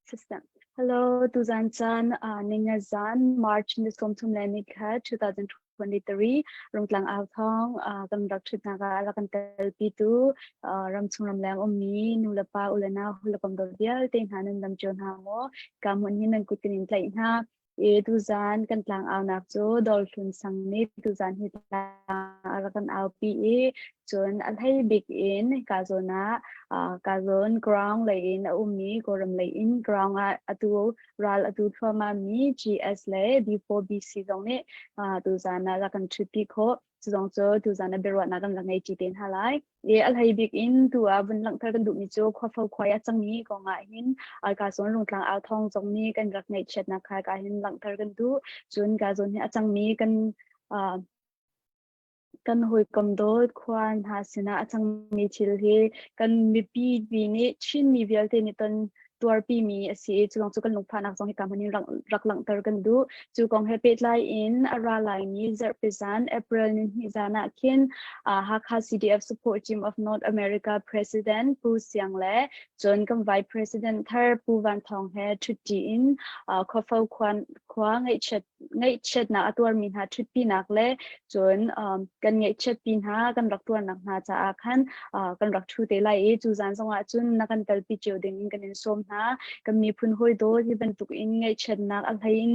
System. Hello, tuzan caan uh, ningazan March ni 31 2023 Rungtlang au thawng uh, kan rak ṭhutnak ah rak kan telpi tu uh, ramchung ramleng ummi nu le pa u le nau le kom dawt vialte hna nan dam cio hna maw? Ka hmun hi nan kut kan in tlaih hna. I tuzan kan tlang aunak cu Dawlhlun sang nih tuzan hi tlang a rak kan aupi i cun a hlei bik in hika zawn ah uh, ka zawn ground lei in a ummi Kawlram lei in ground ah atu ral atu thluahmah mi GS le B4BC zong nih uh, tuzan ah rak kan ṭhutpi khawh. Cu zong cu tuzan ah biaruahnak kan rak ngei ṭi te hna lai. I a hlei bik in tu ah vun langhter kan duhmi cu khuafo khuai a cangmi kong ah hin ka zawn Rungtlang au thawng zong nih kan rak ngaihchiatnak kha ka hin langhter kan duh. Cun ka zawn hi a cangmi kan uh, kan hawikom dawt khua hna sinah a cangmi thil hi kan mipi mi nih Chinmi vialte nih ton tuarpimi a si i cu lawng cu kan lungfahnak zong hika hmun in rak langhter kan duh. Cu kong he pehtlai in a ra laimi zarhpi zan April ni hnih zan ah khin Hakha CDF Support Team of North America President Pu Siang le cun kan Vice President thar Pu Van Thawng he ṭhutti in Khuafo khua ngaihchiat ngaihchiatnak a tuarmi hna ṭhutpinak le cun um, kan ngaihchiatpi hna kan rak tuarnak hna caah khan uh, kan rak ṭhu te lai i cu zan zongah cun na kan telpi cio ding in kan in sawm hna. Kan miphun hawi dawt hi bantuk in ngaihchiatnak a hlei in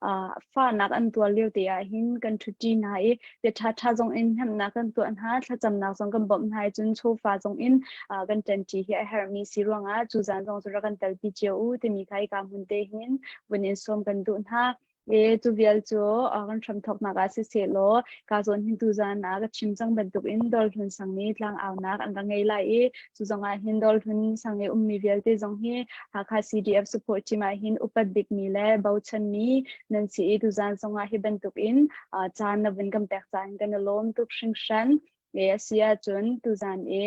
uh, fahnak an tuar lio te ah hin kan ṭhuṭi hna i bia ṭhaṭha zong in hnemhnak kan tuah hna, thlacamnak zong kan bawmh hna i cun chawfa zong in uh, kan ṭanṭi hi a herhmi si ruangah cu zan zong cu rak kan telpi cio u timi kha hika hmun te hin vun in sawm kan duh hna. E cu vial cu kan hramthawknak ah sisehlaw ka zawn hin tuzan ah ka chim cang bantuk in Dawlhlun sang nih tlangaunak an rak ngei lai i cu zong ah hin Dawlhlun sang i ummi vialte zong hi Hakha CDF support team ah hin upat bikmi le bochanmi nan si i tuzan zong ah hi bantuk in caan na vun kan pek caan kan i lawm tuk hringhran. E a si ahcun tuzan i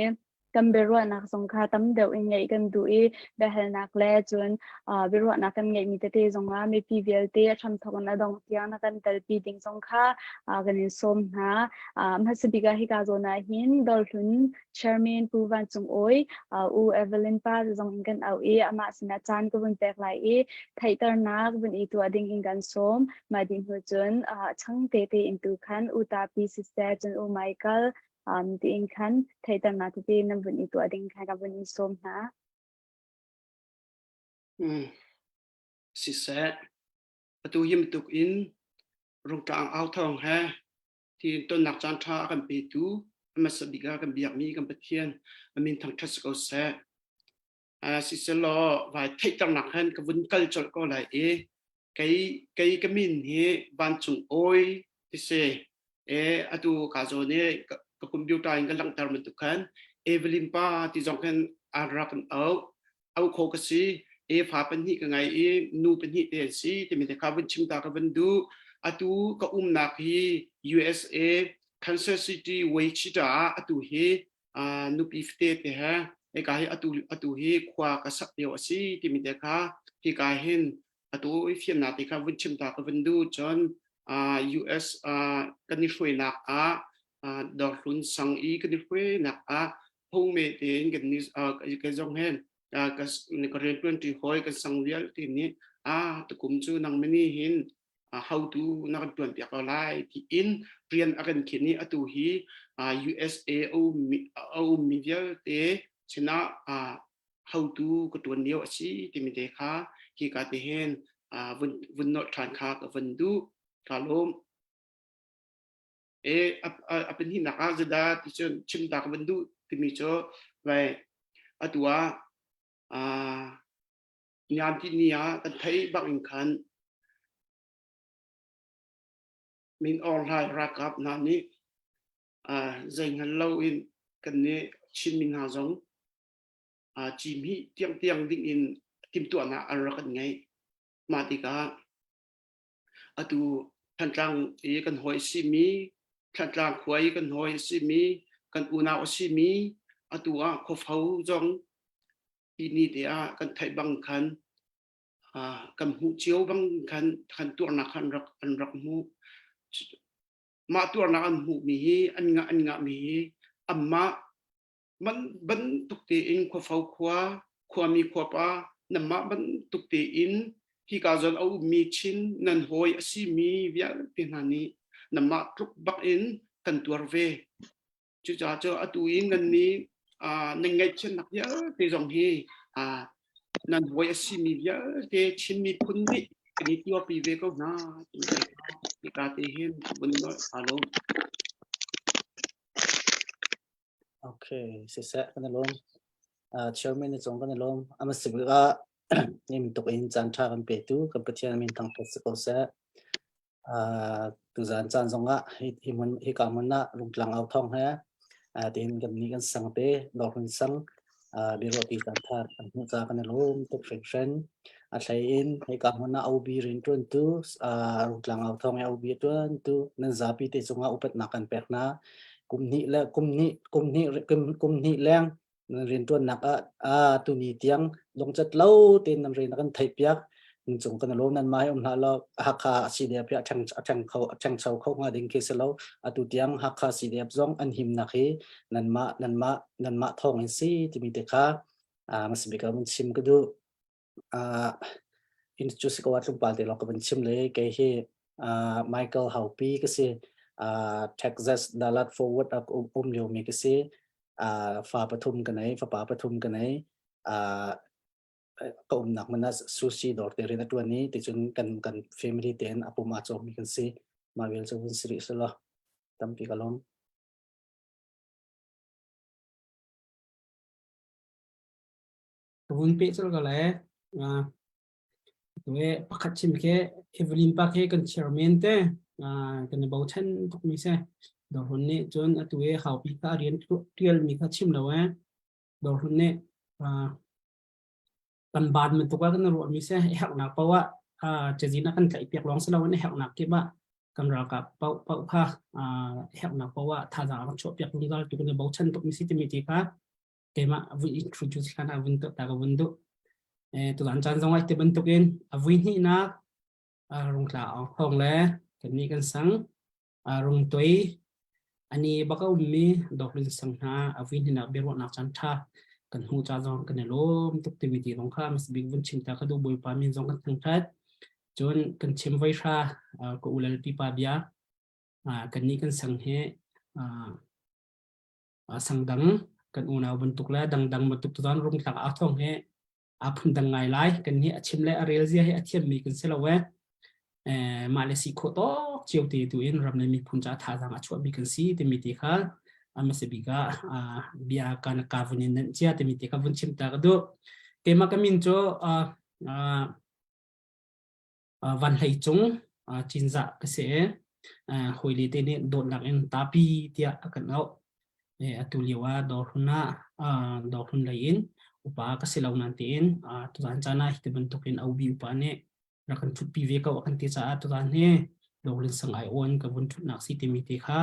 kan biaruahnak zong kha tam deuh in ngeih kan duh i biahalnak le cun uh, biaruahnak kan ngeihmi tete zongah mipi vialte a hramthawk in a dong tiang na kan telpi ding zong kha uh, kan in sawm hna. Uh, hmasa bik ah hika zawn ah hin Dawlhlun Chairman Pu Van Cung Awi uh, U Evelyn pa zong in kan auh i amah sinah caan ka vun pek lai i theihternak vun i tuah ding in kan sawm. Mah dih hnu cun uh, chang te te in tu khan U Tapi siseh cun U Michael um, tiin khan theihternak tete nan vun i tuah ding khan ka vun in sawm hna. Mm. Siseh, atu him tuk in rungtlang au thawng he ti tonnak caan ṭha a kan petu hmasa bik ah kan biakmi kan Pathian a min thangṭhat si ko seh. Uh, siselaw vai theihternak han ka vun kal colh ko lai i kei kei ka min hi vancung awi ti si e atu ka zawn i ka computer in ka langhter bantuk khan Evelyn pa ti zong khan an rak kan auh au kho ka si e fa pahnih ka ngai i nu pahnih te an si timi te kha vun chim ta ka vun duh atu ka umnak hi USA Kansas City Wichita ah atu hi nupi fate te he hika hi atu atu hi khua ka sak lio a si timi te kha hika hin atu i fiannak te kha vun chim ta ka vun duh cun US kan i hruainak ah Dawrhlun sang i kan i hruainak ah phungme tein kan ni ka zong hen ka rian tuan ṭi hawi kan sang vialte nih a tukum cu nang mani hin hotu na kan tuan piak ko lai tiin rian a kan khin i atu hi USA a ummi vialte sinah hotu ka tuan lio a si timi te kha hi ka te hin vun vun nolh ṭhan kha ka vun duh ka lawm e a pahnihnak ah zedah ti cun chim ta ka vun duh timi cu vai atu ah Ngan ti ni ah kan theih bak in khan Min Aung Hlaing ralkap hna nih zei hngal lo in kan nih Chinmi hna zong cihmih tiangtiang ding in timhtuahnak an rak kan ngeih. Mah tikah atu Thantlang i kan hawi a simi, Thantlang khua i kan hawi a simi, kan unau a simi, atu ah khuafo zong Hi ni te ah kan theih bang khan kan hmuh cio bang khan kan tuarnak kha an rak an rak hmuh. Mah tuarnak an hmuhmi hi an ngah an ngahmi hi anmah man bantuk tein khuafo khua khuami khuapa Nanmah bantuk tein hika zawn a ummi Chin nan hawi a simi vialte hna nih nanmah tluk bak in kan tuar ve. Cucaah cu atu i nan nih nan ngaihchiatnak vialte zong hi nan hawi a simi vialte Chin miphun nih kan i tuarpi ve ko hna. Hika te hin vun nolh aa lawm. Okay, siseh kan i lawm. Chairman ni cung kan i lawm. Ama sibik ah nim tuk in caan ṭha kan petu kan Pathian min thangṭhat si ko seh. Tuzaan caan zongah hi hi hmun hika hmun ah Rungtlang au thawng he tiin kan nih kan sang te Dawrhun sang biaruahpi caan ṭha kan hmuh caah kan i lawm tuk hringhran. A hlei in hika hmun ah OB rianṭuantu Rungtlang au thawng i OB a ṭuantu nan zapi te cungah upatnak kan pek hna. Kum hnih le kum hnih kum hnih kum hnih leng nan rianṭuannak ah tuni tiang lungcat lo tein nan rian a kan theihpiak. Nan cung kan i lawm nan mah hi um hlah law Hakha CDF hi a ṭheng a ṭheng kho a ṭhengcho kho hnga ding khi si lo. Atu tiang Hakha CDF zong an himnak hi nanmah nanmah nanmah thawng in si timi te kha hmasa bik ah vun chim ka duh. Introduce ko ah tlawmpal te lawng ka vun chim le kei hi Michael Haupi ka si. Texas Dallas Fort Worth ah um liomi ka si. Fa pathum ka nei, fapa pathum ka nei. Ka umnak hmun ah sushi dawr te rian a ṭuan i ticun kan kan family tein a pum aa cawmmi kan si. Mah vial cu vun si rih selaw tampi ka lawm. Ka vun peh colh ko lai. Tue pakhat chim khi Evelyn pa khi kan chairman te kan i bochan tukmi si. Dawrhun nih cun atu i haupi kha a rian ṭialmi kha chim lo ee. Dawrhun nih kan baan bantuk ah kan ruahmi si. A herhnak paoh ah cazin a kan tlaihpiak lawng si loin a herhnak kip ah kan ralkap paoh paoh kha a herhnak paoh ah thazaang a kan chuahpiak zungzal tu kan i bochan tukmi si timi ti kha keimah vui introduce hlan ah vun tuah ta ka vun duh. Tuzan caan zong ah ti bantukin a vui hnihnak rungtla awng thawng le kannih kan sang rung toi ani bak a ummi doklin sang hna a vui hnihnak biaruahnak caan tha kan hmu ca zong kan i lawm tuk timi ti zong kha mas bik vun chim ta ka duh. Bawipa min zong kan thangthat. Cun kan chim voi hra ka ulal pipa bia kannih kan sang he sangdang kan unau bantuk le dangdang bantuk tuzan rungtlak a thong he a phun dang ngai lai. Kan hi a chim le a rel zia hi a thiam mi kan si lo e mah le si khawh tawk cio te tu in ram le miphun ca thazaang a chuah mi kan si timi ti kha amase bika bia kan ka vun in nan chia timi ti kha vun chim ta ka duh. Keimah ka min cu Van Hlei Cung Cinzah ka si i hawile te nih dawtnak in tapi tiah a kan auh. Atu lio ah dawrhun ah dawrhun lei in upa ka si lo nain tiin tuzaan caan ah hi bantukin OB upa nih rak kan ṭhutpi ve ko a kan ti caah tuzaan hi Lawlin sang ai awn ka vun ṭhutnak si timi te kha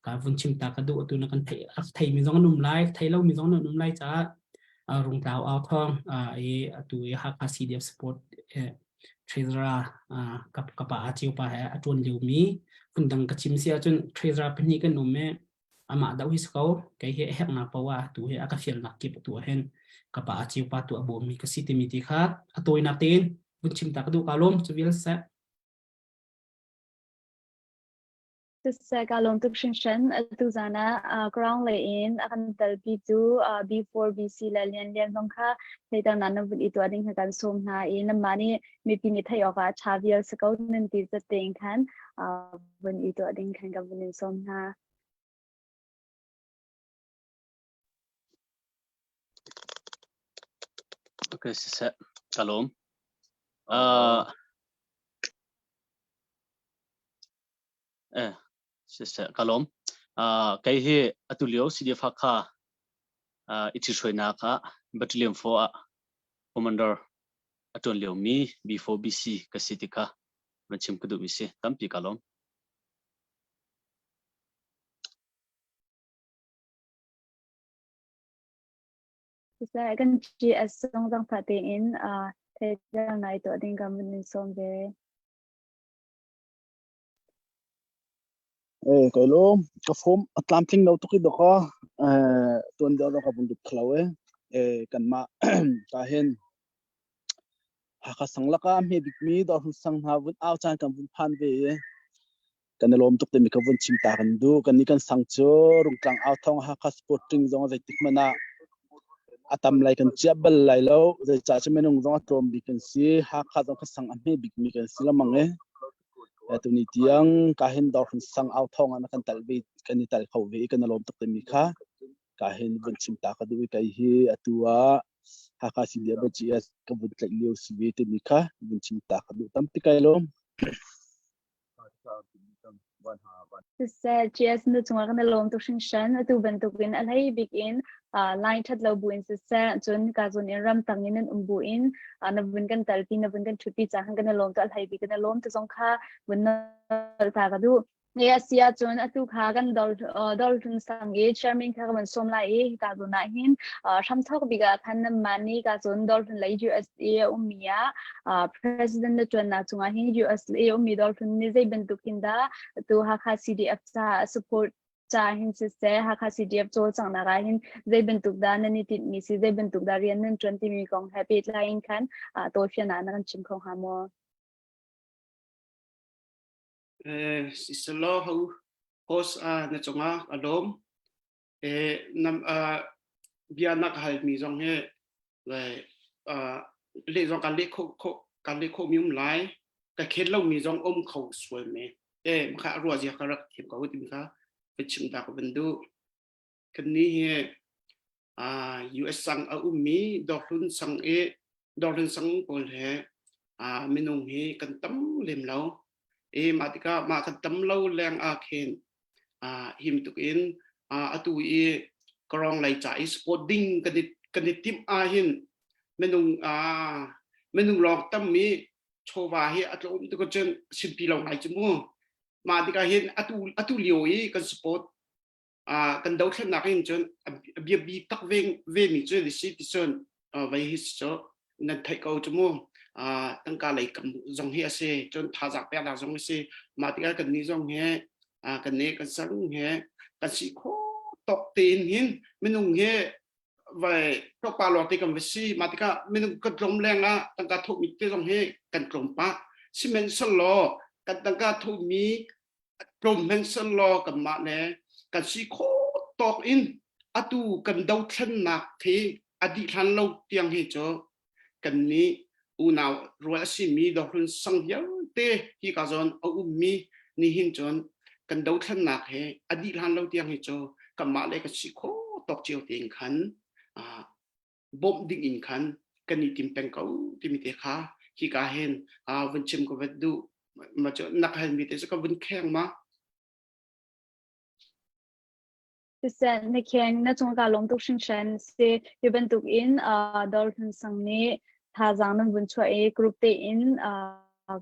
ka vun chim ta ka duh. Atu na kan thei thei mi zong an um lai, thei lo mi zong an um lai caah Rungtlau au thawng i atu i Hakha CDF support Treasurer ka pa a cio pa he a ṭuan liomi. Phundang ka chim si ahcun Treasurer pahnih kan um i amah doh hi si ko, kei hi a herhnak poah ah tu hi a ka fialnak kip tu ah hin ka pa a cio pa tu a bawmmi ka si timi ti kha a tawinak tein vun chim ta ka duh. Ka lawm cu vial seh. Siseh, kaa lawm tuk hringhran. Tuzaan ah ground lei in a kan telpi tu B4BC le Lian Lian zong kha theihternak nan vun i tuah ding kha kan sawm hna i nanmah nih mipi nih theih awkah a ṭha vial si ko nan ti zat tein khan vun i tuah ding khan ka vun in sawm hna. Okay, siseh, ka lawm. Eh, siseh, ka lawm. Kei hi atu lio CDF Hakha i ṭhithruainak ah Battalion 4 ah commander a ṭuan liomi B4BC ka si ti kha van chim ka duhmi si. Tampi ka lawm. Siseh, kan GS zong zangfah tein theihternak i tuah ding kan vun in sawm ve. Eh, kai lawm. Ka form a tlamtling lo tuk i dawk eh tuan deuh dawk ka vun lut kho lo eh. Eh, kanmah ta hin. Hakha sang lakah a hme bikmi Dawrhlun sang hna vun au caan kan vun phan ve i kan i lawm tuk timi ka vun chim ta kan duh. Kan nih kan sang cu Rungtlang au thawng Hakha Sporting zong zeitik hmanh ah a tam lai kan chia bal lai lo. Zeicah cu minung zong a tlawm bik kan si. Hakha zong kan sang a hme bikmi kan si lamang i tuni tiang ka hin Dawrhlun sang au thawng ah na kan tal ve kan i tal kho ve i kan i lawm tuk timi kha ka hin vun chim ta ka duh i kei hi atu ah Hakha CDF GS ka vun tlaih lio si ve timi kha vun chim ta ka duh tampi kai lawm. Siseh, GS na cungah kan i lawm tuk hringhran. Atu bantukin a hlei bik in line ṭhat lo buin siseh, cun ka zawn in ramtang in nan um buin na vun kan talpi, na vun kan ṭhutpi caah khan kan i lawm tuk. A hlei bik kan i lawm ti zong kha vun nolh ta ka duh. E a si ahcun atu kha kan dawrhlun sang i chairman kha ka van sawm lai i hika zawn ah hin hramthawk bik ah khan nanmah nih ka zawn dawrhlun lei USA a ummi ah president na ṭuannak cungah hin USA ummi dawrhlun nih zei bantuk in dah atu Hakha CDF caah support ca hin siseh Hakha CDF cawlcanghnak ah hin zei bantuk dah nan i tinhmi si zei bantuk dah rian nan ṭuan timi kong he pehtlai in khan tawifian ah na kan chim kho hnga maw? Siselaw ho host na cungah a lawm. Nam bia na ka halmi zong hi le leh zong kan leh kho kho kan leh khawhmi um lai. Ka khen lomi zong um kho sual me. E makha ruah zia ka rak thiam ko timi kha ka chim ta ka van duh. Kan ni hi US sang a ummi Dawrhlun sang i Dawrhlun sang pawl he minung hi kan tam lem lo. I mah tikah mah kan tam lo leng ah khin him tuk in atu i karong lei ca i sport ding kan i kan i timh ah hin minung minung lawng tam mi chawva hi a tlawm tuk cun simpi lo ngai cu mu. Mah tikah hin atu atu lio i kan support kan dothlennak in cun a biapi tak ve vemi cu ni si ti cun vei hi cu nan theih ko cu mu tangka lei kam zong hi a si cun thazaang peknak zong a si mah tikah kan nih zong he kan nih kan sang he kan si kho tawk tein hin minung he vai tlawpa lawng te kan va si mah tikah minung kan tlawm leng ah tangka thawhmi te zong hi kan tlawm pah sihmanhsehlaw kan tangka thawhmi tlawm hmanhsehlaw kanmah le kan si khawh tawk in atu kan dothlennak hi a dih hlan lo tiang hi cu kannih unau rual a simi dohlun sang vialte hi ka zawn a ummi nihin cun kan dothlennak he a dih hlan lo tiang hi cu kanmah le kan si khawh tawk cio tein khan bawmh ding in khan kan i tim peng ko timi te kha hika hin vun chim ka vat duh ma cu nak hal mi te cu ka vun kheng ma Siseh na kheng na cung ka lawm tuk hringhran si hi bantuk in dawr hlun sang nih thazaang nan vun chuah i group te in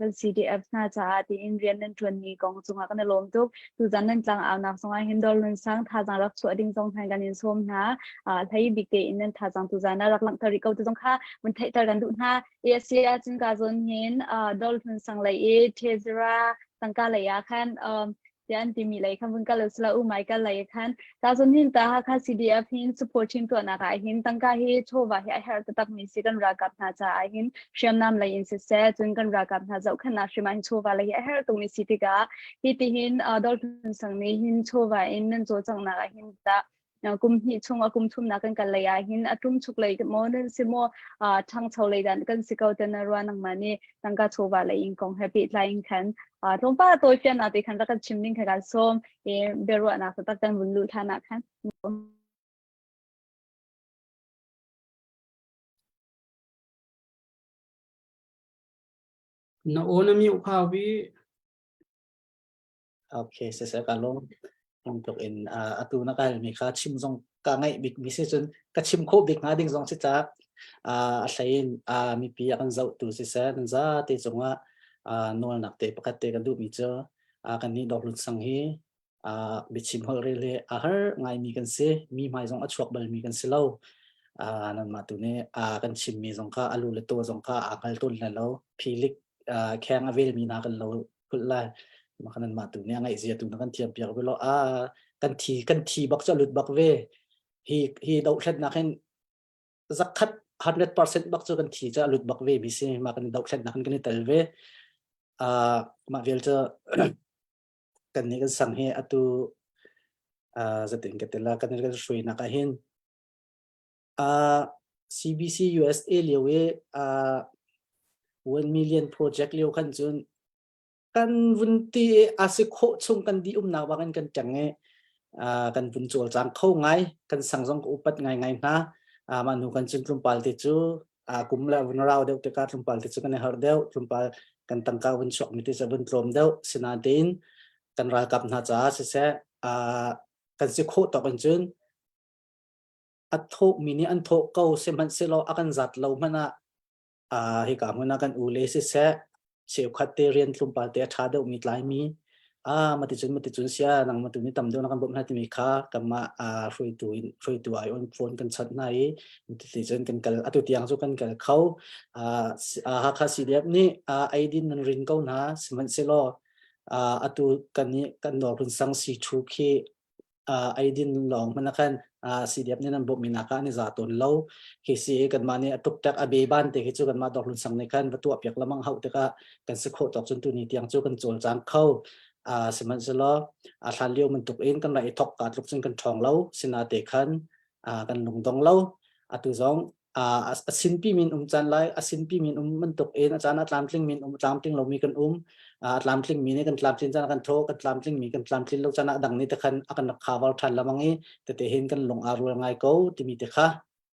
kan CDF hna caah tiin rian nan ṭuanmi kong cungah kan i lawm tuk. Tuzan nan tlang aunak zongah hin Dawrlun sang thazaang rak chuah ding zong hna kan in sawm hna. Hlei bik tein nan thazaang tuzan ah rak langhter rih ko ti zong kha mun theihter kan duh hna. I a si ahcun ka zawn hin Dawrlun sang lei i Tezra tangka lei ah khan tiah an timi lei khan vun kal usila u Michael lei khan ta zon hin ta Hakha CDF hin support team tuahnak ah hin tangka hi chawva hi a herh taktak mi si kan ralkap hna caah hin hriamnam lei in siseh cun kan ralkap hna zohkhenhnak hrim ah hin chawva lei hi a herh tuk mi si tikah hi ti hin Dolphin sang nih hin chawva in nan cawlcanghnak ah hin ta kum hnih chung a kum thumnak kan kal lei ah hin a tum chuk lei maw nan si maw ṭhangcho lei dan kan si ko te na ruah nangmah nih tangka chawva lei in kong he pehtlai in khan tlawmpal tawifiannak te khan rak kan chim ding kha kan sawm i biaruahnak taktak kan vun luh hlan ah khan Na aw na mute kha vi. Okay, siseh ka lawm. Tuk in atu na kai mi kha chim zong ka ngaih bik mi si cun ka chim khawh bik hnga ding zong si ca a hlein mipi a kan zohtu siseh nan zate cungah nawlnak te pakhat te kan duh mi cu kan nih Dawrhlun sang hi biachim holh rel hi a har ngaimi kan si mi hmai zong a chuak balmi kan si lo nanmah tu nih kan chimmi zong kha a lu le taw zong kha aa hngal tawn lai lo philik kheng a velmi hna kan lo khulh lai mah nan mah tu nih a ngaih zia tu na kan thiam piak ve lo a kan thi kan thi bak cu lut bak ve hi hi dohthlennak hin zakhat 100% bak cu kan thi cu a lut bak ve mi si mah kan dohthlennak kan i tel ve. Uh, mah vial cu kan nih kan sang hi atu uh, zatin ka tela kan kan hruainak ah hin uh, CBC USA lio i uh, 1 million project lio khan cun kan vun ti i a si khawh chung kan di umnak bangin kan ṭeng i kan vun cawlcang kho ngai kan sang zong ka upat ngaingai hna mah hnu kan cun tlawmpal te cu kum le vun rau deuh tikah tlawmpal te cu kan i harh deuh tlawmpal kan tangka vun chuak mi te cu vun tlawm deuh sinain kan ralkap hna caah siseh kan si khawh tawk in cun a thawh mi nih an thawh ko sihmanhsehlaw a kan zat lo hmanh ah hika hmun ah kan u le siseh cheukhat te rian tlawmpal te a ṭha deuhmi tlaimi ah maticun maticun sia nang matu ni tam deuh na kan bawmh hna timi kha kanmah hruaitu in hruaitu ai on phone kan chawnh hna i ticun kan kal atu tiang cu kan kal kho. Hakha CDF nih eidin nan rin ko hna sihmanhsehlaw atu kan nih kan Northern Sang si thu khi eidin lawng hmanh ah khan CDF nih nan bawmhmi nak ah an i za tawn lo. Khi si kanmah nih a tuktak a beban te khi cu kanmah Dawrhlun sang nih khan va tuah piak lamang hauh tikah kan si khawh tawk cun tuni tiang cu kan cawlcang kho. Sihmanhsehlaw a hlan lio bantuk in kan rak i thok ka tluk cun kan ṭhawng lo. Sinate khan kan lungdong lo. Atu zong a sinpi min um caan lai a sinpi min um bantuk in a caan a tlamtling min um tlamtling lomi kan um a tlamtling mi nih kan tlamtlin caan kan tho kan tlamtling mi kan tlamtlin lo caan ah dang nih te khan a kan khavar than lamang i tete hin kan lung aa rual ngai ko timi te kha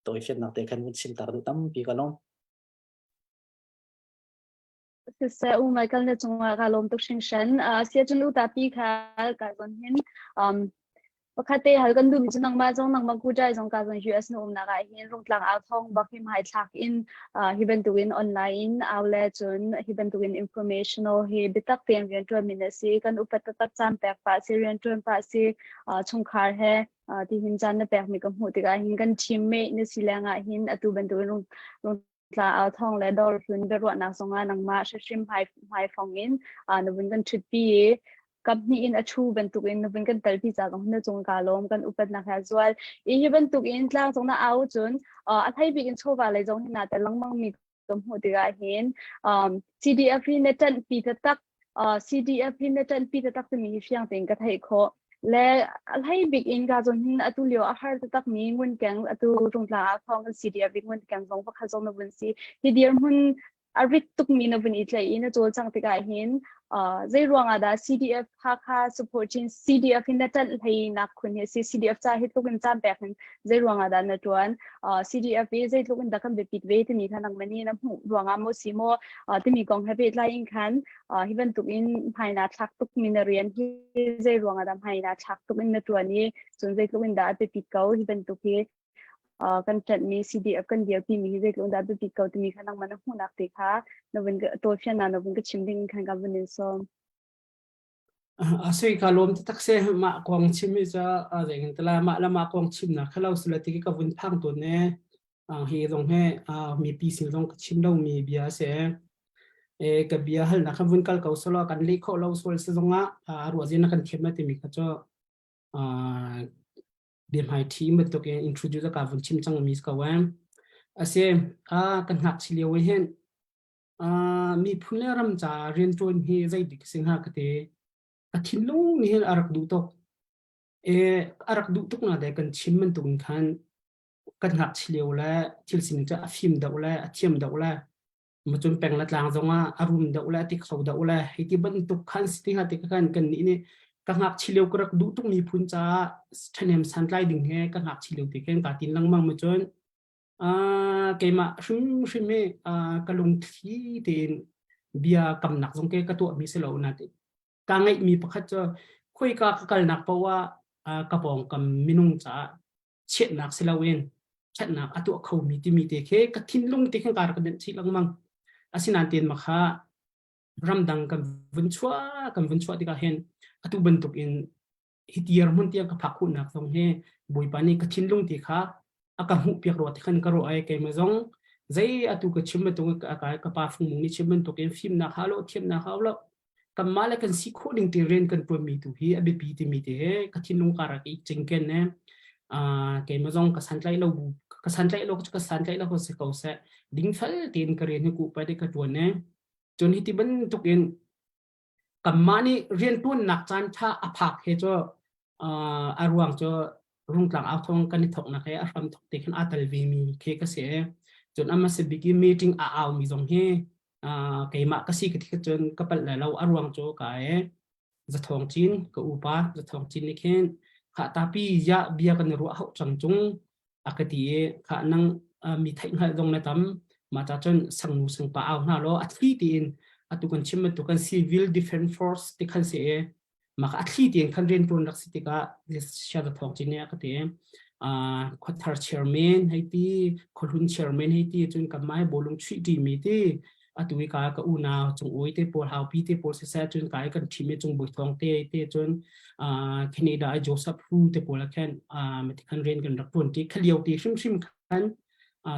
tawi fiannak te khan vun chim tar du tampi ka long. Siseh u Michael na cungah ka lawm tuk hringhran. Sia cun u tapi kha ka zon hin um, pakhat te hal kan duhmi cu nangmah zong nangmah kujai zong ka zon US na umnak ah hin rungtlang au thawng bak hi hmai thlak in hi bantukin online in au le cun hi bantukin informational hi biatak tein riantuan mi na si kan upat taktak caan pek pah si riantuan pah si chungkhar he ti hin caan na pek mi ka hmuh tikah hin kan teammate na si lengah hin atu bantukin rung rung tla au thawng le dawr hlun biaruahnak zongah nangmah hrimhrim hmai hmaifong in na vun kan ṭhutpi i kaphnih in a ṭhu bantukin na vun kan telpi ca zong na cung ka lawm kan upatnak he zual i hi bantukin tlang cung na au cun a thei bik in chawva lei zong hi na tel lengmang mi ka hmuh tikah hin CDF hi na ṭanhpi taktak CDF hi na ṭanhpi taktak timi hi fiang tein ka theih khawh. Le a hlei bik in ka zon hin atu lio a har taktak mi ngunkeng atu rungtlang ah thawng kan CDF i ngunkeng zong pakhat zong na vun si. Hi dirhmun a rit tuk mi na vun i tlaih i na cawlcangh tikah hin zei ruang ah dah CDF Hakha support chin CDF hin na ṭanh hlei nak khun hi si CDF ca hi tluk in caan pek hin zei ruang ah dah na ṭuan CDF i zeitluk in dah kan biapit ve timi kha nangmah nih na hmuh ruangah maw si maw timi kong he pehtlai in khan hi bantuk in hmai naa thlak tuk mi na rian hi zei ruangah dah hmai naa thlak tuk in na ṭuan i cun zeitluk in dah a biapit ko hi bantuk hi kan ṭanhmi CDF kan dirpi mi hi zeitluk in dah a biapit ko timi kha nangmah na hmuhnak te kha na vun tawlfiannak na vun ka chim ding khan ka vun in sawm. A sui ka lawm taktak si mah kong chim hi cu zeitin tala mah le mah kong chimnak kha lo sila ti ka vun phang tawn ne hi zong he mipi sin zong ka chim lo mi bia a si e ka bia halnak kha vun kal ko solo kan leh khawh lo sual si zongah ruahzin na kan thiam na timi kha cu biahmai ṭhi bantuk in introduce ka vun chim cang mi ko em ase a kan ngakchi lio hin Miphun le ram ca rianṭuan hi zeidik a si hnga ka ti. Ka thinlung nih hin a rak duh tuk. E, a rak duh tuk na le kan chim bantuk in khan kan ngakchia lio le thil sining cu a fim deuh le a thiam deuh le macun peng le tlang zongah a rum deuh le a ti kho deuh le hei ti bantuk khan si ti hnga ti khan kan nih nih ka ngakchia lio ka rak duh tuk miphun caah ṭhahnem santlai ding he ka ngakchia lio ti khin kaa tin lengmang macun Keimah hrimhrim hi ka lungthli tein bia kamnak zong ke ka tuahmi si lo nain kaa ngeihmi pakhat cu khoika ka kalnak paoh ah ka pawngkam minung caah chiatnak si loin ṭhatnak a tuah khomi timi te khi ka thinlung te khin kaa rak nenh chih lengmang. Asinain tein makha ramdang kan vun chuah kan vun chuah tikah hin atu bantuk in hi tiar hmun tiang ka phak khawhnak zong hi Bawipa nih ka thinlung ti kha a ka hmuh piak rua ti khan ka ruah ai keimah zong zei atu ka chim bantuk ka ka pa fungmung nih chim bantuk in fimnak ha lo thiamnak ha lo kanmah le kan si khawh ding ti rian kan tuan mi tu hi a biapi timi te he ka thinlung ka rak i cingken ne keimah zong ka santlai lo bu ka Ka santlaih lo cu ka santlaih lo si ko seh. Dingfel tein ka rian hi ku pai ka ṭuan e. Cun hi ti bantuk in kanmah nih rianṭuannak caan ṭha a phak he cu a ruang cu Rungtlang au thawng kan i thawknak he a hram thawk te khan aa tel ve mi khi ka si e. Cun a hmasa bik i meeting a au mi zong hi keimah ka si ka ti cun ka palh lai lo a ruang cu ka e Zathawng Cin ka upa Zathawng Cin nih khin khah tapi ya bia kan i ruah hauh cang cung a ka ti i khah nang mi theih hngalh zong na tam mah ca cun sangnu sangpa au hna law a thli tiin atu kan chim bantuk kan civil defense force ti khan si i mah a thli tiin khan rian tuan rak si tikah sia Zathawng Cin nih a ka ti khuathar chairman hei ti khuahlun chairman hei ti cun kan mai bawlung chuih ṭi mi ti atu i ka ka unau cung oi te pawl haupi te pawl siseh cun ka i kan ṭhim i cung bui thawng te te cun Canada i Joseph Hu te pawl ah khan mati khan rian kan rak ṭuan ti khalio ti hrimhrim khan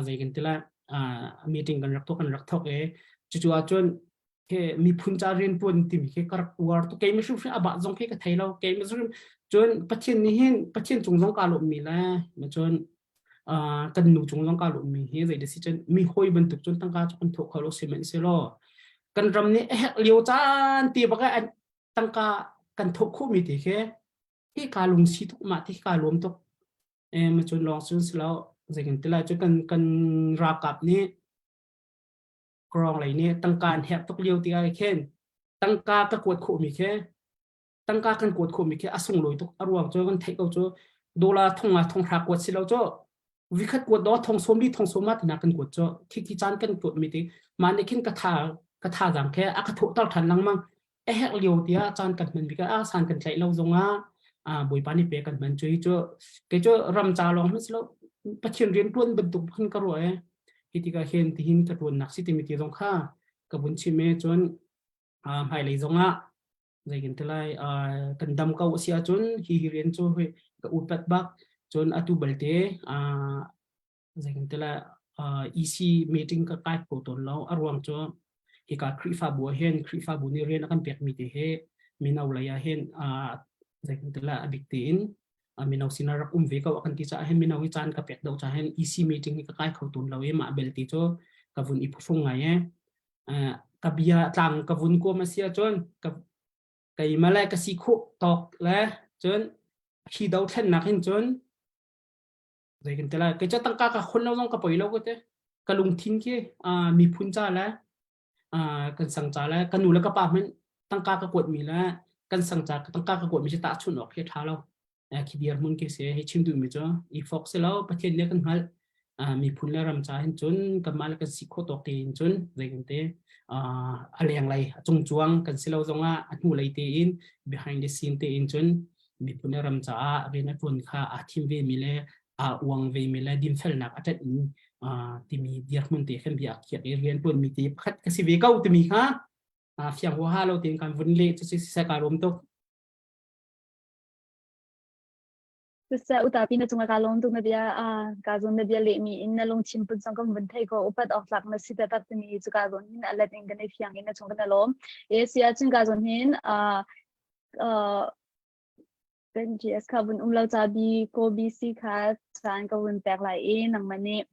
zei kan ti lai meeting kan rak thok kan rak thok e cucu ahcun ke miphun ca rian ṭuan timi khi ka rak uar tu keimi hrimhrim abah zong khi ka thei lo keimi hrim cun Pathian nih hin Pathian cung zong ka lawm mi le cun kan nu cung zong ka lawm mi hi zei si cun mi hoi bantuk cun tangka cu kan thawh kho lo sihmanhsehlaw kan ram nih a herh lio caan te bak ah tangka kan thawh khawh mi te khi hi ka lungsi tuk mah ti ka lawm tuk eh ma cun lawng cun si lo zei kan ti lai cu kan kan ralkap nih krawng lei nih tangka an herh tuk lio tikah khin tangka ka kuat khawh mi khi tangka kan kuat khawh mi khi a sunglawi tuk a ruang cu kan theih ko cu dollar thong nga thong hra kuat si lo cu vikhat kuat do thong som li thong som ma tina kan kuat cu khi khi caan kan kuat mi ti mah nih khin ka tha ka tha zang khe a ka thawh tar than lengmang a herh lio tiah caan kan hman bik ah san kan tlaih lo zongah bawipa nih pe kan hman cu hi cu kei cu ram ca lawng hmanh si lo Pathian rian tuan bantuk khan ka ruah e hi tikah hin tihin ka tuannak si timi ti zong kha ka vun chim e cun hmailei zongah zei kan ti lai kan dam ko a si ahcun hi hi rian cu hoi ka upat bak cun atu balte zei kan ti lai EC meeting ka kai kho tawn lo a ruang cu hika Khrihfabu ah hin Khrihfabu nih rian a kan pekmi te hi mino lei ah hin zei kan ti lai a bik tein mino sinah rak um ve ko a kan ti caah hin mino hi caan ka pek deuh caah hin EC meeting hi ka kai kho tawn lo i mah belte cu ka vun i phuhrung ngai e ka bia tlang ka vun kuam a si ahcun ka keimah le ka si khawh tawk le cun hi dothlennak hin cun zei kan ti lai kei cu tangka ka khon lo zong ka poi lo ka ti ka lungthin khi miphun ca le kan sang ca le ka nu le ka pa hmanh tangka ka kuat mi le kan sang ca tangka ka kuat mi cu tahchunh awk khi tha lo khi dir hmun khi si hi chim duh mi cu i fok si lo Pathian nih kan hngalh miphun le ram ca hin cun kanmah le kan si khawh tawk tein cun zei kan ti a lenglei a cungcuang kan si lo zongah a hnulei tein behind the scene tein cun miphun le ram caah rian a ṭuan kha aa thim ve mi le aa uang ve mi le dinfelnak a ṭanh mi timi dirhmun te khan bia a khiak i rian ṭuan mi te pakhat ka si ve ko timi kha fiang huaha lo tein kan vun leh cu si seh kaa lawm tuk. Siseh utapi na cungah kaa lawm tuk na bia kaa zawn na bia lehmi in na lungthin put zong kan vun thei ko upat awk tlak na si taktak timi cu kaa zawn hin a let in kan i fiang in na cung kan i lawm. E si ahcun kaa zawn hin kan GS kha vun um lo ca bi ko BC kha caan ka vun pek lai i nangmah nih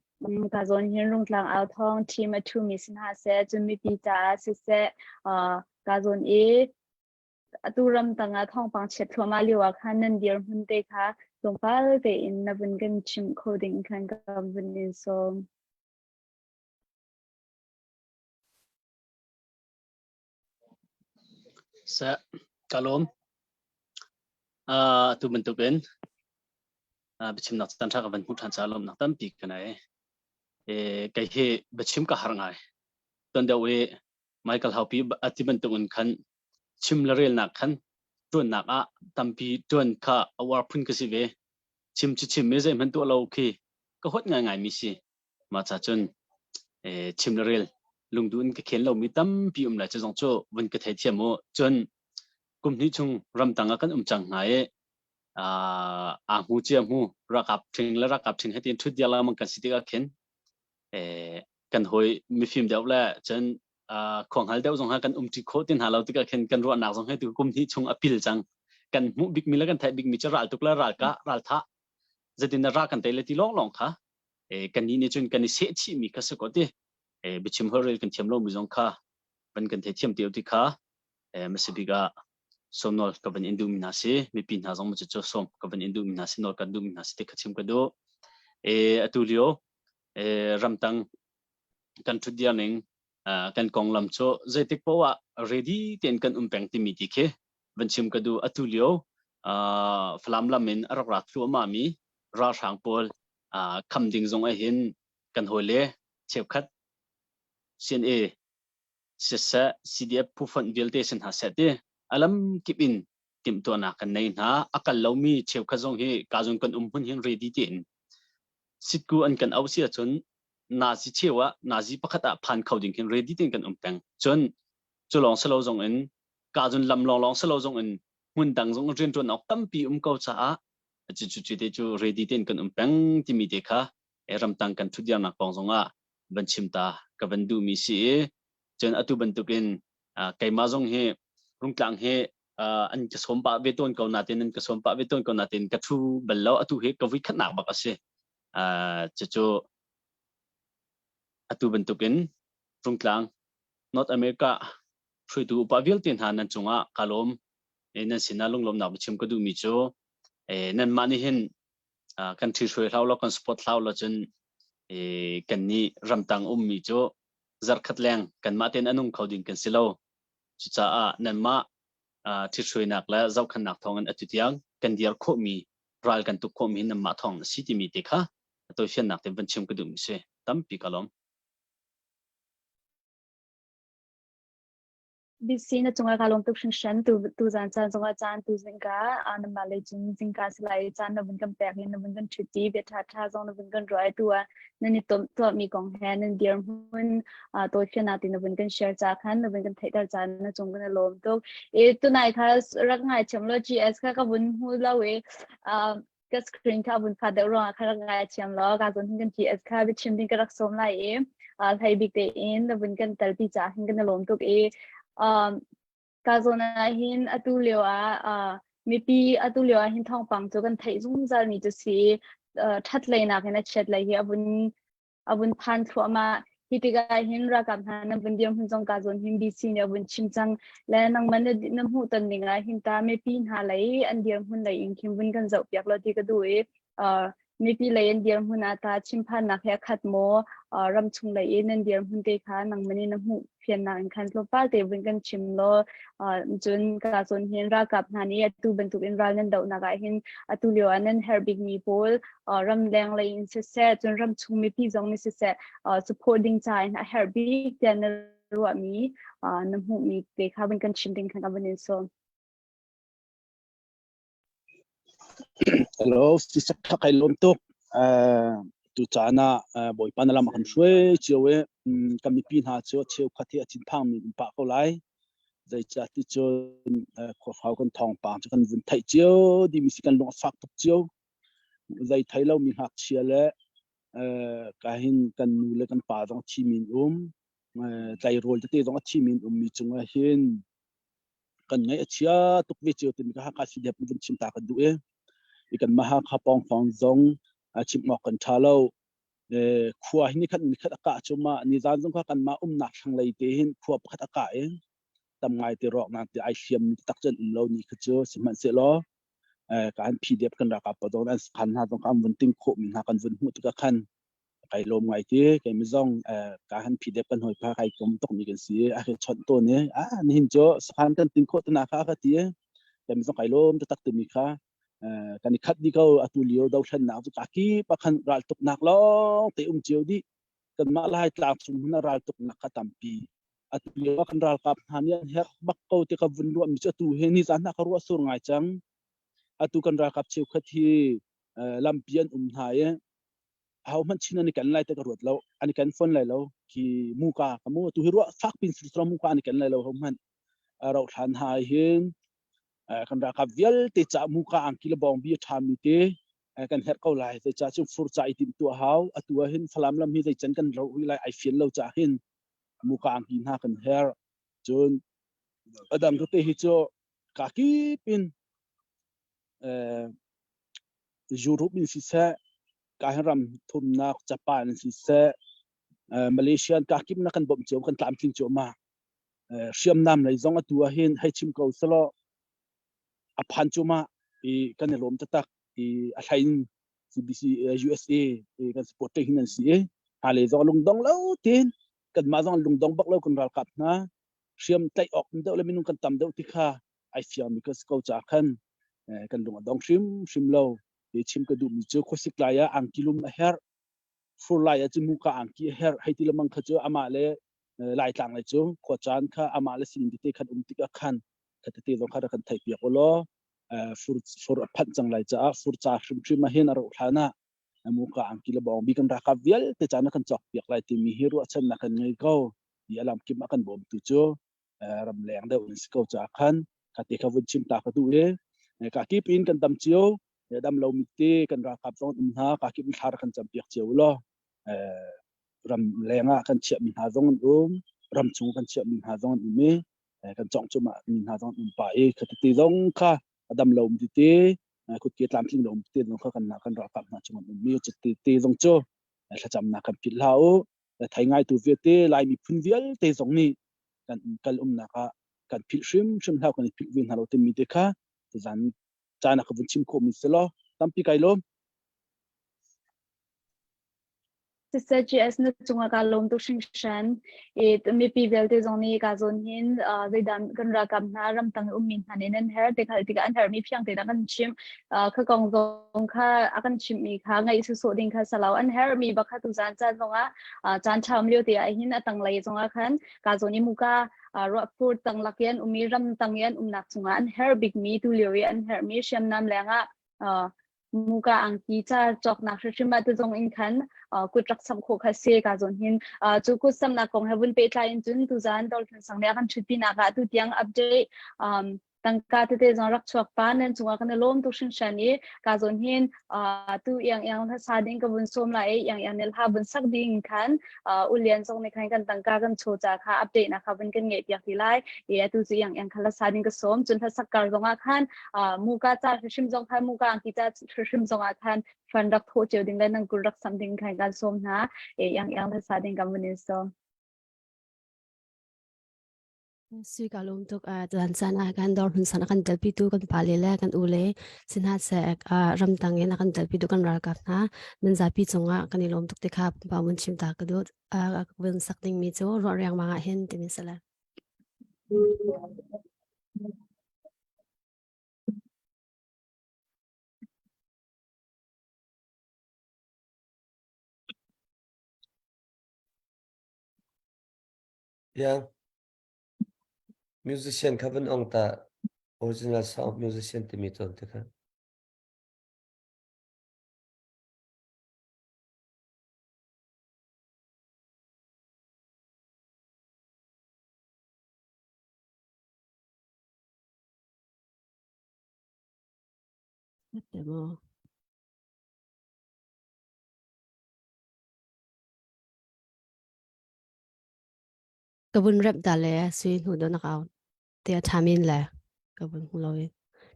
ka zawn hin Rungtlang au thawng team a ṭhumi si hna seh cun mipi caah siseh ka zawn i atu ram tangah thawngpang chiat thluahmah lio ah khan nan dirhmun te kha tlawmpal tein na vun kan chimh kho ding khan ka vun in sawm. Seh, ka lawm. Uh, atu bantukin uh, biachimnak caan ṭha ka van hmuh ṭhan caah lawmhnak tampi ka nei. E, kei hi biachim ka har ngai. Tuan deuh i Michael Haupi a ti bantukin khan chim le relnak khan ṭuannak ah tampi ṭuan kha a uar phun ka si ve. Chim cu chim i zeihmanh tuah lo khi ka huat ngaingai mi si. Mah ca cun chim le rel lungduh in ka khen lomi tampi um lai cu zong cu vun ka theithiam u. Cun kum hnih chung ramtang ah kan um cang hna i aa hmu cia hmu ralkap ṭhing le ralkap ṭhing he tiin ṭhut diar lengmang kan si tikah khin kan hawi mifim deuh le cun khuanghngal deuh zong ha kan umṭi khawh ti hna lo tikah khin kan ruahnak zong he tu kum hnih chung a pil cang. Kan hmuh bikmi le kan theih bikmi cu ral tuk le ralkah ralthah zeitin dah ra kan tei le ti lawnglawng kha. Kan nih cun kan i seh chihmi kha si ko ti. Biachim holhrel kan thiam lomi zong kha van kan theithiam te ti kha masabik ah sawm nawl ka van in duhmi hna si. Mipi hna zong cu sawm ka van in duhmi hna si, nawl kan duhmi hna si ti kha chim ka duh. Atu lio ramtang kan ṭhutdir ning kan konglam cu zeitik poah ah ready tein kan um peng timi ti khi van chim ka duh. Atu lio Falam lam in a rak ra thluahmah mi ralhrang pawl kham ding zong ah hin kan hawile cheukhat CNA siseh CDF phufonh vialte sin hna seh ti alam kip in timhtuahnak kan nei hna. A kal lomi cheukhat zong hi ka zon kan um hmun hin ready tein sitku an kan auh si ahcun nazi cheu ah nazi pakhat ah phan kho ding khin ready tein kan um peng. Cun cu lawng silo zong in ka zun lam lawng lawng silo zong in hmun dang zong rianṭuan awk tampi um ko caah cu cu cu te cu ready tein kan um peng timi te kha ramtang kan ṭhutdirnak kong zongah van chim ta ka van duhmi si i cun atu bantukin keimah zong hi Rungtlang hi an ka sawm pah ve tawn ko natin an ka sawm pah ve tawn ko natin ka ṭhu bal lo. Atu hi ka vui khatnak bak a si. Cucu atu bantukin Rungtlang North America hruaitu upa vialte hna nan cungah ka lawm. Nan sinah lunglawmnak biachim ka duhmi cu nanmah nih hin kan ṭhihruai hlau lo kan support hlau lo cun kan nih ramtang ummi cu zarkhat leng kanmah tein a nung kho ding kan si lo. Cucaah nanmah ṭhithruainak le zohkhenhnak thawngin atu tiang kan dir khawhmi ral kan tuk khawhmi hi nanmah thawng a si timi te kha a tawifiannak te van chim ka duhmi si. Tampi ka lawm. BC na cungah ka lawm tuk hringhran. Tu tu zan caan zongah caan tu zingka nangmah lei cun zingka si lai caan na vun kan pek i na vun kan ṭhut i bia ṭha ṭha zong na vun kan ruah i tu ah nan i tuah tuahmi kong he nan dirhmun tawifiannak ti na vun kan share ca khan na vun kan theihter ca na cung kan i lawm tuk. I tunai kha rak ngaithiam law GS kha ka vun hmu lo i ka screen kha vun phat deuh ruangah kha rak ngaithiam law ka zawn hin kan GS kha biachim ding ka rak sawm lai i hlei bik tein na vun kan telpi ca hin kan i lawm tuk i ka zawn ah hin atu lio ah mipi atu lio ah hin thawngpang cu kan theih zungzal mi cu si ṭhat lei nak in a chiat lei hi a vun a vun phan thluahmah. Hi tikah hin ralkap hna nan vun dirhmun zong ka zawn hin BC nih a vun chim cang. Le nangmah na, na hmuh ton ning ah hin ta mipi hna lei an dirhmun lei in khin vun kan zoh piak lo ti ka duh i uh, mipi lei an dirhmun ah ta chimphannak he a khat maw uh, ram chung lei in nan dirhmun te kha nangmah nih na hmuh fiannak in khan tlawmpal te vun kan chim law uh, cun ka zawn hin ralkap hna nih atu bantuk in ral nan dohnak ah hin atu lio ah nan herh bik mi pawl ramleng lei in siseh cun ramchung mipi zong nih siseh support ding ca in a herh bik tiah na ruahmi na hmuhmi te kha vun kan chim ding khan ka vun in sawm. Hello, sisak tha kai lawm tuk. Tu caan ah Bawipa na lam a kan hruai cio i kan mipi hna cu cheukhat hi a thinphang mi um pah ko lai. Zeicah ti cun khuafau kan thawngpang cu kan vun theih cio dimi si kan lung a fak tuk cio. Zei thei lomi ngakchia le ka hin kan nu le kan pa zong a thimi an um. Tleirawl tete zong a thimi an ummi cungah hin kan ngaih a chia tuk ve cio timi ka Hakha CDF vun chim ta kan duh i i kanmah Hakha pawngfang zong chim awk kan ṭha lo. Khua hi nikhat nikhat a kah cu ma nizan zong kha kanmah umnak thlanglei te hin khua pakhat a kah i tam ngai te rawk nang ti ai hliam mi tak cun um lo ni kha cu sihmanhsehlaw kan PDF kan ralkap pa zong an sakhan hna zong kha an vun ting khawh mi hna kan vun hmuh tikah khan kai lawm ngai ti kei mi zong ka han PDF kan hawi pa kai kom tuk mi kan si a ke chawnh tawn i a nihin cu sakhan kan ting khawh tana kha ka ti kei mi zong kai lawm taktak timi kha kan i khat di ko atu lio dothlennak cu ka ki pa khan ral tuknak lawng te um cio dih kanmah lai tlang chung hmun ah ral tuknak kha tampi atu lio kan ralkap hna nih an herh bak ko ti ka vun ruah mi cu atu hi ni zan hna ka ruah sur ngai cang atu kan ralkap cheukhat hi lampi an um hna i aho hmanh chin an i ken lai te ka ruat lo an i ken fawn lai lo khi muka ka mu tu hi ruah fak pin sur muka an i ken lai lo ho hmanh rauh thlan ha hin kan ralkap vialte ca muka angki le bawng bi a ṭha mi te kan herh ko lai zeicah cu fur ca i timh tuah hau atu ah hin falam lam hi zeican kan ro rih lai ai fian lo ca hin muka angki hna kan herh cun adang tete hi cu ka kip in Europe in siseh. Ka hin ram thumnak Japan siseh Malaysia ka kip na kan bawmh cio kan tlamtling cio ma. Hriamnam lei zong atu ah hin hei chim ko selaw a phan cu ma i kan i lawm taktak i a hlei in CBC USA kan support te hin an si i hna le zong lungdong lo tin kanmah zong lungdong bak lo kan ralkap hna hriam tlaih awk deuh le minung kan tam deuh ti kha ai fiang mi ka si ko ca khan kan lung a dong hrim hrim lo. Ti chim ka duhmi cu khuasik lai ah angki lum a herh, fur lai ah cun muka angki a herh hei ti lemang kha cu amah le Laitlang lei cu khua caan kha amah le sining tete khan um tikah khan kha tete zong kha rak kan theih piak u law fur fur a phanh cang lai caah fur ca hrimhrim ah hin a rauh hlan ah muka angki le bawngbi kan ralkap vialte caan ah kan cawk piak lai timi hi ruahchannak kan ngei ko. Ti a lamkip ah kan bawmtu cu ramleng deuh in si ko caah khan kha te kha vun chim ta ka duh i ka kip in kan dam cio, dam lo mi te kan ralkap zong um hna, ka kip in thla rak kan cam piak cio law ram leng ah kan chiah mi hna zong an um, ram chung kan chiah mi hna zong an um i kan cong cuma mi hna zong an um pa i kha tete zong kha a dam lo mi tete kutke tlamtling lo mi tete zong kha kan kan ralkap hna chung an um mi te te zong cu thlacamnak kan philh hlah u. Thei ngai tu vialte Lai miphun vialte zong nih kan kal umnak ah kan philh hrimhrim hlah, kan i philh ve hna lo timi te kha tuzan caan ah ka vun chim khawhmi si law tampi kai lawm. Siseh GS na cungah kaa lawm tuk hringhran. I mipi vialte zong nih ka zawn hin zeidah kan ralkap hna ramtang i ummi hna nih nan herh ti kha tikah an herhmi fiang tein a kan chimh. Kha kong zong kha a kan chimhmi kha ngaih sawsawh ding kha salo an herhmi bak kha tuzan caan zongah caan ṭha um lio te ah hin a tanglei zongah khan ka zawn i muka ruahfur tanglak i an um i ramtang i an umnak cungah an herh bikmi tu lio i an herhmi hriamnam lengah muka angki ca cawknak hrimhrim ah tuzong in khan kut rak samh khawh kha si ka zawn hin. Cu kut samnak kong he vun pehtlai in cun tuzan Dolphin sang nih a kan ṭhutpi nak ah tu tiang update tangka tete zong rak chuak pa nan cungah kan i lawm tuk hringhran i ka zawn hin tu iang iang hla sa ding ka vun sawm lai i iang iang nih hla vun sak ding khan ulian zong nih khan kan tangka kan chaw ca kha update na kha vun kan ngeih piak ti lai i atu cu iang iang kha hla sa ding ka sawm. Cun hla sak kar zong ah khan muka ca hrim zong khan muka angki ca hrim zong ah khan fan rak thawh cio ding le nang kul rak sam ding khan kan sawm hna e iang iang hla sa ding kan vun in sawm. Sui ka lawm tuk. Zan san ah kan dawr hmun san a kan telpitu kan pale le kan u le sihna-seh ramtang in a kan telpitu kan ralkap hna nan zapi cungah kan i lawm tuk ti kha pumpak vun chim ta ka duh. Ka vun sak dingmi cu ruah riangmang ah hin timi si le. Yeah. Musician kha van ong ta, original sound musician timi cawn te kha. Te maw. Ka vun rep da le sui hnu do nak au te a thamin le ka vun hmu lo i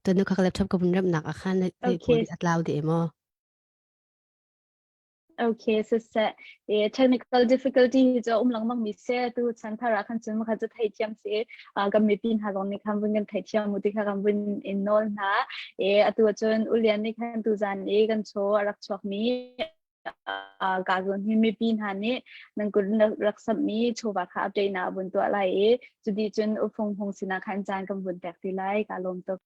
tunu kha ka laptop ka vun rep nak a khan le Okay. a tlau di maw. Okay, siseh. E, technical difficulty hi cu um lengmang mi se tu chan thar ah khan cun kha cu theithiam si. Kan mipi hna zong nih khan vun kan theithiam mu ti kha kan vun in nawl hna. E, atu ahcun Ulian nih khan tu zan i kan chaw a rak chuak mi ka zawn hi mipi hna nih nan kut rak samhmi chawva kha update na vun tuah lai i cuti cun ufung hung sinah khan caan kan vun pek ti lai. Ka lawm tuk.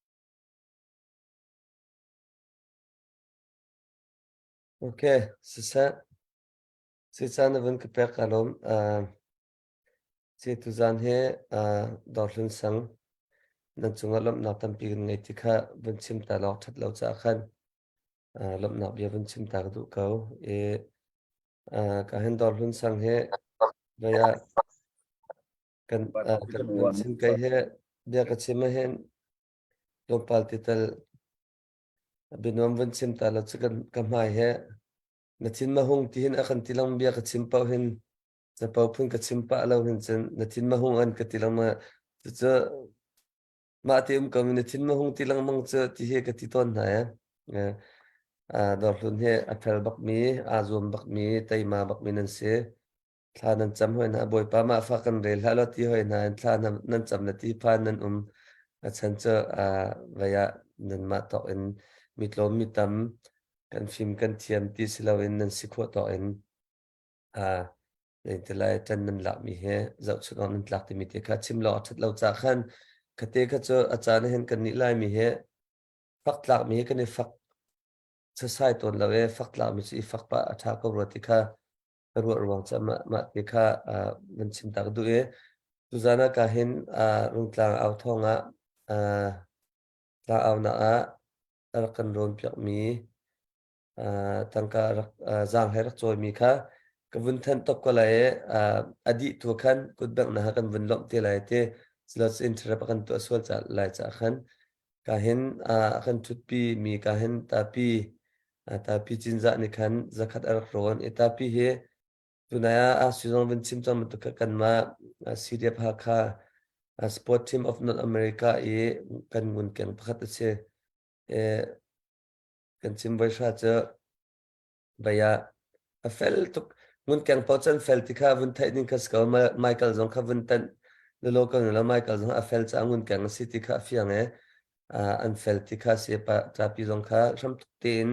Okay, siseh. Sicaan na vun ka pek ka lawm. Si tuzaan hi Dawrhlun sang nan cungah lawmhnak tampi kan ngei ti kha vun chim ta lawk ṭhat lo caah khan lawmhnak bia vun chim ta ka duh ko. I ka hin Dawrhlun sang hi vei ah kan kan vun chim kai hi bia ka chim ahhin tlawmpal ti tal bianuam vun chim ta lo cu kan ka hmai he na thin ma hung ti hin a kan ti lang bia ka chim paoh hin capo phun ka chim pah lo hin cun na thin ma hung an ka ti lengmang. Cucu mah ti um ko mi na thin ma hung ti lengmang cu ti hi ka ti tawn hna e. Dawrhlun hi a fel bakmi, aa zuam bakmi, teima bakmi nan si. Thla nan cam hoi hna, Bawipa mah fa kan rel hlah law ti hoi hna in thla nan cam le ti phan nan um. A chan cu vei ah nanmah tawk in mi tlawm mi tam kan fim kan thiam ti si loin nan si khawh tawk in zeitilai ṭan nan lakmi he zohchunh awk nan tlak timi te kha chim lo a ṭhat lo ca khan khate kha cu a caan hin kan nih laimi he fak tlakmi he kan i fak sasai tawn lo e fak tlakmi cu i fak pah a ṭha ko rua ti kha ka ruah ruang ca mah mah te kha nan chim tak duh i tuzan ah ka hin Rungtlang au thawng ah tlang aunak ah a rak kan rawn piakmi tangka rak zaang he rak cawimi kha ka vun thanh top ko lai i a dih tu khan kutbengh na kan vun lawmh te lai ti silo interrupt a kan tuah sual ca lai ca khan ka hin a kan thutpi mi ka hin tapi tapi cinzah nih khan zakhat a rak rawn i tapi hi tunai ah a sui zong vun chim cang bantuk kha kanmah CDF Hakha Sport Team of North America i kan ngun keng pakhat a si. Kan chim voi hra cu vei ah a fel tuk ngunkeng paoh cu an fel ti kha vun theih ding kha si ko Michael zong kha vun tanh lelo ko lo Michael zong a fel caah ngunkeng a si ti kha a fiang i an fel ti kha si pa ṭapi zong kha hramtuk tein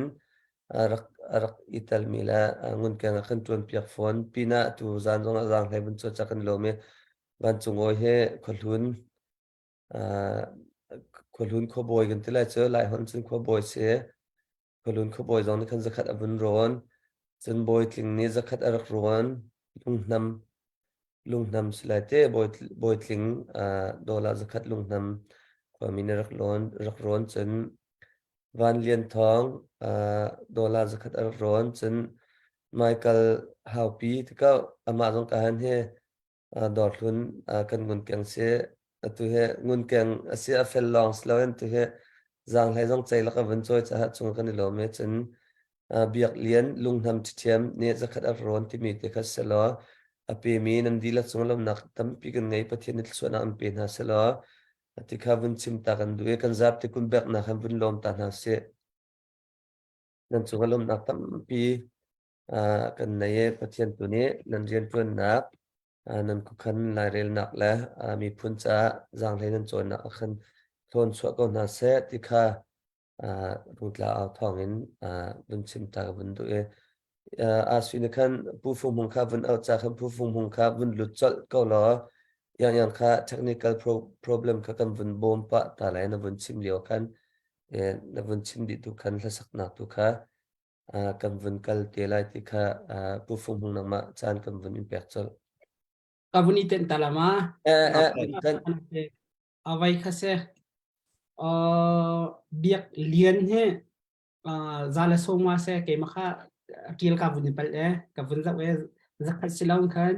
a rak a rak i telmi le ngunkeng a kan ṭuan piak fawn pinah tu zan zong ah zaanghlei vun caw ca kan lawm i vancung awi he khuahlun khuahlun khuabawi kan ti lai cu Laiholh cun khuabawi si. Khuahlun khuabawi zong nih khan zakhat a vun rawn. Cun bawi tling nih zakhat a rak rawn. Lunghnam lunghnam si lai te bawi bawi tling dollar zakhat lunghnam khuami nih rak lawn rak rawn cun Van Lian Thawng dollar zakhat a rak rawn cun Michael Haupi tikau amah zong ka han hi Dawrhlun kan ngunkeng si. Atu hi ngunkeng a si a fel lawng si loin tu hi zaanghlei zong ceilak a vun cawi caah cung kan i lawm i cun Biak Lian lunghnam ṭhiṭhiam nih zakhat a rawn timi te kha selaw a pemi nan dihlak cung lawmnak tampi kan ngei Pathian nih thluachuahnak an pe hna selaw ti kha vun chim ta kan duh i kan zapi kun beknak han vun lawm ta hna sih. Nan cung lawmnak tampi kan nei i Pathian tu nih nan rianṭuannak, nan khuakhan lairelnak le miphun caah zaanghlei nan cawnnak ah khan thawn chuah ko hna seh ti kha rungtla au thawngin vun chim ta ka vun duh i Asui nih khan Pu Fung Hmung kha vun auh ca khan Pu Fung Hmung kha vun lut colh ko law yang yang kha technical problem kha kan vun bawm pah ta lai na vun chim lio khan na vun chim dih tu khan hlasaknak tu kha kan vun kal te lai ti kha Pu Fung Hmung nangmah caan kan vun in pek colh. Ka vun i tenh ta la ma. Eh eh Avai kha se biak lian he za le sawma se keimah kha ṭial ka vun i palh e ka vun zoh e zakhat si lo khan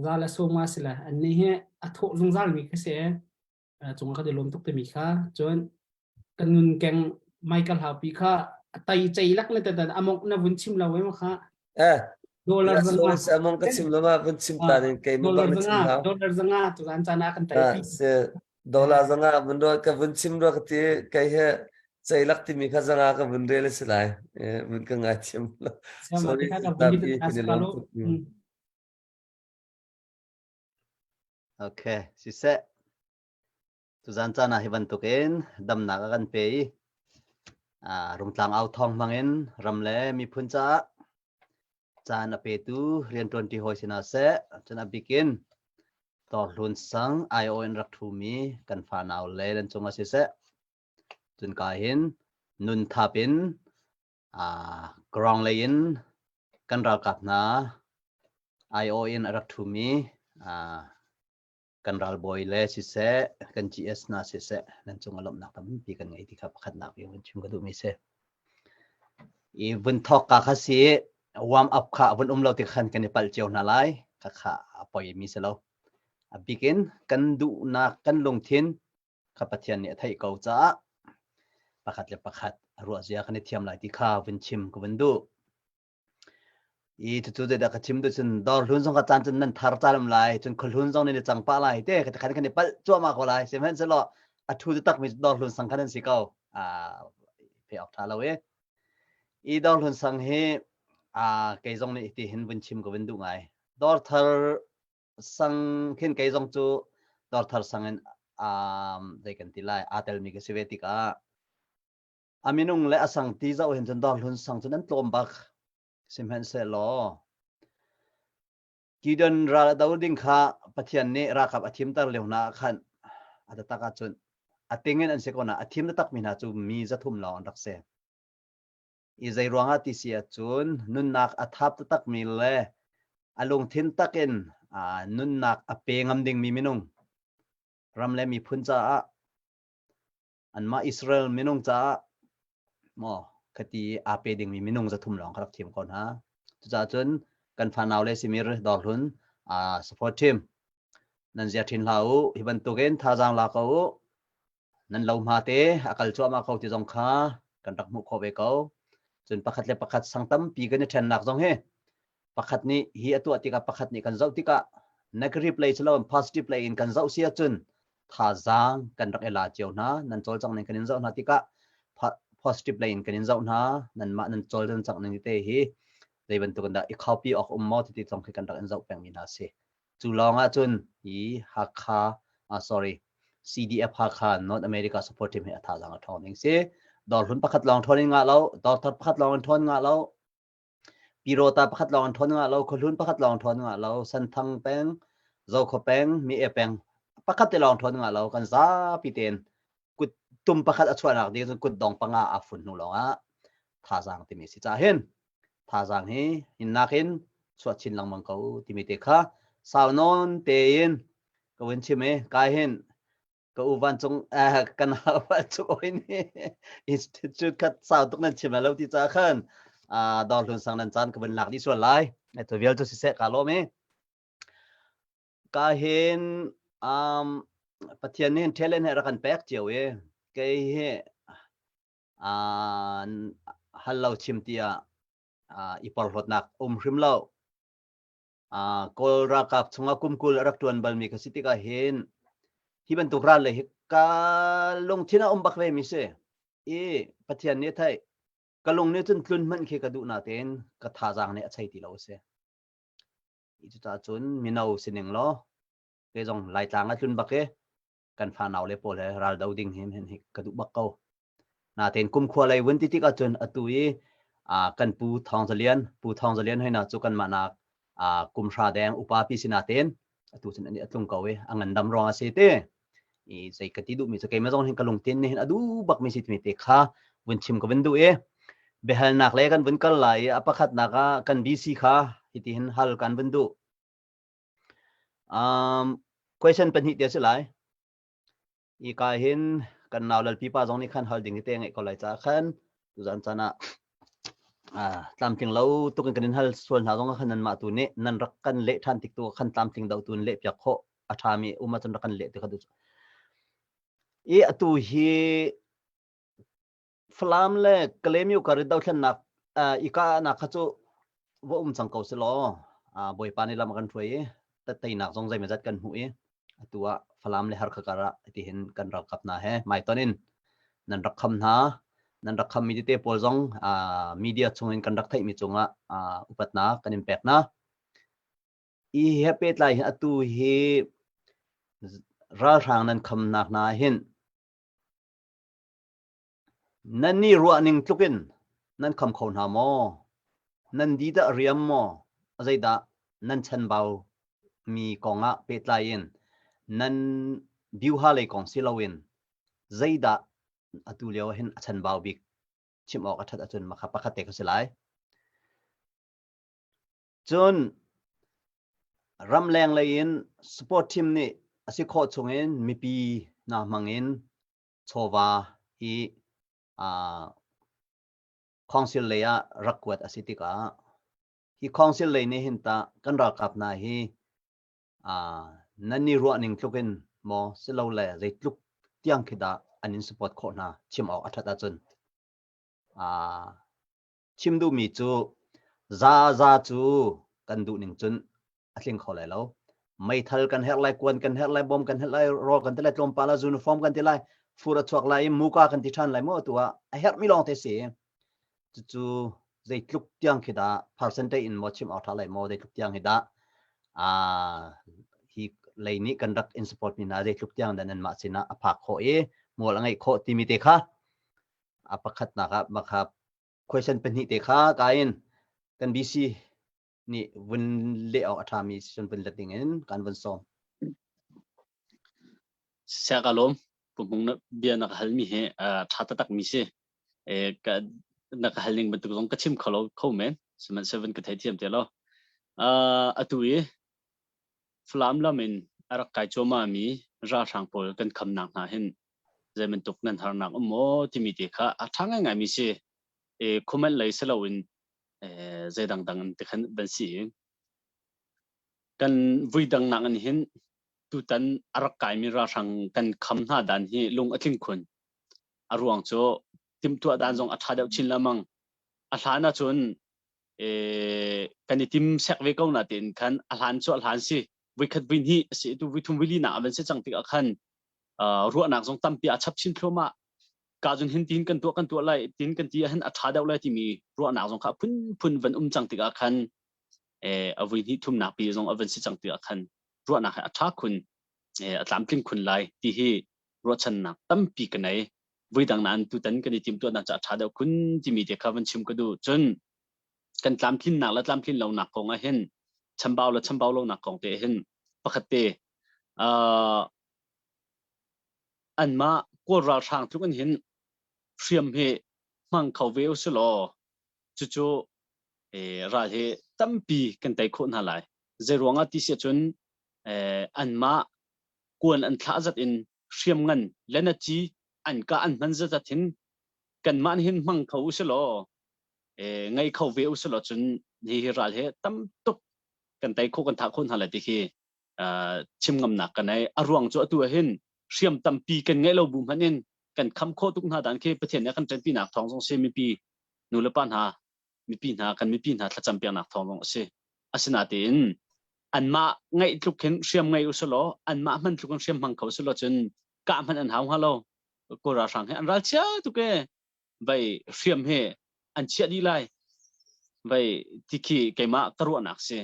za le sawma si la an nih hi a thawh zungzal mi kha si e cung ka lawm tuk timi kha cun kan nun keng Michael Haupi kha tai chei lak le tan among na vun chim lo em kha eh dollar zanga among ka chim lo ma vun chim ta ning kei mo bang na chim ha dollar zanga tu zan chana kan tai pi se dollar zanga vun ro ka vun chim ro ka ti kai he chei lak timi kha zanga ka vun rel si lai vun ka ngai thiam lo sorry ta pi kan lom tuk Okay, siseh. Tuzan caan ah hi bantukin damnak a kan pe i Rungtlang au thawng hmangin ram le miphun caah caan a petu rianṭuanṭi hawi si hna seh. Cun a bikin Tawrhlun sang aiawh in rak ṭhumi kan fanau le nan cungah siseh. Cun ka hin nun thap in ground lei in kan ralkap hna aiawh in a rak ṭhumi kan ralbawi le siseh, kan GS hna siseh, nan cung ah lawmhnak tampi kan ngei ti kha pakhatnak i vun chim ka duhmi si. I vun thawk ka kha si warm up kha vun um lo ti khan kan i palh cio hna lai. Kha kha a poi mi si lo. A bikin kan duhnak kan lungthin kha Pathian nih a theih ko caah pakhat le pakhat ruahzia kan i thiam lai ti kha vun chim ka vun duh. I cucu zeidah ka chim duh cun dawrhlun zong kha caan cun nan thar caan um lai cun khuahlun zong nih cang pah lai te khan kan i palh cuahmah ko lai sihmanhsehlaw a thu takmi dawrhlun sang khan an si ko. Ah pe awk ṭha lo i. I Dawrhlun sang hi aa kei zong nih ti hin vun chim ka vun duh ngai. Dawrthar sang khin kei zong cu dawrthar sang in um, zei kan ti lai aa telmi ka si ve tikah a minung le a sang ti zoh hin cun dawrhlun sang cu nan tlawm bak sihmanhsehlaw Gideon ral a do ding kha Pathian nih ralkap a thimter lio hna ah khan a taktak ahcun a ting in an si ko na a thim taktak mi hna cu mi 300 lawng an rak si. I zei ruangah ti si ahcun nunnak a thap taktakmi le a lungthin takin nunnak a pe ngam dingmi minung ram le miphun caah anmah Israel minung caah maw khati aa pe dingmi minung 300 lawng ka rak thim ko hna. Cucaah cun kan fanau le simir dawrhlun support team nan zia ṭhin hlah u hi bantukin thazaang la ko u nan lo hma te a kal cuahmah ko ti zong kha kan rak hmuh khawh ve ko. Cun pakhat le pakhat sang tampi kan i ṭhennak zong hi pakhat nih hi a tuah tikah pakhat nih kan zoh tikah negative lei si loin positive lei in kan zoh si ahcun thazaang kan rak i la cio hna nan cawlcangh ning kan in zoh hna tikah positive lei in kan in zoh hna nanmah nan cawlcangh ning te hi zei bantuk in dah i khaupi awk um maw ti zong khi kan rak in zoh pengmi hna si. Cu lawng ah cun hi Hakha, ah sorry, CDF Hakha North America support team hi a thazaang a ṭhawng ding si. Dawrhlun pakhat lawng ṭhawn in ngah lo, dawrthar pakhat lawng in ṭhawn ngah lo, Pirota pakhat lawng in ṭhawn ngah lo, khuahlun pakhat lawng ṭhawn ngah lo, Santhang peng, Zokhua peng, Mi-e peng pakhat te lawng ṭhawn ngah lo, kan zapi tein kut tum pakhat a chuahnak ding cun kut dong panga aa fun hnu lawng ah thazaang timi si ca hin thazaang hi hinnak in chuah chin lengmang ko timi te kha sau nawn tein ka vun chim i kai hin ka u vancung eh, kan hau vancung oi nih institute khat sau tuk nan chim lo ti ca khan dawr hlun sang nan caan ka vun lak dih sual lai to vial cu siseh ka lawm i ka hin um Pathian nih talent he rak kan pek cio i kei hi hal lo chim tiah i porhlawtnak um hrim lo. Kawl ralkap chungah kum 20 a rak ṭuan balmi ka si tikah hin hi bantuk ral le hi ka lungthin a um bak ve mi si. I Pathian nih a theih. Ka lung nih cun tlun hmanh khi ka duh natein ka thazaang nih a chei ti lo a si. Cucaah cun mino sining law kei zong Laitlang a tlun bak i kan fanau le pawl he ral do ding hin hin hi ka duh bak ko. Natein kumkhua lei vun ti tik ahcun atu i kan pu Thawng Za Lian, pu Thawng Za Lian hoi na cu kanmah nak kum hra deng upa pi si natein atu cun ani a tlung ko i a ngandam ruang a si te. I zei ka ti duhmi cu keimah zong hin ka lungtin nih hin a duh bak mi si timi te kha vun chim ka vun duh i biahalnak le kan vun kal lai i a pakhatnak ah kan BC kha hiti hin hal kan vun duh. Um, question pahnih te si lai. I ka hin kan nau lalpi pa zong nih khan hal ding te ngeih ko lai ca khan tuzan caan ah ah tlamtling lo tuk in kan in hal sual hna zong khan nanmah tu nih nan rak kan leh ṭhan tik tu khan tlamtling do tu in leh piak khawh a ṭhami um ahcun rak kan leh ti kha tu i atu hi Falam le Kalaymyo kar i dothlennak i kahnak kha cu va um cang ko selaw Bawipa nih lam a kan hruai i teinak zong zeimawzat kan hmuh i atu ah Falam le Harkha kar ah hitihin kan ralkap hna he hmaitonh in nan rak kham hna. Nan rak khammi tete pawl zong media chungin kan rak theihmi cungah upatnak kan in pek hna. I he pehtlai hin atu hi ralhrang nan khamnak hna hin Nan nih ruahning tlukin nan kham kho hna maw? Nan di dah riam maw? Zeidah nan chanbau mi kongah pehtlai in nan biuha lei kong si loin zeidah atu lio ah hin a chanbau bik chim awk a ṭhat ahcun makha pakhat te kha si lai. Cun ramleng lei in sport team nih a si khawh chungin mipi hna hmang in chawva hi council lei ah rak kuat a si tikah hi council lei nih hin tah kan ralkap hna hi nan i ruah ning tluk in maw silole zeitluk tiang khi dah an in support khawh hna chim awk a ṭhat ahcun chim duhmi cu za za cu kan duh ning cun a tling kho lai lo. Meithal kan herh lai, kuan kan herh lai, bom kan herh lai, rawl kan ti lai, tlawmpal ah uniform kan ti lai, fur a chuak lai i muka kan ti ṭhan lai mu atu ah a herhmi lawng te si. Cucu zeitluk tiang khi dah percentage in maw chim awk ṭha lai maw zeitluk tiang hi dah hi lei nih kan rak in support mi hna zeitluk tiang dah nanmah sinah a phak khawh i mual a ngeih khawh timi te kha a pakhatnak ah makha question pahnih te kha ka in kan BC nih vun leh awk a ṭhami cun vun let ding in kan vun sawm. Sia ka lawm pumhung na bia na ka halmi hi ṭha taktak mi si. Ka na ka hal ning bantuk zong ka chim kho lo kho men sihmanhsehlaw vun ka theithiam te lo. Atu i Falam lam in a rak kai cuahmah mi ralhrang pawl kan khamnak hna hin zei bantuk nan harnak um maw timi te kha a ṭha ngaingai mi si. Comment lei si loin zei dangdang in tikhan van si kan vui dang nak in hin tutan a rak kaimi ralhrang kan kham hna dan hi lung a tling khun. A ruang cu timhtuah dan zong a ṭha deuh chin lengmang. A hlan ahcun kan i tim sek ve ko na tein khan a hlan cu a hlan si voikhat vui hnih a si tu vui thum vui li nak a van si cang tikah khan ruahnak zong tampi a chap chin thluahmah ka zun hin tin kan tuah kan tuah lai tin kan ti ahhin a ṭha deuh lai timi ruahnak zong kha phunphun van um cang tikah khan a vui hnih thumnak pi zong a van si cang tikah khan ruahnak hi a ṭha khun a tlamtling khun lai ti hi ruahchannak tampi ka nei. Vui dang nain tutan kan i timhtuahnak cu a ṭha deuh khun timi te kha van chim ka duh. Cun kan tlamtlinnak le tlamtlin lonak kong ah hin chambau le chambau lonak kong te hin pakhat te anmah Kawl ralhrang tluk in hin hriam hi hmang kho ve usih law cucu ral hi tampi kan tei khawh hna lai. Zeiruangah ti si ahcun anmah kuan an thlah zat in hriam ngan le na ci an kah an hman zat hin kanmah nih hin hmang kho usih law ngei kho ve usih law cun hi ral hi tam tuk kan tei khawh kan thah khawh hna lai ti khi chim ngamnak kan nei. A ruang cu atu ah hin hriam tampi kan ngeih lo bu hmanh in kan kham khawh tuk hna dan khi Pathian nih a kan ṭanpinak thawng zong si mipi nu le pa hna mipi hna kan mipi hna thlacam piaknak thawng zong a si. Asinatein anmah ngaih tluk khin hriam ngei usih law anmah hman tluk in hriam hmang kho usih law cun kah hmanh an hau hnga lo. Kawl ralhrang hi an ral chia tuk ee. Vai hriam hi an chiah dih lai. Vai ti khi keimah ka ruahnak si.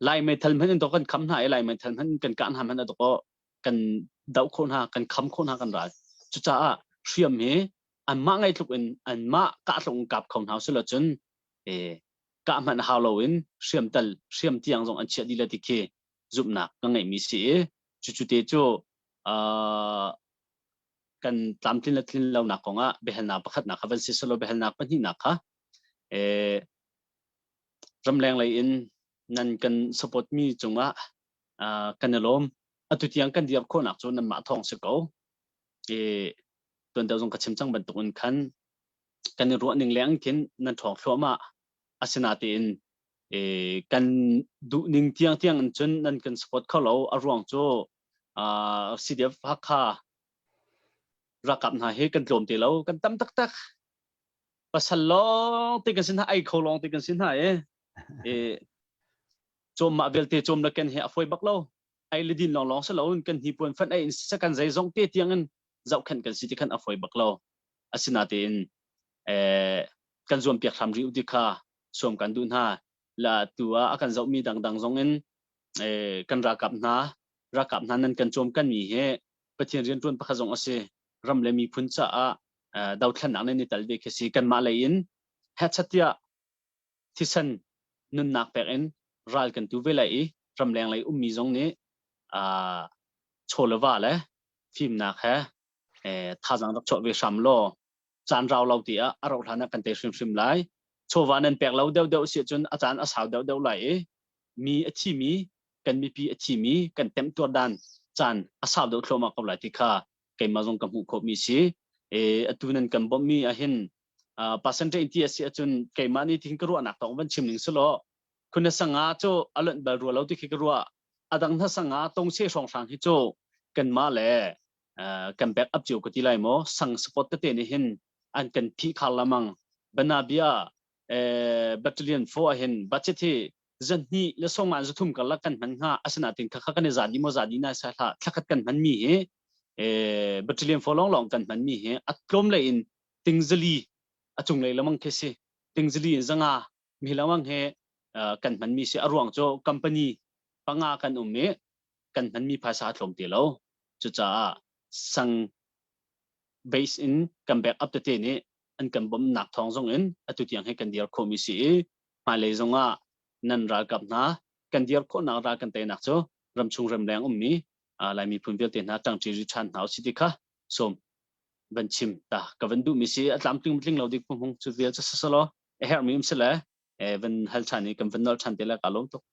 Lai meithal hmanh in dawk kan kham hna i lai meithal hmanh kan kah hna hmanh a dawk kan doh khawh hna kan kham khawh hna kan ral. Cucaah hriam hi anmah ngai tluk in anmah kah tluk in kap kho hna usih law cun kah hmanh hau loin hriam tal hriam tiang zong an chiah dih le ti khi zumhnak ka ngeihmi si i cucu te cu kan tlamtlin le tlin lonak kongah biahalnak pakhatnak kha van si selaw biahalnak pahnihnak kha ramleng lei in nan kan support mi cungah kan i lawm. Atu tiang kan dir khawhnak cu nanmah thawng si ko. Tuan deuh zong ka chim cang bantuk in khan kan i ruah ning leng khin nan ṭhawng thluahmah. Asinatein kan duh ning tiang tiang in cun nan kan support kho lo. A ruang cu CDF Hakha ralkap hna hi kan tlawm te lo, kan tam taktak. Pasal lawng te kan si hna, ei kho lawng te kan si hna i cawm mah vialte cawm le ken hi a fawi bak lo. Ei le din lawng lawng si loin kan hnipuan fan ei in kan zeizong te tiang in zohkhenh kan si ti khan a fawi bak lo. Asinatein kan zuam piak hram rih u ti kha sawm kan duh hna. La tu ah a kan zohmi dangdang zong in kan ralkap hna ralkap hna nan kan cawm kan mi hi Pathian rianṭuan pakhat zong a si. Ram le miphun caah dothlennak nan i tel ve khi si. Kanmah lei in hechat tiah thisen nunnak pek in ral kan tu ve lai i ramleng lei ummi zong nih chaw le va le fimnak he thazaang rak chuah ve hram law caan rau lo ti ah a rauh hlan ah kan tei hrimhrim lai. Chawva nan pek lo deuhdeuh si ahcun a caan a sau deuhdeuh lai i mi a thimi kan mipi a thimi kan temtuar dan caan a sau deuh thluahmah ko lai ti kha keimah zong ka hmuh khawhmi si. E, atu nan kan bawmhmi ahhin percentage in ti a si ahcun keimah nih tin ka ruahnak tawng van chim ning selaw khuna sanga cu a lonh bal rua lo ti khi ka ruah adang hna sanga tong se hrawng hrang hi cu kanmah le kan back up cio ka ti lai maw sang support tete nih hin an kan phih khar lamang banabia battalion 4 ah hin budget hi zahnih le sawma zathum karlak kan hman hnga asinain khakha kan i za di maw za di na sa hlah thlakhat kan hman mi hi battalion 4 long long kan hman mi hi a tlawm lei in tingzali a cung lei lamang khi si. Tingzili in zanga mi lengmang he kan hmanmi si a ruang cu company panga kan um i kan hmanmi phaisa a tlawm ti lo. Cucaah sang base in kan back up tete nih an kan bawmhnak thawng zong in atu tiang hi kan dir khawhmi si i hmailei zong ah nan ralkap hna kan dir khawhnak ral kan teinak cu ramchung ramleng ummi Lai miphun vialte hna ṭangṭi ri ṭhan hna usih ti kha sawm van chim ta ka van duhmi si a tlamtling tling lo dik hmung cu vial cu sasalaw a herhmi um si le van hal ṭhan i kan van nolh ṭhan te le ka lawm tuk.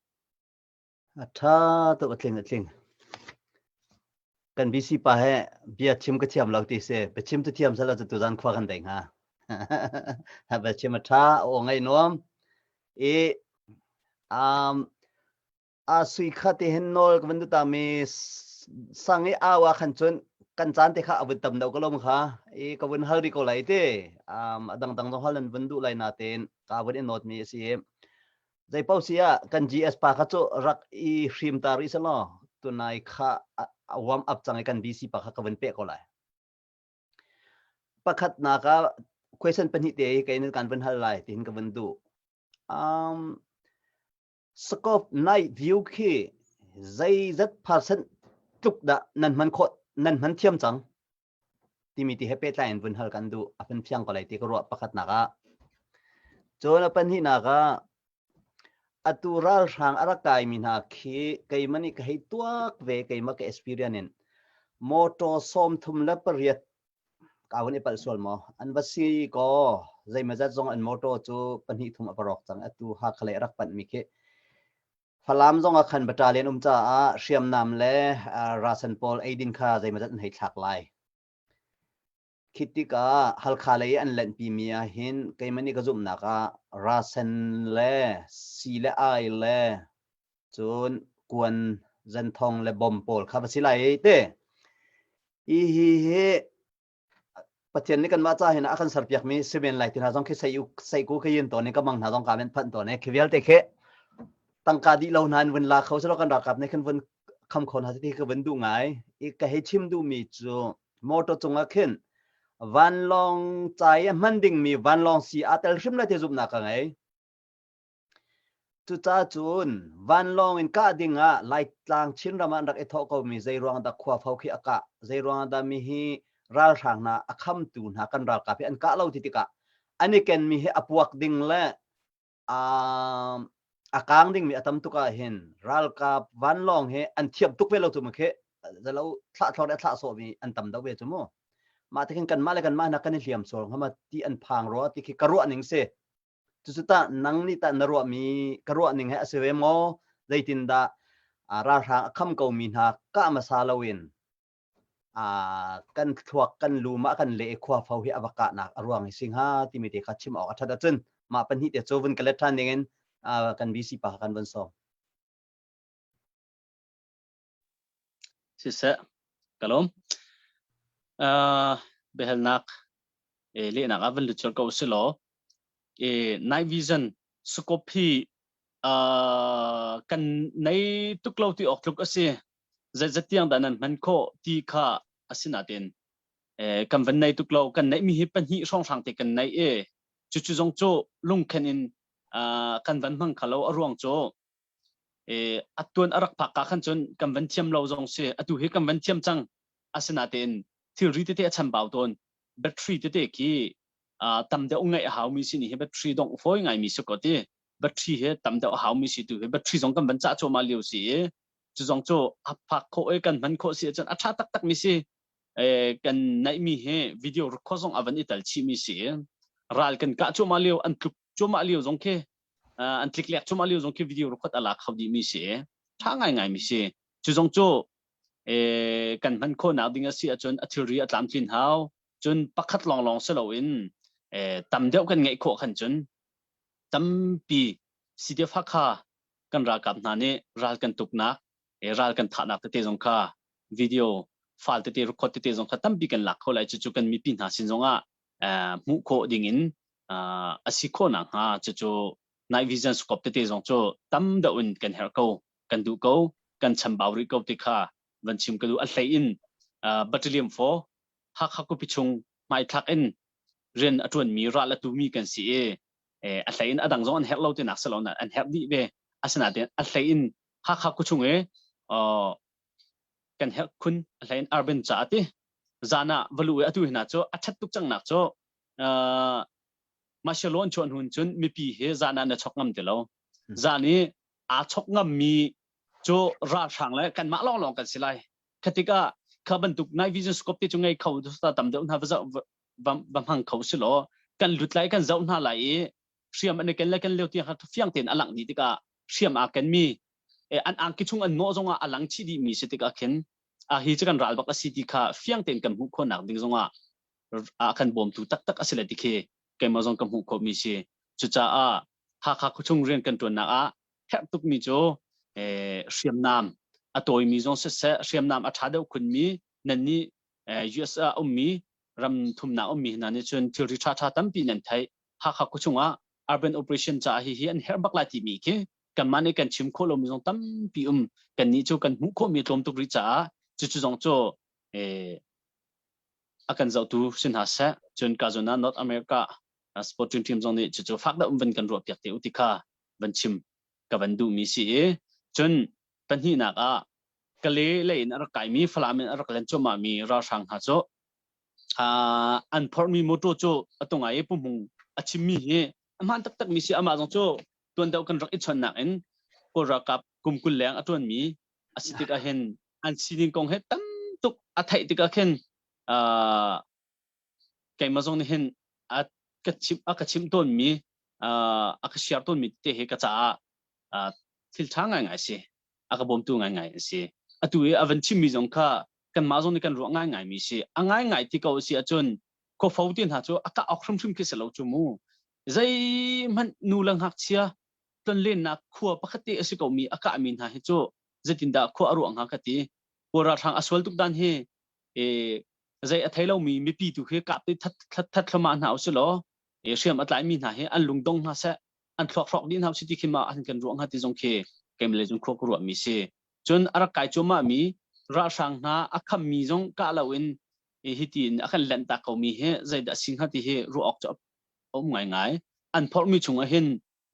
A ṭha tuk a tling a tling. Kan BC pa he bia chim ka thiam lo ti si. Biachim tu thiam sala cu tuzan khua kan dei hnga. Biachim a ṭha aw ngai nuam. I um, a sui kha te hin nawl ka van duh ta mi sang i au ah khan cun kan caan te kha a vun tam deuh ko lom kha i ka vun hal rih ko lai te um, a dangdang zong hal nan vun duh lai natein ka vun i nawt mi a si i Zeipaoh si ah kan GS pa kha cu rak i hrim ta rih selaw tunai kha a warm up cang i kan BC pa kha ka vun peh ko lai. Pakhatnak ah question pahnih te kei nih kan vun hal lai tiin ka vun duh. Um, scope night view khi zeizat percent tluk dah nan hman khawh nan hman thiam cang? Timi ti he pehtlai in vun hal kan duh. A vun fiang ko lai ti ka ruah pakhatnak ah. Cun a pahnihnak ah atu ralhrang a rak kaimi hna khi keimah nih ka hei tuak ve keimah ka experience in motor 38 ka vun i palh sual maw an va si kaw zeimazat zong an motor cu pahnih thum a va rawk cang atu Hakha lei a rak panh mi khi Falam zong ah khan battalion um caah hriamnam le rasen pawl eidin kha zeimazat an hei thlak lai. Khi tikah Halkha lei an lenhpi mi ah hin keimah nih ka zumhnak ah rasen le si le ai le cun kuan zenthong le bom pawl kha va si lai te. Hi hi hi Pathian nih kanmah ca hin a kan serpiakmi si men lai ti hna zong khi sei sei ku khi yin tawn i ka mang hna zong ka men phanh tawn i khi vialte khi tangka dih lo hna in vun la kho selaw kan ralkap nih khan vun kham kho hna ti ka vun duh ngai i ka hei chim duhmi cu motor cungah khin vanlawng ca i a hman dingmi vanlawng si aa tel hrim lai ti zumhnak ka ngei. Cucaah cun vanlawng in kah ding ah Laitlang Chinram ah an rak i thawh komi zeiruang dah khuafo khi a kah, zeiruang dah mi hi ralhrang hna a khamtu hna kan ralkap hi an kah lo ti tikah an i kenmi hi a puak ding le a kaang dingmi a tam tuk ah hin ralkap vanlawng hi an thiam tuk ve lo cu mu khi zalo thlah thlor le thlah sawhmi an tam deuh ve cu mu. Mah ti khin kanmah le kanmah hna kan i hliam sual hnga ma ti an phang rua ti khi ka ruah ning si. Cucu tah nang nih tah na ruahmi ka ruah ning he a si ve maw? Zeitindah ralhrang a kham komi hna kah hmasa loin kan thluak kan lu mah kan le i khuafo hi a va kahnak a ruang hi si hnga timi te kha chim awk a ṭhat ahcun mah pahnih te cu vun ka let ṭhan dingin kan BC pa kha kan vun sawm. Siseh, ka lawm. Uh, biahalnak e, lehnak ah van lut colh ko si law e, night vision scope hi uh, kan nei tuk lo ti awk tluk a si. Zeizat tiang dah nan hman khawh ti kha asinain eh, kan van nei tuk lo kan neih mi hi pahnih hrawnghrang te kan nei e cucu zong cu lungkhen in uh, kan van hmang kha lo a ruang cu e atuan a rak phak ka khan cun kan van thiam lo zong si atu hi kan van thiam cang asinatein thilri tete a chambau tawn battery tete khi tam deuh ngaih a haumi si ni hi battery dong fawi ngai mi si ko ti battery he tam deuh a haumi si tu hi battery zong kan van cah cuahmah lio si i cu zong cu a phak khawh i kan hman khawh si ahcun a ṭha taktak mi si kan naih mi hi video record zong a van i tal chih mi si ral kan kah cuahmah lio an tluk cuahmah lio zong khi an tliklek cuahmah lio zong khi video record a lak kho dih mi si ṭha ngaingai mi si cu zong cu kan hman khawhnak ding a si ahcun a thilri a tlamtlin hau cun pakhat lawnglawng si loin tam deuh kan ngeih khawh khan cun tampi CDF Hakha kan ralkap hna nih ral kan tuknak ral kan thahnak tete zong kha video file tete record tete zong kha tampi kan lak kho lai cucu kan mipi hna sin zongah hmuh khawh ding in a si khawh nakhnga cucu night vision scope tete zong cu tam deuh in kan herh ko kan duh ko kan chambau rih ko ti kha van chim ka duh a hlei in battalion 4 Hakha khuapi chung hmaithlak in rian a ṭuanmi ral a tumi kan si i. A hlei in a dang zong an herh lo tinak si lo na an herh dih ve. Asinain a hlei in Hakha khuachung i kan herh khun a hlei in urban ca ti zan ah va luh i atu hina cu a ṭhat tuk cangnak cu martial law an chuah hnu cun mipi hi zan ah na chok ngam ti lo. Zan i aa chok ngammi cu ralhrang le kanmah lawnglawng kan si lai. Kha tikah kha bantuk night vision scope te cu ngei kho tam deuh hna va va hmang kho si law kan lut lai kan zoh hna lai i hriam an i ken le ken lio tiang kha fiang tein a langh dih tikah hriam aa kenmi an angki chung an nawh zongah a lang chih dihmi si tikah khin a hi cu kan ral bak a si ti kha fiang tein kan hmuh khawhnak ding zongah a kan bawmtu taktak a si le ti khi keimah zong ka hmuh khawhmi si. Cucaah Hakha khuachung rian kan ṭuannak ah herh tukmi cu hriamnam a tawimi zong siseh hriamnam a ṭha deuh khunmi nan nih US ah ummi ram thumnak ummi hna nih cun thilri ṭhaṭha tampi nan theih. Hakha khuachung ah urban operation caah hihi an herh bak lai timi khi kanmah nih kan chim khawh lomi zong tampi um. Kannih cu kan hmuh khawhmi tlawm tuk rih caah cucu zong cu a kan zohtu si hna seh. Cun ka zawn ah North America sporting team zong nih cucu fak deuh van kan ruah piak te u ti kha van chim ka van duhmi si i cun pahnihnak ah Kale lei in a rak kaimi Falam in a rak len cuahmah mi ralhrang hna cu an phorhmi motor cu a tung i Pu Hmung a chimmi hi a hmaan taktakmi si. Amah zong cu tuan deuh kan rak i chawnhnak in Kawl ralkap kum 20 leng a ṭuanmi a si tikah hin an sining kong he tam tuk a theih tikah khin keimah zong nih hin a ka chimh a ka chimh tawnmi a ka share tawnmi te hi ka caah thil ṭha ngaingai si, a ka bawmtu ngaingai an si. Atu i a van chimmi zong kha kanmah zong nih kan ruah ngaingai mi si. A ngaingai ti ko si ahcun khuafo te hna cu a kah awk hrimhrim khi si lo cu mu. Zeihmanh nu le ngakchia tlonlennak khua pakhat te a si ko mi a kah mi hna hi cu zeitindah khua a ruah hnga ka ti. Kawl ralhrang a sual tuk dan hi zei a thei lomi mipi tu khi kap te that that thluahmah hna usih law hriam a tlaimi hna hi an lungdong hna seh, an thluak hrawk dih hna usih ti khi ma an kan ruah hnga ti zong khi keimah le cun khua ka ruahmi si. Cun a rak kai cuahmah mi ralhrang hna a khammi zong kah loin hi tiin a kan lanh tak komi hi zeidah si hnga ti hi ruah awk cu a um ngaingai. An phorhmi chungah hin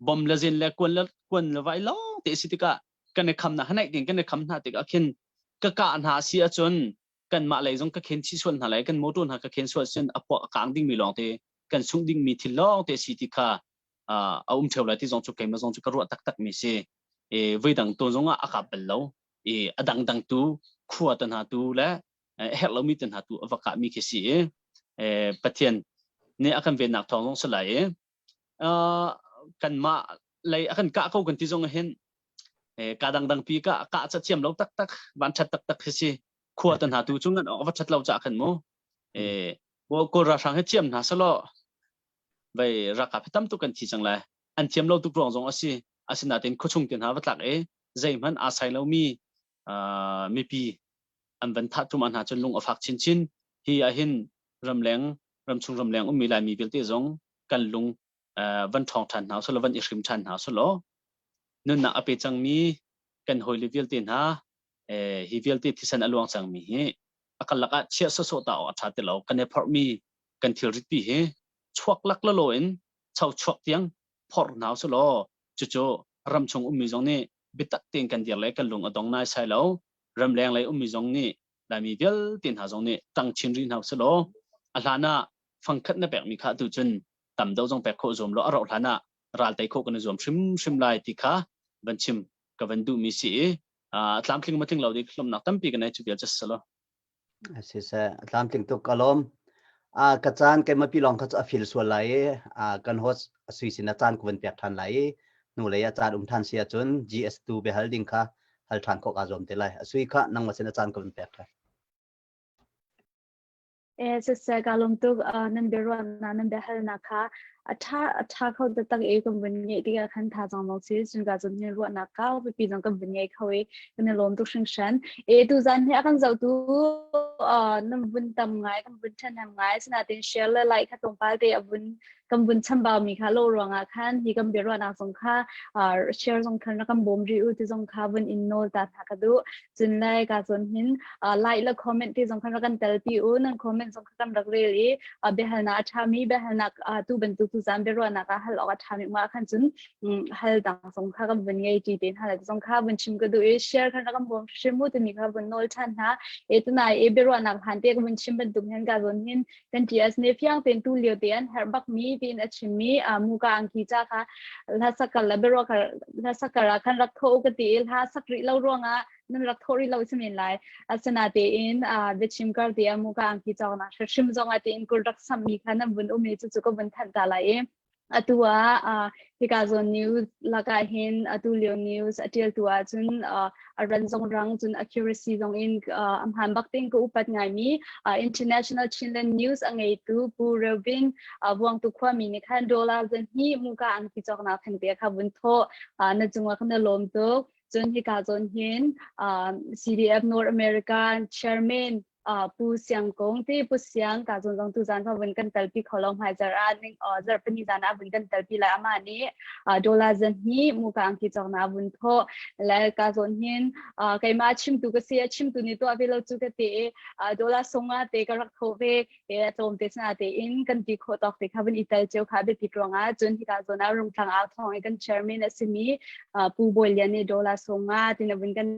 bom le zen le kuan le kuan le vai lawng te si tikah kan i kham hna hanaih ding kan i kham hna tikah khin ka kah hna si ahcun kanmah lei zong ka khen chih sual hna lai, kan motor hna ka khen sual cun a puak a kang dingmi lawng te kan sungh dingmi thil lawng te si ti kha a um theo lai ti zong cu keimah zong cu ka ruah taktak mi si. E voidang tawn zong ah a kap bal lo e a dangdang tu khua te hna tu le herh lomi te hna tu a va kah mi khi si i Pathian nih a kan vennak thawng zong si lai i kanmah lei a kan kah ko kan ti zong hin ka dangdang pi ka kah ca thiam lo taktak van that taktak khi si. Khua te hna tu cu ngan awk va that lo ca khan mu e Kawl ralhrang hi thiam hna selaw vai ralkap hi tam tuk kan thi cang lai. An thiam lo tuk ruang zong a si. Asinain khuachung te hna va tlak i zeihmanh aa sai lomi mipi an van thah tum hna cun lung a fak chinchin. Hi ah hin ramleng ramchung ramleng ummi Laimi vialte zong kan lung van ṭhawng ṭhan hna usih law van i hrim ṭhan hna usih law nunnak a pe cangmi kan hawile vialte hna hi vialte thisen a luang cangmi hi a karlak ah chiah sawsawh ta awk a ṭha ti lo. Kan i phorhmi kan thilrit pi hi chuak lak lalaw in cho chuak tiang phorh hna usih law cucu ramchung ummi zong nih biatak tein kan dir le kan lung a dong nai sai lo. Ramleng lei ummi zong nih Laimi vialte hna zong nih ṭang chin rih hna usih law a hlan ah fangkhat na pekmi kha atu cun tam deuh zong pek khawh zuam law a rauh hlan ah ral tei khawh kan i zuam hrimhrim lai ti kha van chim ka van duhmi si i tlamtling ma tling lo dik hlomnak tampi kan nei cu vial just salo. Siseh, tlamtling tuk ka lawm. A ka caan keimah pi lawng kha cu a fil sual lai i kan host a sui sin a caan ka van pek ṭhan lai i hnulei a caan um ṭhan si ahcun GS2 biahal ding kha hal ṭhan khawh kaa zuam te lai. A sui kha nangmah sin a caan ka van pek ṭhan. Eh, siseh, ka lawm tuk. Nan biaruahnak, nan biahalnak kha a ṭha a ṭha kho taktak i kan vun ngeih tikah khan thazaang lawng si cun ka cun hin ruahnak kau pipi zong kan vun ngei kho i kan i lawm tuk hringhran. E tuzaan hi a kan zohtu nan vun tam ngai, kan vun ṭhahnem ngai. Asinain share le like kha tlawmpal te a vun kan vun chambau mi kha lo ruangah khan hi kan biaruahnak zong kha share zong khan rak kan bawm rih u ti zong kha vun in nawl ta hna ka duh. Cun le ka cun hin like le comment ti zong khan rak kan tel pi u. Nan comment zong kha kan rak rel i biahalnak a ṭhami biahalnak tu bantuk. tuzan biaruahnak ah hal awk a ṭhami um ah khan cun hal dang zong kha kan vun ngei ṭi te hna le zong kha vun chim ka duh i share khan rak kan bawm hrim mu timi kha vun nawl ṭhan hna. E tunai e biaruahnak hlan te ka vun chim bantuk hin ka zawn hin kan TS ne fiang ten tu lio te an herh bak mi tiin a chim mi muka angki cha kha hla sakar la biaruah kha hla sakar ah khan rak tho ka ti i hla sak rih lo ruangah nan rak tho rih lo si men lai. Asina tein biachim kar te ah muka angki chawk nak hrim zong ah tein kul rak sam mi kha nan vun um i cucu ka vun thanh ta lai i Atu ah hika zawn news lakah hin atu lio news a ṭialtu ahcun a ran zong rang cun accuracy zong in a hmaan bak tein ka upat ngaimi International Chinland News a ngeitu Pu Reuben Vuangtu khuami nih khan dollar zahnih muka angki cawknak thengte kha vun thawh na cungah kan i lawm tuk. Cun hika zawn hin CDF North America Chairman Pu Siang Kung ti Pu Siang ka zon zong tu zan fa vun kan talpi kho lo hmai zar ah ning zar pani zan ah vun kan talpi lai ama nih dollar zan hi mu ka angki chok na vun tho le ka zon hin keima chimtu ka si a chimtu ni to ve lo chu ka te dollar songa te ka rak tho ve e tlawm te sana te in kan ti kho tok te kha vun ital cheu kha be pi ruanga chun hi ka zon a rung thlang au thong kan chairman asimi Pu Bawi Lian ni dollar songa tin vun kan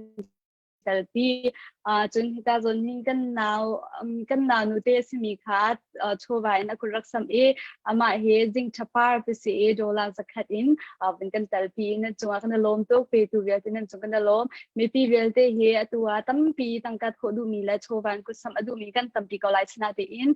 telpi. Cun hika zawn hin kan nau kan nau nute a simi kha chawva in a kut rak sam i amah hi zing ṭhapar ti si i dollar zakhat in vun kan telpi i nan cungah kan i lawm tuk petu vialte nan cung kan i lawm. Mipi vialte hi atu ah tampi tangka thawh duhmi le chawva in kut sam a duhmi kan tampi ko lai sinatein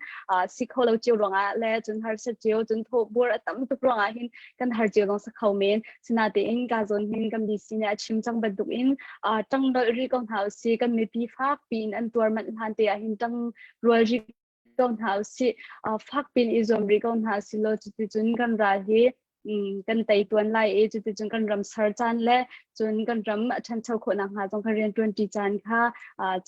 si kho lo cio ruangah le cun harsat cio cun thawh bur a tam tuk ruangah hin kan har cio zong si kho men. Sinatein ka zawn hin kan BC nih a chim cang bantuk in ṭang nolh rih ko hna usih kan mipi fak piin an tuar manh hlan te ah hin ṭang rual rih ko hna usih fak piin i zuam rih ko hna usih law cuticun kan ral hi kan tei tuan lai i cuticun kan ram ser caan le cun kan ram a ṭhancho khawh nakhnga zong kan rian ṭuanṭi caan kha